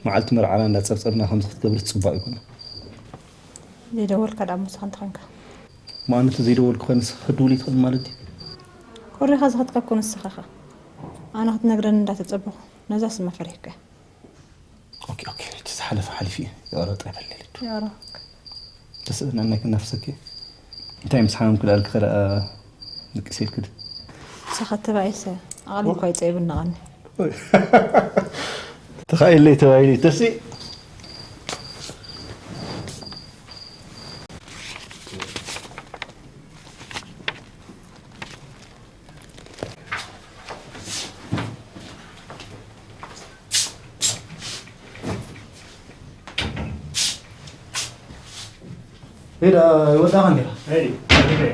መዓልቲ መርዓና እንዳጸብጸብና ከምዚ ክትገብሪ ጽቡቕ ኣይኮነን። ዘይደወልካ ደኣ ምሳኻ እንተኾንካ? እሞ ኣነ እንተ ዘይደወልኩ ኸ ንስኺ ክትድውሊ ትኽእሊ ማለት ድዩ? ኮሪኻ ዝኸድካ እኮ ንስኻ ኢኻ። ኣነ ክትነግረኒ እንዳተጸበኹ ነዛስ እማ ፈሪሕኩ እየ። ኦኬ፣ ኦኬ፣ እቲ ዝሓለፈ ሓሊፉ እዩ። ይቕረ ጥራይ በለለይ። ይቕረ። ተስእነና ክናፍሰኪ። እንታይ ምስ ሓመምኪ ዳኣ ኢልኪ ከ ደኣ ንቅስ ኢልኪ ዶ? ንስኻ ተባኢሰ፣ ኣቕሊ እኳ ይጸይብናቐኒ። ተኻኢለይ ተባሂሉ ተስኢ። ሄዳ ይወዳኻ እንዲኻ? ሄይ፣ ሄይ።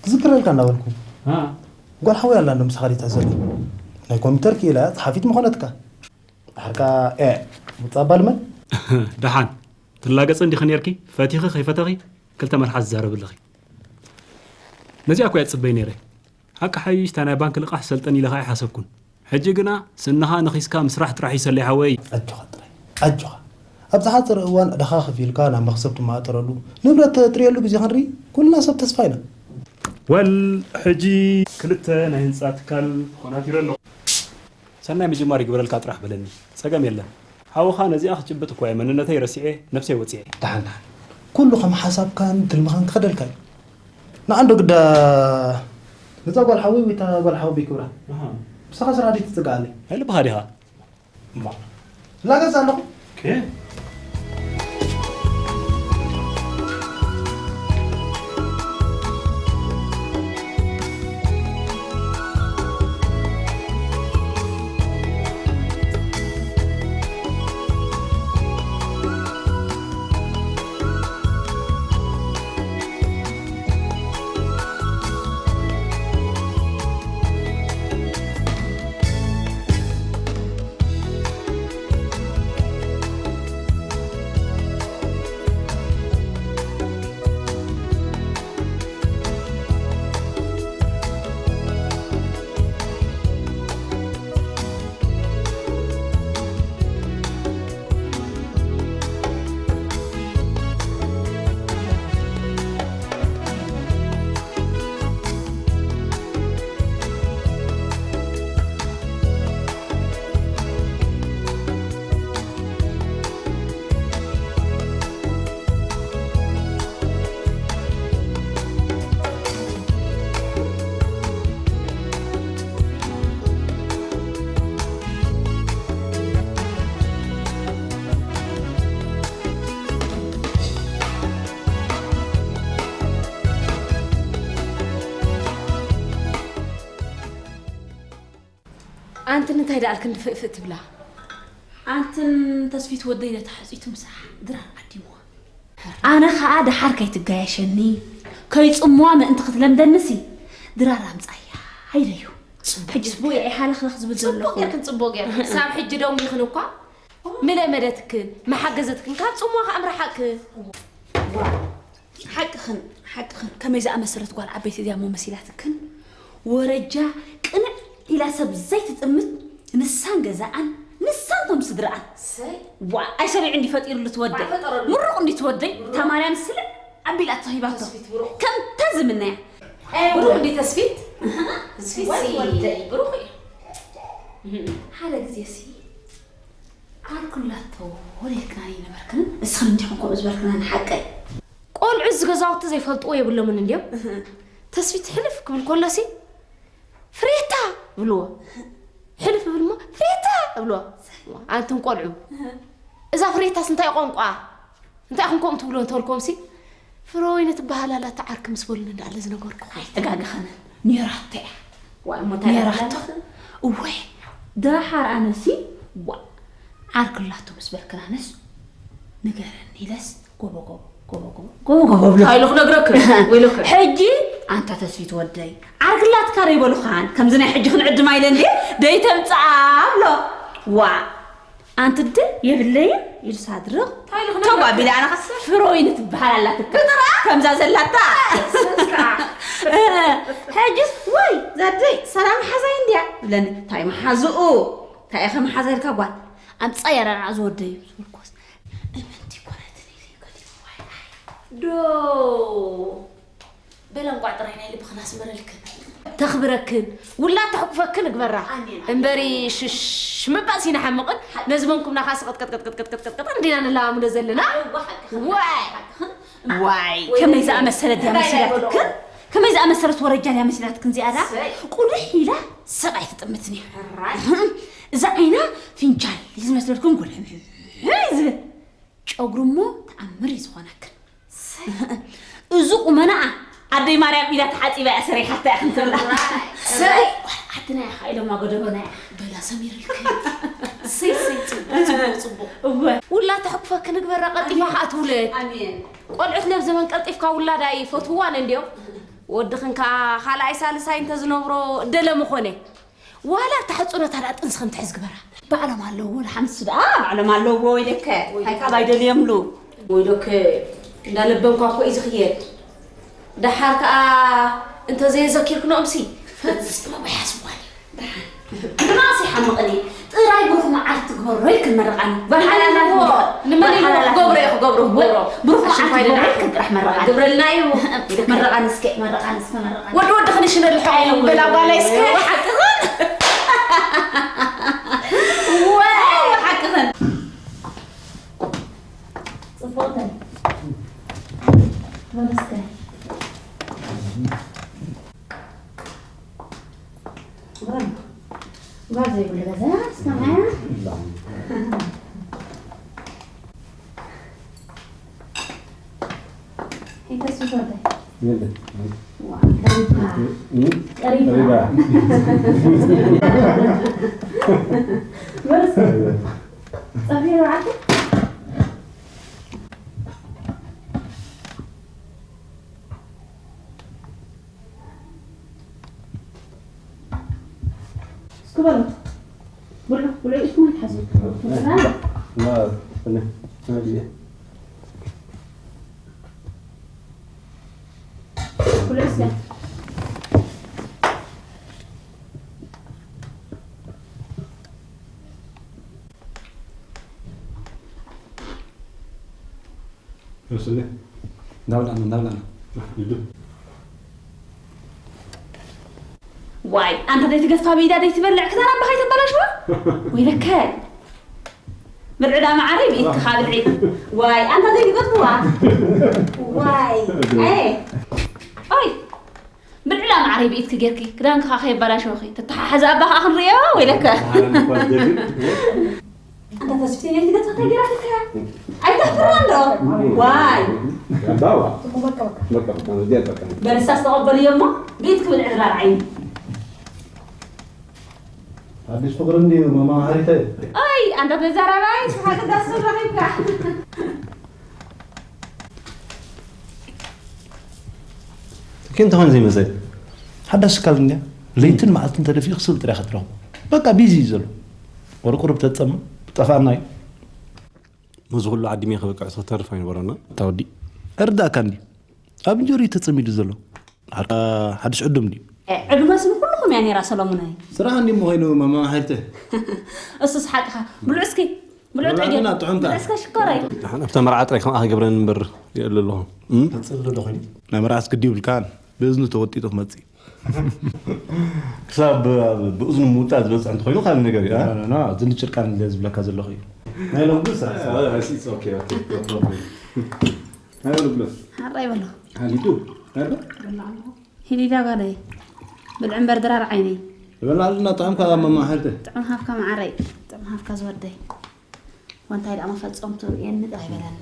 ትዝክረልካ እንዳበልኩ። አ። ጓል ሓወይ ኣላ እንዶ ምሳኻ ዲታ ዘላ። ናይ ኮምፒውተር ክኢላ እያ፣ ጸሓፊት ምኾነትካ። ድሓር ከኣ፣ ኤ፣ ውጻእ ባልመን? ደሓን፣ ትላገጺ እንዲኺ ኔርኪ፣ ፈቲኺ ከይፈተኺ ክልተ መልሓስ ትዛረቢ ኣለኺ። ነዚኣ እኮ እየ ዝጽበይ ኔረ። ሓቂ ሓይሽ፣ እታ ናይ ባንክ ልቓሕ ሰልጠን ኢለኻ ኣይሓሰብኩን። ሕጂ ግና ስንኻ ነኺስካ ምስራሕ ጥራሕ እዩ ሰሌ ሓወይ። ኣጆኻ ጥራይ፣ ኣጆኻ። ኣብ ዝሓጸረ እዋን ዕዳኻ ከፊልካ ናብ መኽሰብ ትመሃጠረሉ፣ ንብረት ተጥርየሉ ግዜ ክንርኢ ኩልና ሰብ ተስፋ ኢና። ወል፣ ሕጂ ክልተ ናይ ህንጻ ትካል ተኾናቲረ ኣለኹ። ሰናይ ምጅማር ይግበረልካ ጥራሕ በለኒ። ጸገም የለን። ሓውኻ ነዚኣ ክጭብጥ እኮ እየ መንነተይ ረሲዐ፣ ነብሰይ ወጺዐ። ደሓን፣ ደሓን። ኩሉ ከም ሓሳብካን ትልምኻን ክኸደልካ እዩ። ንኣንዶ ግዳ ነዛ ጓል ሓወይ ወይ እታ ጓል ሓወቦይ ክብራ። ኣሃ። ምሳኻ ስራሕ ደይ ትጽግዓለይ? ናይ ልብኻ ዲኻ? እምባ። ላገጽ ኣለኹ። ኦኬ። ኣንቲ እንታይ ደኣ ክንዲ ፍእፍእ ትብላ? ኣንትን ተስፊት ወደይ ነታ ሕጽይቱ ምሳሕ ድራር ዓዲምዋ። ኣነ ኸኣ ደሓር ከይትጋየሸኒ፣ ከይጽምዋ ምእንቲ ክትለምደንሲ፣ ድራር ኣምጻያ ኢለዮ። ጽቡቕ ሕጅስ ጌርኪ። ቦይ ኣይሓለኽለኽ ዝብል ጽቡቕ ዘለኹ። ጌርክን፣ ጽቡቕ ጌርክን። ክሳብ ሕጂ ደንጒኽን እኳ ምለመደትክን፣ መሓገዘትክን፣ ካብ ጽምዋ ከኣ ምረሓቕክን። ዋ፣ ሓቅኽን፣ ሓቅኽን። ከመይ ዝኣመሰለት ጓል ዓበይቲ እዚኣ እሞ መሲላትክን? ወረጃ ቅንዕ ኢላ ሰብ ዘይትጥምት፣ ንሳን ገዛኣን፣ ንሳን ቶም ስድራኣን። ሰይ። ዋ፣ ኣይሰሚዑ እንዲ ፈጢሩሉ ትወደይ። ዋ፣ ፈጠረሉ። ምሩቕ እንዲ ትወደይ፣ ምሩቕ። እታ ማርያም ስልዕ ኣቢላቶ ሂባቶ። ተስፊት ብሩኽ። ከምታ ዝምነያ። ኤ፣ ብሩኽ እንዲ ተስፊት? ኣሃ። ተስፊት ዋ፣ ሲ ትወደይ። ብሩኽ እዩ። ሓደ ግዜ ሲ ዓርኩላቶ ወሊድክና ይነበርክን፣ እስኽን እንዲኹም ከምኡ ዝበርክና ንሓቀይ። ቆልዑ እዚ ገዛውቲ ዘይፈልጥዎ የብሎምን እንድዮም። እህ። ተስፊት ሕልፍ ክብል ከሎሲ፣ "ፍሬታ!" ብልዎ። ሕልፍ ብል እሞ፣ "ፍሬታ!" ብልዎ። ኣንቱም ቆልዑ፣ እህ። እዛ ፍሬታስ እንታይ ቋንቋ? እንታይ ኢኹም ከምኡ ትብልዎ እንተበልኩምሲ፣ "ፍረወይኒ ትበሃል ኣላ፣ እታ ዓርኪ" ምስ በሉኒ እንዳኣለ ዝነበርኩ። ኣይተጋገኸንን። ኔራቶ እያ። ዋይ፣ እሞ እንታይ ኔራቶ። ኢላ ትብለካ? እወ፣ ደሓር ኣነሲ፣ ዋ፣ ዓርኪ ኣላቶ ምስ በልክን ኣነስ፣ ንገረኒ ኢለስ፣ ጎቦ፣ ጎቦ፣ ጎቦ፣ ጎቦ፣ ጎቦ፣ ጎቦ ብሎ። እንታይ ኢሉ ክነግረክን? ወይለክን። ሕጂ፣ ኣንታ ተስፊት ወደይ፣ ዓርኪ ኣላትካ ዶ ኣይበሉኻን? ከምዚ ናይ ሕጂ ክንዕድማ ኢለ እንድየ፣ ደይተምጽኣ ብሎ። ዋ፣ ኣንቲ ድ የብለይን ኢሉ ሳድርቕ። እንታይ ኢሉ ክነግረካ? ተጓ ቢለ ኣነ ኸስ ፍሮይን ትበሃል ኣላትካ። ብጥራ? ከምዛ ዘላታ። ስስካ። ሕጅስ ወይ ዛደይ ሰላም ሓዛይ እንድያ ብለኒ። እንታይ መሓዝኡ? እንታይ ኢኸ መሓዛ ኢልካ ጓል? ኣምጻ ያራና ዝወደዩ ዝበልኩስ። እምንቲ ኮነትኒ ገዲሙ ዋይ። ዶ በላ እንቋዕ ጥራይ ናይ ልብኽን ኣስመረልክን። ተኽብረክን፣ ውላድ ተሕቁፈክን እግበራ። ኣሜን። እምበሪ ሽሽ ምባልሲ ንሓምቕን፣ ሓቂ። ነዚ መንኩብና ኸኣ ስቕጥቅጥቅጥቅጥቅጥቅጥቅጥ እንዲና ንለማምዶ ዘለና። እዋ፣ ሓቅኽን፣ ዋይ። ሓቅኽን። ዋይ፣ ወይ ከመይ ነዚ ዝኣመሰለ ድያ እንታይ መሲላትክን? ይበልኦ? ከመይ ዝኣመሰለት ወረጃ ድያ መሲላትክን እዚኣ ደኣ? ሰይ። ቁልሕ ኢላ ሰብ ኣይትጥምትን እያ። ሕራይ። እዛ ዓይና ፍንጃል ዝመስለልኩም ጉልሕምሕም ዝብል። ጨጉሪ እሞ ተኣምር እዩ ዝኾነክን። ሰይ። እዚ ቁመናኣ ኣደይ ማርያም ኢዳ ተሓጺባ እያ ሰሪሓታ እያ ክንትብላ። ሰይ። ጓል ዓድና ኢኻ ኢሎማ ጎደቦና እያ። በላ ሰሚርልክን። ሰይ፣ ሰይ፣ ጽቡቕ፣ ጽቡቕ፣ ጽቡቕ። እወ። ውላድ ተሕቁፈ ክንግበራ ቀልጢፋ ከኣ ትውለድ። ኣሜን። ቆልዑት ነብ ዘመን ቀልጢፍካ ውላድ ኣይፈትውዋን እንድዮም። ወድኽን ከኣ ካልኣይ ሳልሳይ እንተዝነብሮ ደለ ምኾነ። ዋላ እታ ሕጹኖታ ደኣ ጥንሲ ከም ትሕዝ ግበራ። ባዕሎም ኣለዎ፣ ንሓንሱ ደኣ ባዕሎም ኣለዎ ኢለከ። ወይ እንታይ ካብ ኣይደልየምሉ። ወይሎከ፣ እንዳለበምኳ እኮ እዩ ዝኽየድ። ደሓር ከኣ እንተዘየዘኪርክንኦምሲ፣ ፈጺሙ ኣይሓስብዋን እዩ። ደሓን። ድማእሲ ይሓምቕን እዩ። ጥራይ ብሩኽ መዓልቲ ግበሮ ኢልክን መርቓኒ። ጓል ሓላል ናት። ንመን ኢሉ ክገብሮ እዩ ክገብሮ፣ ክገብሮ። ብሩኽ መዓልቲ ኣሽንኳይ ግበሮ ደኣ። ኢልክን ጥራሕ መርቓኒ። ግብረልና እዩ። መርቓኒ እስከ፣ መርቓኒ እስከ፣ መርቓኒ። ወዲ ወዲ ክንሽነሉ ሓቂ እዩ። በላ ጓለይ እስከ። ሓቅኽን። ወይ ሓቅኽን። ጽቡቕ ተን። ተመስገን። ጓል ዘይብሉ ገዛ፣ ሰማያ። ሒተስ ይፈርዳይ። የለ። ዋ፣ ቀሪብካ። እም? ቀሪብካ። ቀሪባ። በርስ። ጸፊሩ ዓዲ? እስኪ በሉ። ብልዑ፣ ብልዑ፣ ኢድኩም ኣይትሓዙ። ና፣ ና፣ ና፣ ና፣ ብልዑ እስኪ። ወስደ። እንዳብላዕና፣ እንዳብላዕና። ዋይ፣ ኣንታ ዘይትገድፋ ብኢዳ ዘይትበልዕ ክዳን ኣባኻ ይተበላሽዋ? ወይለከ። ብልዕዳ መዓረይ ብኢድካ ብልዒ። ዋይ፣ ኣንታ ዘይትገድፍዋ። ዋይ። ኣይ። ኦይ። ብልዕዳ መዓረይ ብኢድኪ ጌርኪ፣ ክዳንኪ ኸዓ ከየበላሸወኺ። ተተሓሓዚ ኣባኻ ክንርእዮ ወይለከ። ኣንታ ተስፍተይ ነቲ ገጽ እንታይ ገይራትካ እያ? ኣይተሕፍራን ዶ? ዋይ። ባባ። በቃ፣ በቃ፣ እዚኣ በቃ። በልሳ ዝተቐበልዮ እሞ፣ ቤት ክብል ዕድራር ዓይኒ። ኣዲስ ፍቅሪ እንድዩ መማሃሪተ። ኣይ ኣንታ ተዛራባይ ስሓቅ ዳስ ረኺብካ። ትኪ እንተኾን ዘይመሰል ሓዳሽ ስካል እንድያ። ለይትን መዓልትን ተደፊኡ ክስል ጥራይ ክትረኽቦ። በቃ ቢዚ እዩ ዘሎ። ወረ ቁሩብ ተጸማ ጠፋና እዩ። መዚ ኩሉ ዓዲ ሜኸ በቃ እሱ ክተርፍ ኣይነበረና። ታወዲ እርዳእካ እንዲ ኣብ እንጀሪ ተጸሚዱ ዘሎ ሓድሽ ዕዱም እንዲ። ዕዱመስ ንኩልኹም እያ ነይራ ሰሎሙናይ። ስራሕ እንዲ ምኾይኑ መማሓይልተ። እሱስ ሓቅኻ። ብልዑ እስኪ ብልዑ ጥዑም ጥዑምካ። ብልዑ እስከ ሽኮረይ። ኣብታ መርዓ ጥራይ ከምኣ ክገብረን እምበር የለ ኣለኹ። ቀጽል ዶ ኮይኑ ናይ መርዓስ ግዲ ይብልካን ብእዝኑ ተወጢጡ ክመጽእ። ክሳብ ብእዝኑ ምውጣእ ዝበፅሕ እንተኮይኑ ካልእ ነገር እዩ። ዝንጭርቃን ዝብለካ ዘለኹ እዩ። ናይ ሎም ግን ስራሕ ሓራይ በሎ። ሂሊዳ ጓለይ ብልዕ እምበር ድራር ዓይነይ። ይበላ ኣሉና ጥዑምካ መማህርተ። ጥዑም ሃፍካ መዓረይ። ጥዑም ሃፍካ ዝወደይ። ወንታይ ደኣ መፈጸምቱ የንድ ኣይበለኒ።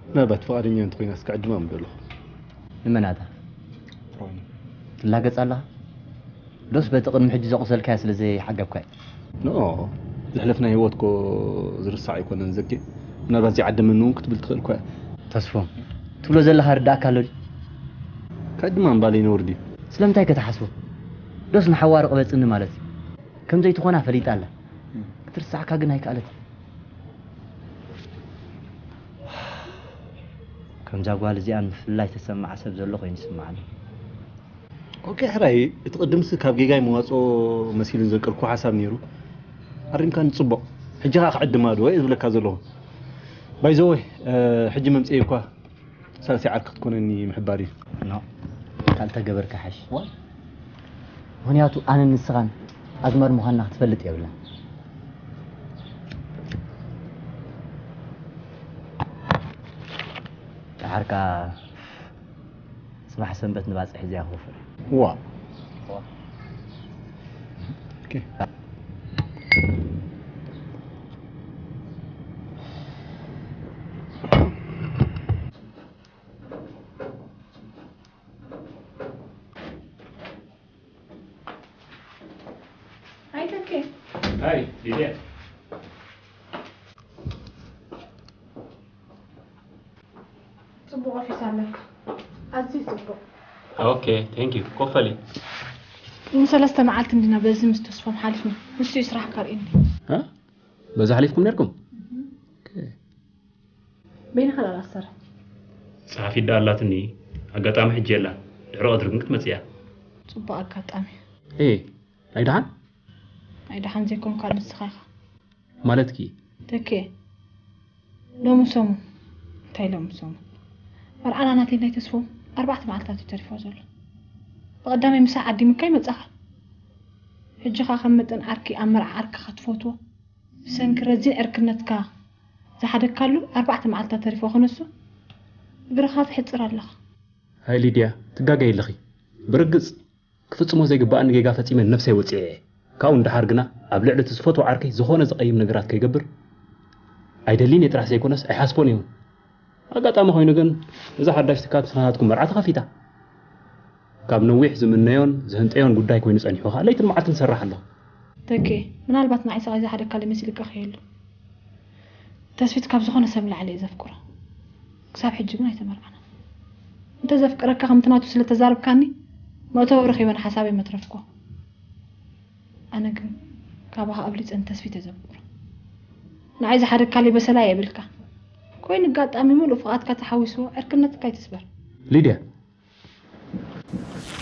ምናልባት ፍቓደኛ እንተኾይናስ ክዕድማ ምደለኹ። ንመናታ ትላገጽ ኣለኻ? ዶስ በቲ ቅድሚ ሕጂ ዘቑሰልካያ ስለ ዘይሓገብካ እዩ? ኖ፣ ዘሕለፍና ህይወት እኮ ዝርሳዕ ኣይኮነን ዘኬ። ምናልባት ዘይዓደመኒ እውን ክትብል ትኽእል እኳ እያ። ተስፎም፣ ትብሎ ዘለኻ ርዳእካ ኣሎ ድዩ? ክዕድማ ምባለይ ነውሪ ድዩ? ስለምንታይ ከ ትሓስቦ? ዶስ ንሓዋሩ ቅበጽኒ ማለት እዩ? ከም ዘይትኾና ፈሊጣ ኣላ። ክትርስዓካ ግን ኣይከኣለትን። ከምዛ ጓል እዚኣ ምፍልላይ ተሰማዓ ሰብ ዘሎ ኮይኑ ይስምዓኒ። ኦኬ ሕራይ፣ እቲ ቅድምሲ ካብ ጌጋይ መዋፅኦ መሲሉን ዘንቀልኩ ሓሳብ ነይሩ። ኣሪምካኒ ፅቡቕ። ሕጂ ከዓ ክዕድማ ዶ እየ ዝብለካ ዘለኹ። ባይዘወይ ሕጂ መምፅኤ እኳ ሳልሰይ ዓርኪ ክትኮነኒ ምሕባር እዩ። ኖ ካልተ ገበርካ ሓሽ። ምኽንያቱ ኣነን ንስኻን ኣዝማድ ምዃንና ክትፈልጥ የብላን። ደሓር ከኣ ጽባሕ ሰንበት ንባጽሕ እዚኣ ክወፍር እየ። ዋእ። ኣይተኬ ሃይ ሊድያ። ጽቡቕ ኦፊስ ኣለካ። ኣዝዩ ጽቡቕ። ኦኬ ቴንክ ዩ። ኮፍ በሊ። ቅድሚ ሰለስተ መዓልቲ እንዲና በዚ ምስ ተስፎም ሓሊፍና። ንሱ እዩ ስራሕ ከርእየኒ። እ? በዚ ሓሊፍኩም ነርኩም? ኦኬ። በይንኻ ዳኣ ትሰርሕ? ጸሓፊት ደኣ ኣላትኒ፣ ኣጋጣሚ ሕጂ የላን። ድሕሪ ቀትሪ ግን ክትመጽእ እያ። ጽቡቕ ኣጋጣሚ። ኤ፣ ናይ ደሓን? ናይ ደሓን ዘይኮንካ ንስኻ ኢኻ። ማለትኪ? ተኬ፣ ሎሚ ሰሙን፣ እንታይ ሎሚ ሰሙን? መርዓና ናተይ ናይ ተስፎም ኣርባዕተ መዓልታት እዩ ተሪፍዎ ዘሎ። ብቐዳማይ ምሳሕ ዓዲሙካ ይመጻኻ። ሕጂ ኸኣ ከም መጠን ዓርኪ ኣብ መርዓ ዓርክኻ ትፈትዎ ብሰንኪ ረዚን ዕርክነትካ ዝሓደግካሉ ኣርባዕተ መዓልታት ተሪፍዎ ክነሱ እግርኻ ትሕጽር ኣለኻ። ሃይ ሊድያ፣ ትጋገይ ኣለኺ። ብርግጽ ክፍጽሞ ዘይግባኣኒ ጌጋ ፈጺመ ነብሰይ ወጺዐ እየ። ካብኡ ንደሓር ግና ኣብ ልዕሊ እቲ ዝፈትዎ ዓርከይ ዝኾነ ዝቐይም ነገራት ከይገብር ኣይደልን እየ ጥራሕ ዘይኮነስ ኣይሓስቦን እውን። ኣጋጣሚ ኮይኑ ግን እዛ ሓዳሽ ትካል ምስ ናትኩም መርዓ ተኸፊታ። ካብ ነዊሕ ዝምነዮን ዝህንጠዮን ጉዳይ ኮይኑ ጸኒሑ ኸኣ ለይትን መዓልትን ዝሰርሕ ኣለኹ። ተኬ፣ ምናልባት ንዓይ ስቓይ ዝሓደካ መሲልካ ከይህሉ። ተስፊት ካብ ዝኾነ ሰብ ንላዕሊ እየ ዘፍቅሮ። ክሳብ ሕጂ ግን ኣይተመርዓናን። እንተ ዘፍቅረካ ከምቲ ናቱ ስለ ተዛረብካኒ መእተዊ ረኺበ ንሓሳበይ መትረፍኩ። ኣነ ግን ካባኻ ኣብሊጸ ንተስፊት እየ ዘፍቅሮ። ንዓይ ዝሓደካለይ በሰላ የብልካ። ኮይኑ ኣጋጣሚ ምሉእ ፍቓድካ ተሓዊስዎ ዕርክነትካ ኣይትስበር። ሊድያ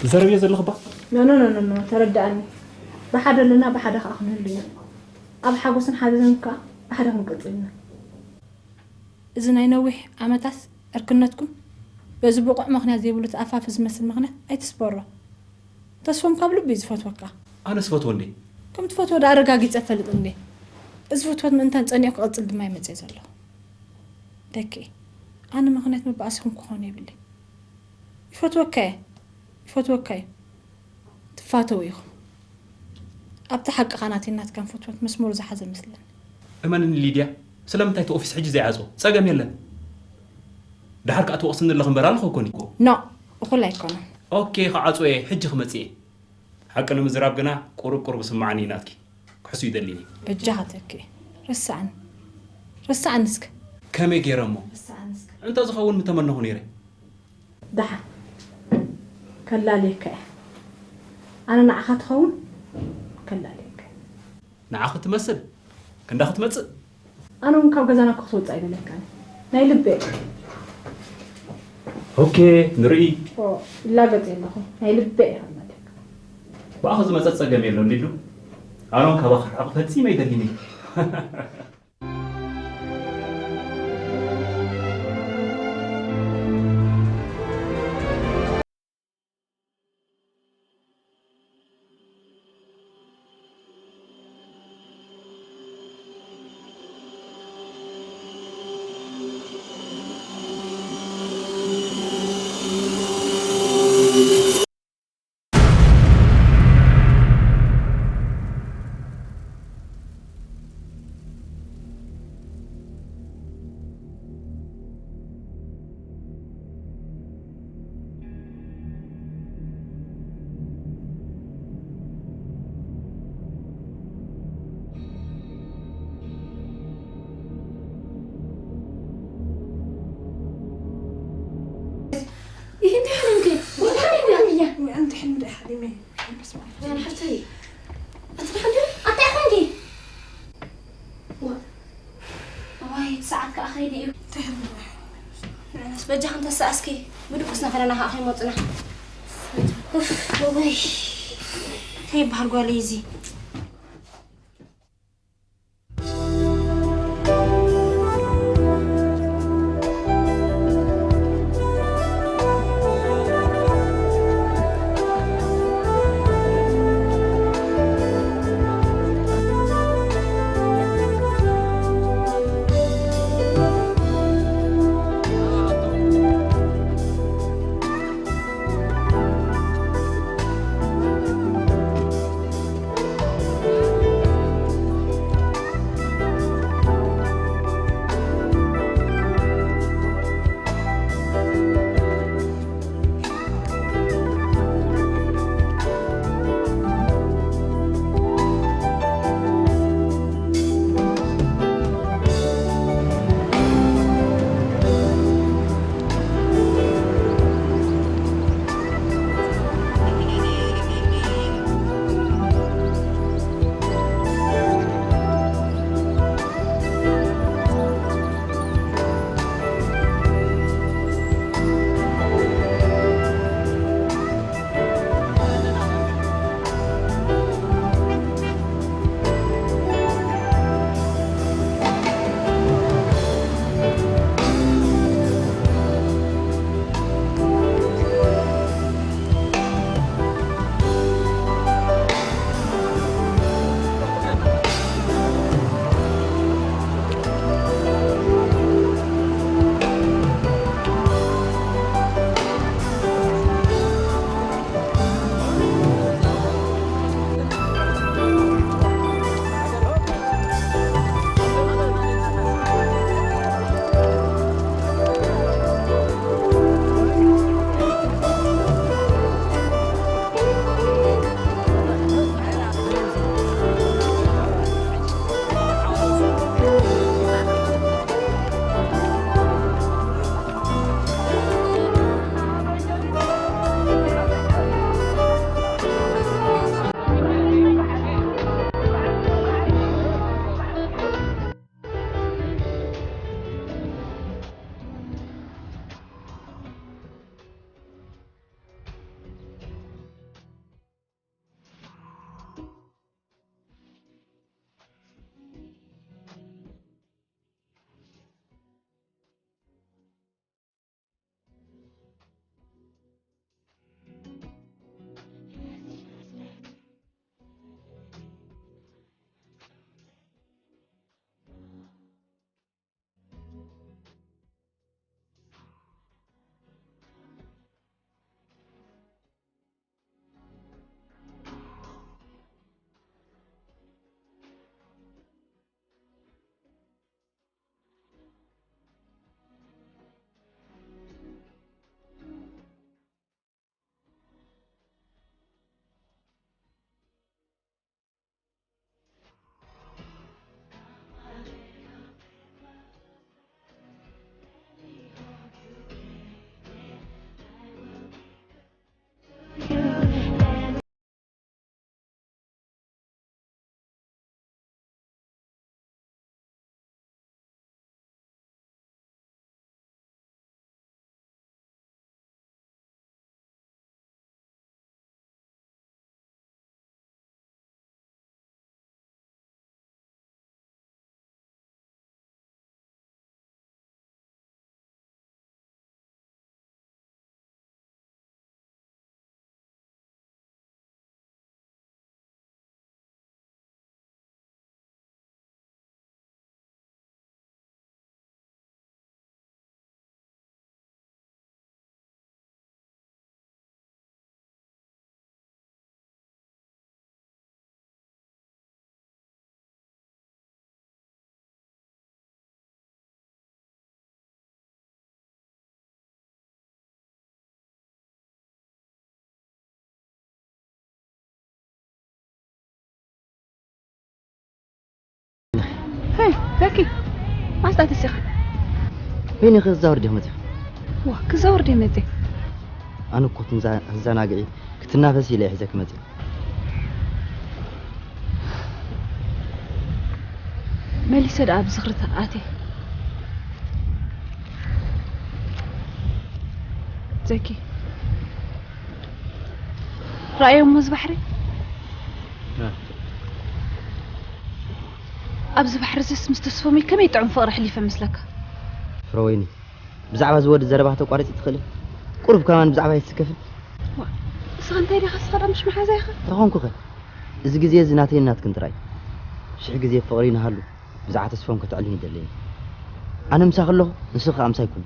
ዝዘረብዮ ዘለኹ እባ ኖ ኖ ኖ ኖ ተረዳኣኒ። ብሓደ ኣለና ብሓደ ከዓ ክንህሉ ኢና። ኣብ ሓጎስን ሓዘንን ከዓ ብሓደ ክንቅፅል ኢና። እዚ ናይ ነዊሕ ዓመታት ዕርክነትኩም በዚ ብቑዕ ምኽንያት ዘይብሉ ተኣፋፊ ዝመስል ምኽንያት ኣይትስበሮ። ተስፎም ካብ ልቡ እዩ ዝፈትወካ። ኣነስ ፈትዎ እንዴ? ከም ትፈትዎ ዶ ኣረጋጊፀ ፈልጥ እንዴ? እዚ ፍትወት ምእንታን ፀኒዑ ክቐፅል ድማ ይመፅእ ዘሎ። ደቂ ኣነ ምኽንያት መባእሲኹም ክኾኑ የብለይ። ይፈትወካ እየ፣ ይፈትወካ እዩ። ትፋተው ኢኹም። ኣብቲ ሓቅኻ ናተይ ናትካን ፍትወት መስመሩ ዝሓዘ መስለኒ። እመንኒ ሊድያ፣ ስለምንታይ እቲ ኦፊስ ሕጂ ዘይዓፅዎ? ፀገም የለን። ድሓር ከዓ ትወቕስኒ ኣለኺ እምበር ኣለኹ እኮ ኒኮ። ኖ፣ እኹል ኣይኮነን። ኦኬ፣ ክዓፅዎ እየ፣ ሕጂ ክመፅእ እየ። ሓቂ ንምዝራብ ግና ቁሩብ ቁሩብ ስምዓኒ እዩ ናትኪ። ክሕሱ ይደሊኒ። በጃኻ ተኪ። ረስዓኒ። ረስዓኒ እስከ። ከመይ ገይረ እሞ? ረስዓኒ እስከ። እንተዝኸውን ምተመነኹ ነይረ። ደሓን ከላልየካ እየ። ኣነ ንዓኻ ትኸውን ከላልየካ እየ። ንዓኺ ትመስል ክንዳኺ ትመጽእ። ኣነ እውን ካብ ገዛና እኮ ክትወጽእ ኣይደለካን። ናይ ልበይ። ኦኬ ንርኢ። ኦ፣ ይላገጽ የለኹ። ናይ ልበይ እየ ከላልየካ። ብኣኺ ዝመጸ ጸገም የሎን ሊዱ። ኣነ እውን ካባኺ ክርሕቕ ፈጺመ ኣይደልን እየ። ይህ እንታይ ሕልምኪ? እንታይ ሕልምያ? ኣንቲ ሕልሚ ዳ ሓሊመ። በስመ ኣብ። ያን ሓፍተይ። ኣቲ ደሓን ዲኺ? ኣታይ ኾንኪ? ዋ። እዋይ፣ እቲ ሰዓት ከኣ ኸይዱ እዩ። እንታይ ሕልሚ ዳ ሓሊመ? ንዕናስ በጃኽን ተሰኣስኪ። ብድቁስና ከለና ከኣ ከይመጹና። ኡፍ፣ እዋይ። እንታይ ይበሃል ጓለይ እዚ? ኦኬ። ማስጣት ሲኻ። በይንኺ ክዛወር ዲኺ መጺኺ? ዋ፣ ክዛወር ድየ መጺእ? ኣነ እኮ ትንዛ-፣ ክትዘናግዒ፣ ክትናፈሲ ኢለ እየ ሒዘኪ መጺእ። መሊሰ ደኣ ኣብ ዝኽሪ ተኣትየ። ዘኪ፣ ረኣዮሞ እዚ ባሕሪ? እ። ኣብዚ ባሕሪ እዚስ ምስ ተስፎመይ ከመይ ጥዑም ፍቕሪ ኣሕሊፈ መስለካ? ፍረወይኒ፣ ብዛዕባ እዚ ወዲ ዘረባ ከተቋርጺ ትኽእሊ? ቁሩብ ከማን ብዛዕባ ኣይትስከፍን? ዋ፣ ንስኻ እንታይ ዲኻ? ንስኻ ደኣ ምሽ መሓዛ ኢኻ? እንታይ ኾንኩኸ? እዚ ግዜ እዚ ናተይን ናትክን ጥራይ። ሽሕ ግዜ ፍቕሪ ይንሃሉ፣ ብዛዕባ ተስፎም ከተዕልሚ ይደለኒ። ኣነ ምሳኺ ኣለኹ፣ ንስኺ ከኣ ምሳይ ኩኒ።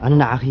ኣነ ንዓኺ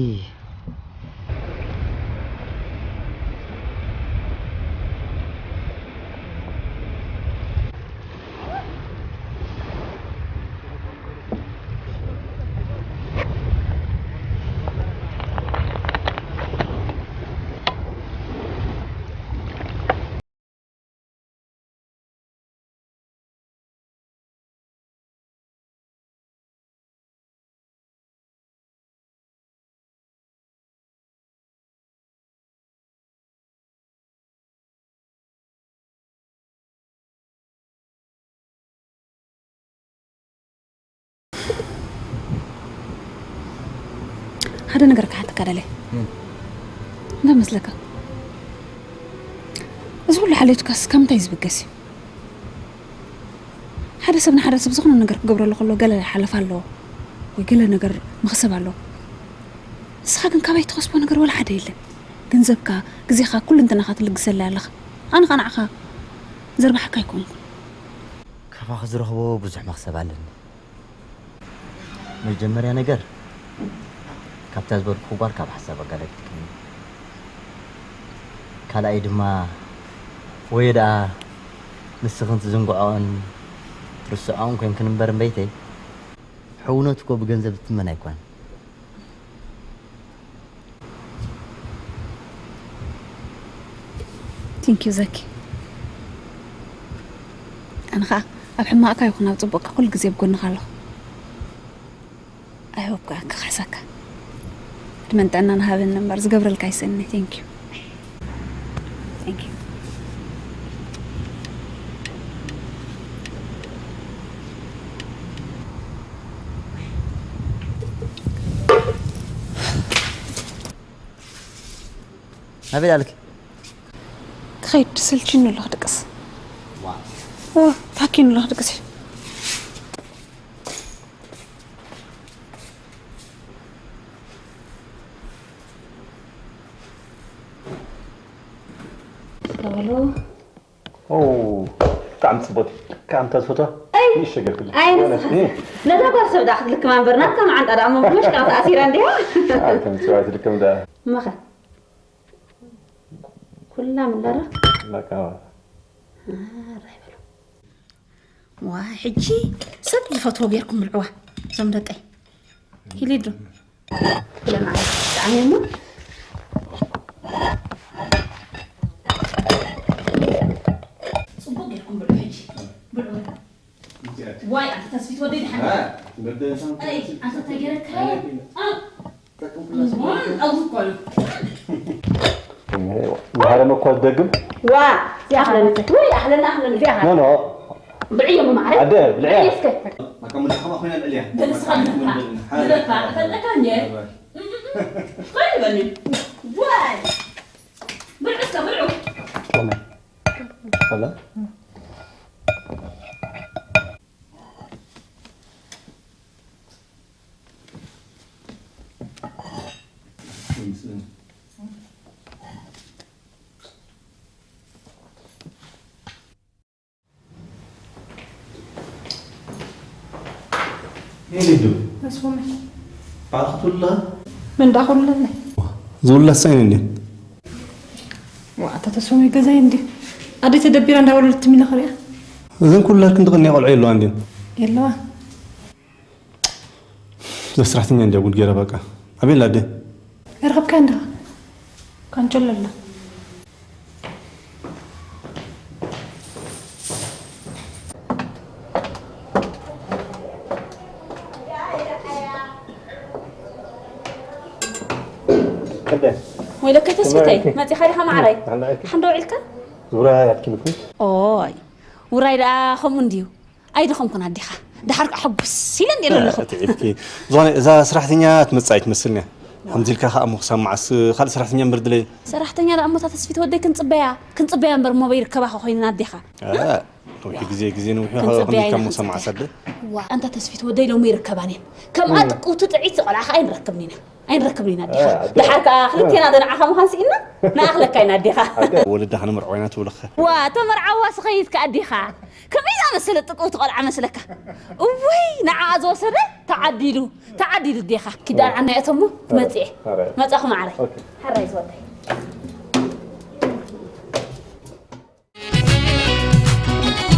ሓደ ነገር ክሓተካ ደልየ። እም። እንታይ መስለካ? እዚ ኩሉ ሓልዮትካስ ካብ ምንታይ ዝብገስ እዩ? ሓደ ሰብ ንሓደ ሰብ ዝኾነ ነገር ክገብረሉ ከሎ ገለ ሓለፋ ኣለዎ ወይ ገለ ነገር መኽሰብ ኣለዎ። ንስኻ ግን ካባይ ትኸስቦ ነገር ወላ ሓደ የለን። ገንዘብካ፣ ግዜኻ፣ ኩሉ እንትናኻ ትልግሰለይ ኣለኻ። ኣነ ኸኣ ንዓኻ ዘርባሓካ ኣይኮንኩን። ካባኺ ዝረኽቦ ብዙሕ መኽሰብ ኣለኒ። መጀመርያ ነገር፣ ካብታ ዝበልኩኺ ጓል ካብ ሓሳብ ኣጋላጊልክኒ። ካልኣይ ድማ፣ ወይ ደኣ ንስኽን ትዝንግዖን ትርስዖን ኮይንክን እምበር እምበይተይ፣ ሕውነት እኮ ብገንዘብ ዝትመን ኣይኮነን። Thank you ዘኪ። ኣነ ኸኣ ኣብ ሕማቕካ ይኹን ኣብ ጽቡቕካ ኩሉ ግዜ ኣብ ጎንኻ ኣለኹ። I hope ከኣ ክኽሕሰካ። ዕድመን ጥዕናን ሃበኒ እምበር ዝገብረልካ ይስእነኒ። Thank you። Thank you። ኣበይ ኣለኪ? ክኸይድ ሰልችኒ ኣሎ ክድቅስ። ዋ። ዋ፣ ታኪኒ ኣሎ ክድቅስ። ሄሎ። ኦ፣ ብጣዕሚ ጽቡቕ። ካብ ኣንታ ዝፈትዋ ኣይ። ንእሽቶ ገርክለይ። ኣይ፣ ንስኻ። እህ። ነዛ ጓል ሰብ ደኣ ክትልክማ እምበር፣ ናትካ መዓንጣ ደኣ እሞ ብመሽቃ ተኣሲራ እንዲያ። ኣይ፣ ከም ጽባይ ትልክም ደኣ። እሞኸ? ኩላ ምላራ? በቃ። ኣረ በሉ። ዋይ፣ ሕጂ ሰብ ዝፈትዎ ጌርኩም ብልዕዋ፣ እዞም ደቀይ። ኪሊዱ። ብለምዓት ብጣዕሚ እሞ። ጽቡቕ ጌርኩም ብልዑ ሕጂ። ብልዑ። ዋይ፣ ኣንተ ተስፊት ወደይ ድሓን። እ፣ በደ ሳንቲም ኣይ፣ ኣንተ ተገረካ። ኣይ፣ እ። ጠቅም ኩላ ዋን፣ ሰው። ኣው እኮ እዩ። ይሄ መሃረም እኮ ደግም። ዋ፣ ኣህለን። ወይ፣ ኣህለን፣ ኣህለን። ኖ፣ ኖ። ብዕዮም ማዕረ። ኣደ፣ ብልዕያ። እስከ። ማካ ሙሉ ከማ ኮይና ልዕልያ። ደስ ማካ ካልካ። ሙሉ ልዕልያ። ንረታ፣ ተፈልጠካ እንዴ? ኣረ። እም፣ እም፣ እም። ኾይ በኒ። ዋይ። ብልዑ እስከ፣ ብልዑ። ቆመ። ኸላ። ሄይ ሊዱ። ተስፎመይ። ባዕልኺ ትውልኺ? ምን ዳኹልለይ? ዝውለስ ኣይነ እንዴ? ዋ፣ ኣታ ተስፎመይ ገዛይ እንዴ? ኣደይ ተደቢራ እንዳወለደት ሚለ ክሪኣ። እዘን ኩለን ክንዲ ቅንያ ቆልዑ የለዋ እንዴ? የለዋ። እዛ ሰራሕተኛ እንድያ ጉድ ገይራ በቃ። ኣበይ ኣላ ኣደ? ኣይረኸብካያን ዲኻ? ካንቸሎ ኣላ። ወይለከይ ተስፊተይ፣ መጺኻ ዲኻ ማዕረይ? ሓንዶ ውዒልካ? ዙራ ያድኪልኩ። ኦይ፣ ውራይ ደኣ ከምኡ እንድዩ። ኣይደኸምኩን ኣዴኻ። ደሓር ከኣ ሕጉስ ኢለ እንድየ ዘለኹ። ትዒፍኪ። ዝኾነ፣ እዛ ሰራሕተኛ ትመጽእ ኣይትመስልን እያ። ከምዚ ኢልካ ከኣ እሞ ክሳብ መዓስ ካልእ ሰራሕተኛ እምበር ድለይ? ሰራሕተኛ ደኣ እሞ እታ ተስፊት ወደይ ክንጽበያ፣ ክንጽበያ እምበር እሞ በይርከባ ከ ኮይነን ኣዴኻ። እ፣ ነዊሕ ግዜ፣ ግዜ ነዊሕ እዩ። ክንጽበያ ከምዚ ኢልካ ኢና እሞ ክሳብ መዓስ ኣደ? ዋ፣ ኣንታ ተስፊት ወደይ ሎሚ ይርከባን እየን። ከምኣ ጥቅውቲ ጥዒት ቆልዓ ከኣ ኣይንረክብን ኢና። ኣይንረክብን ኢና ኣዴኻ። ደሓር ከኣ ክልቴና ዶ ንዓኻ ምዃን ስኢንና? ንኣኽለካ ኢና ኣዴኻ። ወለዳ ከነመርዕዎ ኢና ትብለኸ። ዋ፣ ተመርዓዋ ስኸይድ ከኣ ኣዴኻ። ከመይ ዝኣመሰለ ጥቅውቲ ቆልዓ መስለካ? እውይ፣ ንዓኣ ዝወሰደ ተዓዲሉ፣ ተዓዲሉ ኣዴኻ። ኪዳን ዓና የእቶ እሞ ትመጽእ እየ። መጻኹ ማዕረይ። ሓራይ ዝወደይ።